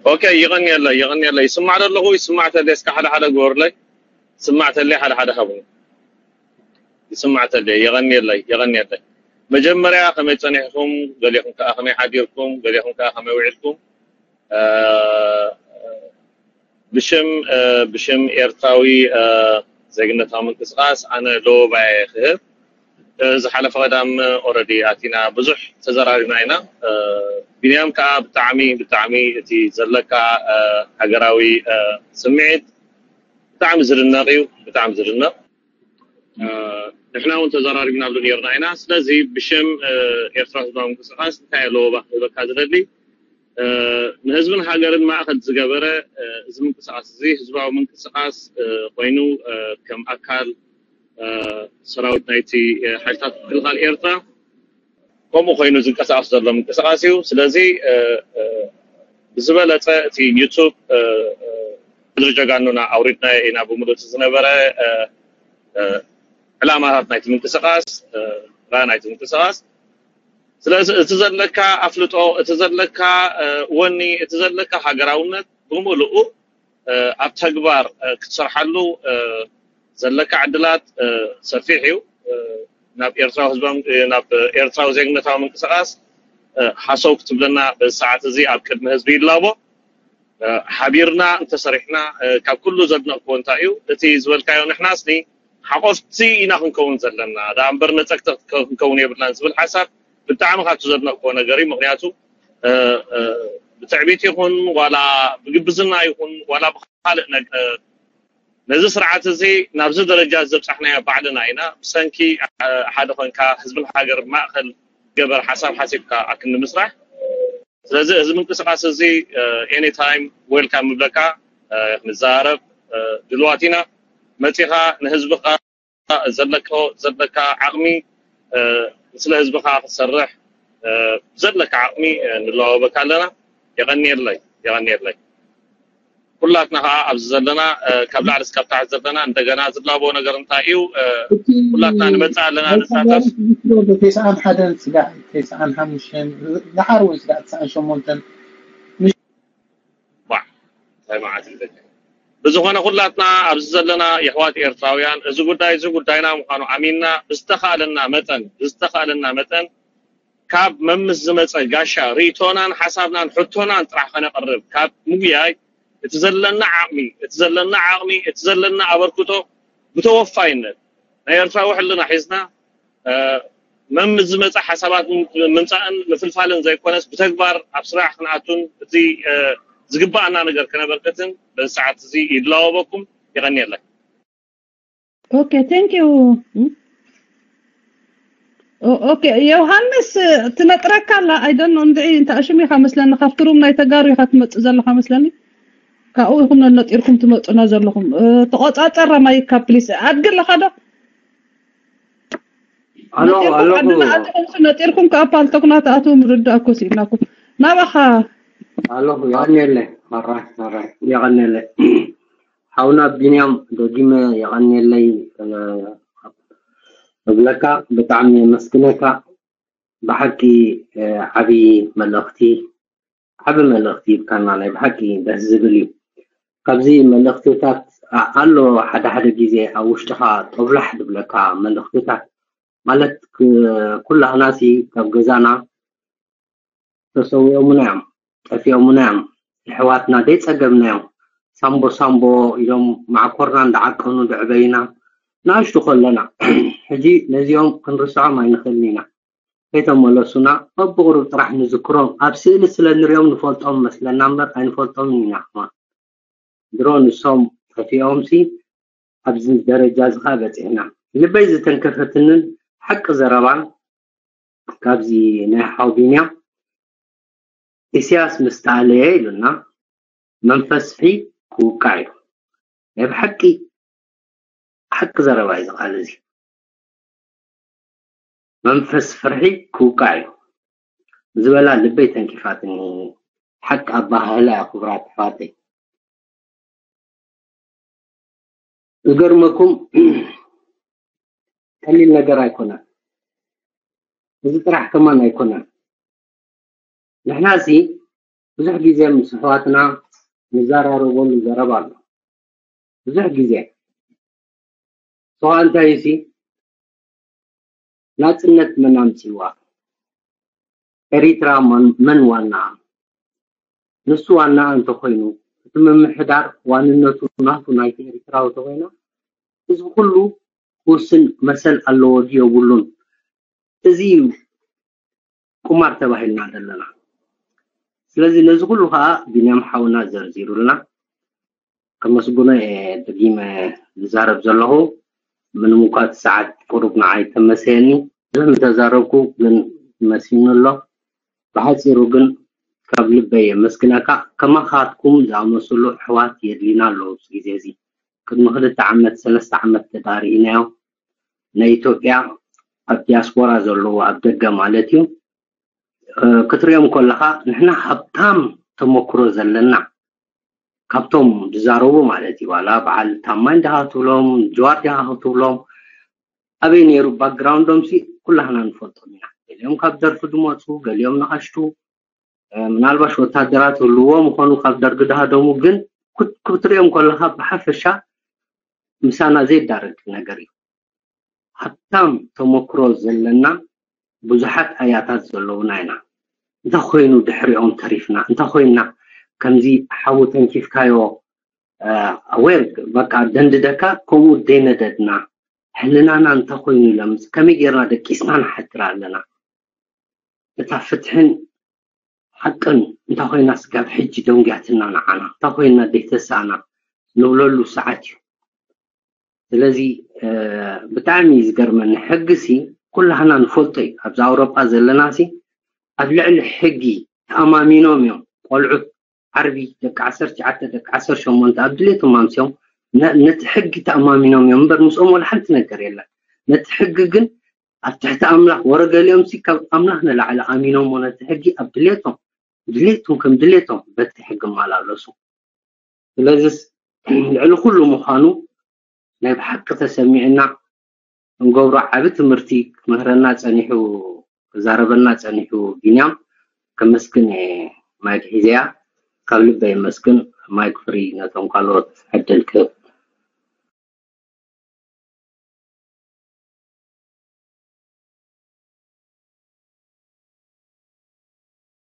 ኦኬ ይቐንየለይ ይቐንየለይ ይስማዕ ዶ ኣለኹ ይስማዕ ተለየ እስከ ሓደ ሓደ ግበሩለይ ይስማዕ ተለየ ሓደ ሓደ ሃቡኒ ይስማዕ ተለየ የቐንየለይ የቐንየለይ መጀመርያ ከመይ ጸኒሕኩም ገሊኹም ከኣ ከመይ ሓዲርኩም ገሊኹም ከኣ ከመይ ውዒልኩም ብሽም ብሽም ኤርትራዊ ዜግነታዊ ምንቅስቃስ ኣነ ለወባየ ክህብ ዝሓለፈ ቀዳም ኦረዲ ኣቲና ብዙሕ ተዘራሪብና ኢና ቢንያም ከዓ ብጣዕሚ ብጣዕሚ እቲ ዘለካ ሃገራዊ ስምዒት ብጣዕሚ ዝድነቕ እዩ ብጣዕሚ ዝድነቕ ንሕና እውን ተዘራሪብናሉ ነርና ኢና ስለዚ ብሽም ኤርትራ ህዝባዊ ምንቅስቃስ እንታይ ኣለዎ ክህበካ ዝደሊ ንህዝብን ሃገርን ማእኸል ዝገበረ እዚ ምንቅስቃስ እዚ ህዝባዊ ምንቅስቃስ ኮይኑ ከም ኣካል ሰራዊት ናይቲ ሓይልታት ምክልኻል ኤርትራ ከምኡ ኮይኑ ዝንቀሳቀስ ዘሎ ምንቅስቃስ እዩ ስለዚ ብዝበለፀ እቲ ዩቱብ ድሪ ጀጋኑና ኣውሪድናዮ ኢና ብምሉእ እቲ ዝነበረ ዕላማታት ናይቲ ምንቅስቃስ ራ ናይቲ ምንቅስቃስ ስለዚ እቲ ዘለካ ኣፍልጦ እቲ ዘለካ ወኒ እቲ ዘለካ ሃገራውነት ብምሉኡ ኣብ ተግባር ክትሰርሓሉ ዘለካ ዕድላት ሰፊሕ እዩ ናብ ኤርትራዊ ህዝባዊ ናብ ኤርትራዊ ዜግነታዊ ምንቅስቃስ ሃሰው ክትብለና በዚ ሰዓት እዚ ኣብ ቅድሚ ህዝቢ ይላቦ ሓቢርና እንተሰሪሕና ካብ ኩሉ ዘድነቕኩዎ እንታይ እዩ እቲ ዝበልካዮ ንሕናስኒ ሓቆፍቲ ኢና ክንከውን ዘለና ደኣ እምበር ነፀግቲ ክንከውን የብልናን ዝብል ሓሳብ ብጣዕሚ ካብቲ ዘድነቕኩዎ ነገር እዩ ምክንያቱ ብትዕቢት ይኹን ዋላ ብግብዝና ይኹን ዋላ ብካልእ ነገር ነዚ ስርዓት እዚ ናብዚ ደረጃ ዘብፃሕናዮ ባዕልና ኢና ብሰንኪ ሓደ ኮንካ ህዝብን ሃገር ማእኸል ገበር ሓሳብ ሓሲብካ ኣክንዲ ምስራሕ ስለዚ እዚ ምንቅስቃስ እዚ any time welcome ንብለካ ንዘራረብ ድልዋት ኢና መፂኻ ንህዝብኻ ዘለካ ዘለካ ዓቕሚ ስለ ህዝብኻ ክትሰርሕ ብዘለካ ዓቕሚ ንለዋወበካ ኣለና የቐንየለይ የቐንየለይ ኩላትና ከዓ ኣብዚ ዘለና ካብ ላዕሊ እስካብ ታሕቲ ዘለና እንደገና ዝላቦ ነገር እንታይ እዩ? ኩላትና ንመፅእ ኣለና ንሳተፍ። ተስዓን ሓደን ስጋዕ ተስዓን ሓሙሽተን፣ ደሓር እውን ስጋዕ ተስዓን ሸሞንተን። እንታይ መዓት እዩ? ብዝኾነ ኩላትና ኣብዚ ዘለና የሕዋት ኤርትራውያን፣ እዚ ጉዳይ እዚ ጉዳይና ምዃኑ ኣሚንና ብዝተኻእለና መጠን ብዝተኻእለና መጠን ካብ መምስ ዝመፀ ጋሻ ርእይቶናን ሓሳብናን ሕቶናን ጥራሕ ከነቕርብ፣ ካብ ምጉያይ እቲ ዘለና ዓቕሚ እቲ ዘለና ዓቕሚ እቲ ዘለና ኣበርክቶ ብተወፋይነት ናይ ኤርትራዊ ሕልና ሒዝና መምስ ዝመፀ ሓሳባት ምምፃእን ምፍልፋልን ዘይኮነስ ብተግባር ኣብ ስራሕ ክንኣቱን እቲ ዝግባኣና ነገር ከነበርክትን በዚ ሰዓት እዚ ይላወበኩም። ይቐንየለይ። Okay, thank you. Okay, ዮሃንስ ትነጥረካ ኣላ። I don't know እንድዒ እንተ ኣሽም ኢኻ መስለኒ፣ ካብቲ ሩም ናይ ተጋሩ ኢኻ ትመጽእ ዘለኻ መስለኒ። ካብኡ ኢኹም ነጢርኩም ትመጹና ዘለኹም። ተቆጻጸር ማይካ ፕሊስ። ኣድጊ ኣለኻ ዶ? ኣሎ ኣለኹ። ነጢርኩም ከኣ ፓልቶክና ትኣትዉ ምርዳእኩ ስኢናኩም። ናባኻ ኣለኹ። የቐንየለይ። ማራ ማራ የቐንየለይ። ሓውና ቢንያም ደጊመ የቐንየለይ እብለካ፣ ብጣዕሚ የመስግነካ። ብሓቂ ዓብዪ መልእኽቲ ዓቢ መልእኽቲ ሂብካና፣ ናይ ብሓቂ ደስ ዝብል እዩ። ካብዚ መልእኽትታት ኣሎ ሓደ ሓደ ግዜ ኣብ ውሽጥኻ ጦብላሕ ዝብለካ መልእኽትታት፣ ማለት ኩላህናሲ ካብ ገዛና ተሰዊኦምና እዮም፣ ጠፊኦምና እዮም፣ ኣሕዋትና ደይጸገብናዮም ሳምቦ ሳምቦ ኢሎም ማዕኮርና እንዳዓቀኑ ዘዕበዩና ንኣሽቱ ከለና። ሕጂ ነዚኦም ክንርስዖም ኣይንኽእልን ኢና። ከይተመለሱና በብቑሩብ ጥራሕ ንዝክሮም፣ ኣብ ስእሊ ስለ ንሪኦም ንፈልጦም መስለና እምበር ኣይንፈልጦምን ኢና። ከማን ድሮ ንሶም ጠፊኦምሲ ኣብዚ ደረጃ እዚ ኸዓ በፂሕና። ልበይ ዝተንከፈትንን ሓቂ ዘረባን ካብዚ ናይ ሓው ቢንያም፣ ኢሳያስ ምስ ተኣለየ ኢሉና መንፈስ ፍሒ ክውቃዕ እዩ። ናይ ብሓቂ ሓቂ ዘረባ እዩ እዚ ቃል እዚ። መንፈስ ፍርሒ ክውቃዕ እዩ ዝበላ ልበይ ተንኪፋትኒ። ሓቂ ኣባሃህላ እያ ክቡራት ኣሕዋተይ። ዝገርመኩም ቀሊል ነገር ኣይኮነን። እዚ ጥራሕ ከማን ኣይኮነን። ንሕና ሲ ብዙሕ ግዜ ምስ ኣሕዋትና ንዘራረበሉ ዘረባ ኣሎ። ብዙሕ ግዜ ሰው እንታይ ሲ ናጽነት መን ኣምጺዋ? ኤሪትራ መን ዋና? ንሱ ዋና እንተኾይኑ እቲ ምምሕዳር ዋንነቱ ናቱ ናይቲ ኤሪትራዊ ተኾይና ህዝቢ ኩሉ ክውስን መሰል ኣለዎ ድዩ የብሉን? እዚ እዩ ቁማር ተባሂልና ዘለና። ስለዚ ነዚ ኩሉ ከዓ ቢንያም ሓውና ዘርዚሩልና ከመስግኖ እየ ደጊመ ዝዛረብ ዘለኹ። ምንም እኳ እቲ ሰዓት ቁሩብ ንዓይ ተመሰየኒ ብዙሕ ምተዛረብኩ ግን መሲኑ ኣሎ። ብሓፂሩ ግን ካብ ልበይ የመስግነካ። ከማኻትኩም ዝኣመሰሉ ኣሕዋት የድልዩና ኣለዉ ኣብዚ ግዜ እዚ። ቅድሚ ክልተ ዓመት ሰለስተ ዓመት ተዳርኢናዮ ናይ ኢትዮጵያ ኣብ ዲያስፖራ ዘለዎ ኣብ ደገ ማለት እዩ። ክትሪኦም ከለኻ ንሕና ሃብታም ተመክሮ ዘለና ካብቶም ዝዛረቡ ማለት እዩ። ዋላ በዓል ታማኝ ድኻ ትብሎም ጀዋር ድኻ ክትብሎም ኣበይ ነይሩ ባክግራውንዶም ሲ ኩላህና ንፈልጦም ኢና። ገሊኦም ካብ ደርፊ ድመፁ፣ ገሊኦም ንኣሽቱ ምናልባሽ ወታደራት ህልዎ ምኾኑ ካብ ደርጊ ድሃደሙ ግን ክትሪኦም ከለኻ ብሓፈሻ ምሳና ዘይዳረግ ነገር እዩ። ሃብታም ተመክሮ ዘለና ብዙሓት ኣያታት ዘለውና ኢና። እንታይ ኮይኑ ድሕሪኦም ተሪፍና? እንታይ ኮይና ከምዚ ሓዊ ተንኪፍካዮ ኣዌር በቃ ደንድደካ ከምኡ ደይነደድና ሕልናና እንታይ ኮይኑ ኢሎም ከመይ ጌርና ደቂስና ንሓድር ኣለና? እታ ፍትሕን ሓቅን እንታይ ኮይና ስጋብ ሕጂ ደንጉያትና ንዓና እንታይ ኮይና ደይተሳእና ንብለሉ ሰዓት እዩ። ስለዚ ብጣዕሚ እዩ ዝገርመኒ። ሕጊ ሲ ኩላህና ንፈልጦ እዩ። ኣብዚ ኣውሮጳ ዘለና ሲ ኣብ ልዕሊ ሕጊ ተኣማሚኖም እዮም ቆልዑት ዓርቢ ደቂ ዓሰርተ ትሽዓተ ደቂ ዓሰርተ ሸሞንተ ኣብ ድሌቶም ኣምስዮም ነቲ ሕጊ ተኣማሚኖም እዮም እምበር ምስኦም ወላ ሓንቲ ነገር የለን። ነቲ ሕጊ ግን ኣብ ትሕቲ ኣምላኽ ወረ ገሊኦም ሲ ካብ ኣምላኽ ንላዕሊ ኣሚኖሞ ነቲ ሕጊ ኣብ ድሌቶም ድሌቶም ከም ድሌቶም በቲ ሕጊ ይመላለሱ። ስለዚ ልዕሊ ኩሉ ምዃኑ ናይ ብሓቂ ተሰሚዕና እንገብሮ ዓቢ ትምህርቲ ክምህረና ጸኒሑ ክዛረበና ጸኒሑ ቢንያም ከመስግን እየ። ማይክ ሒዘያ ካብ ልበ የመስግን። ማይክ ፍሪ ነቶም ካልኦት ዕድል ክህብ።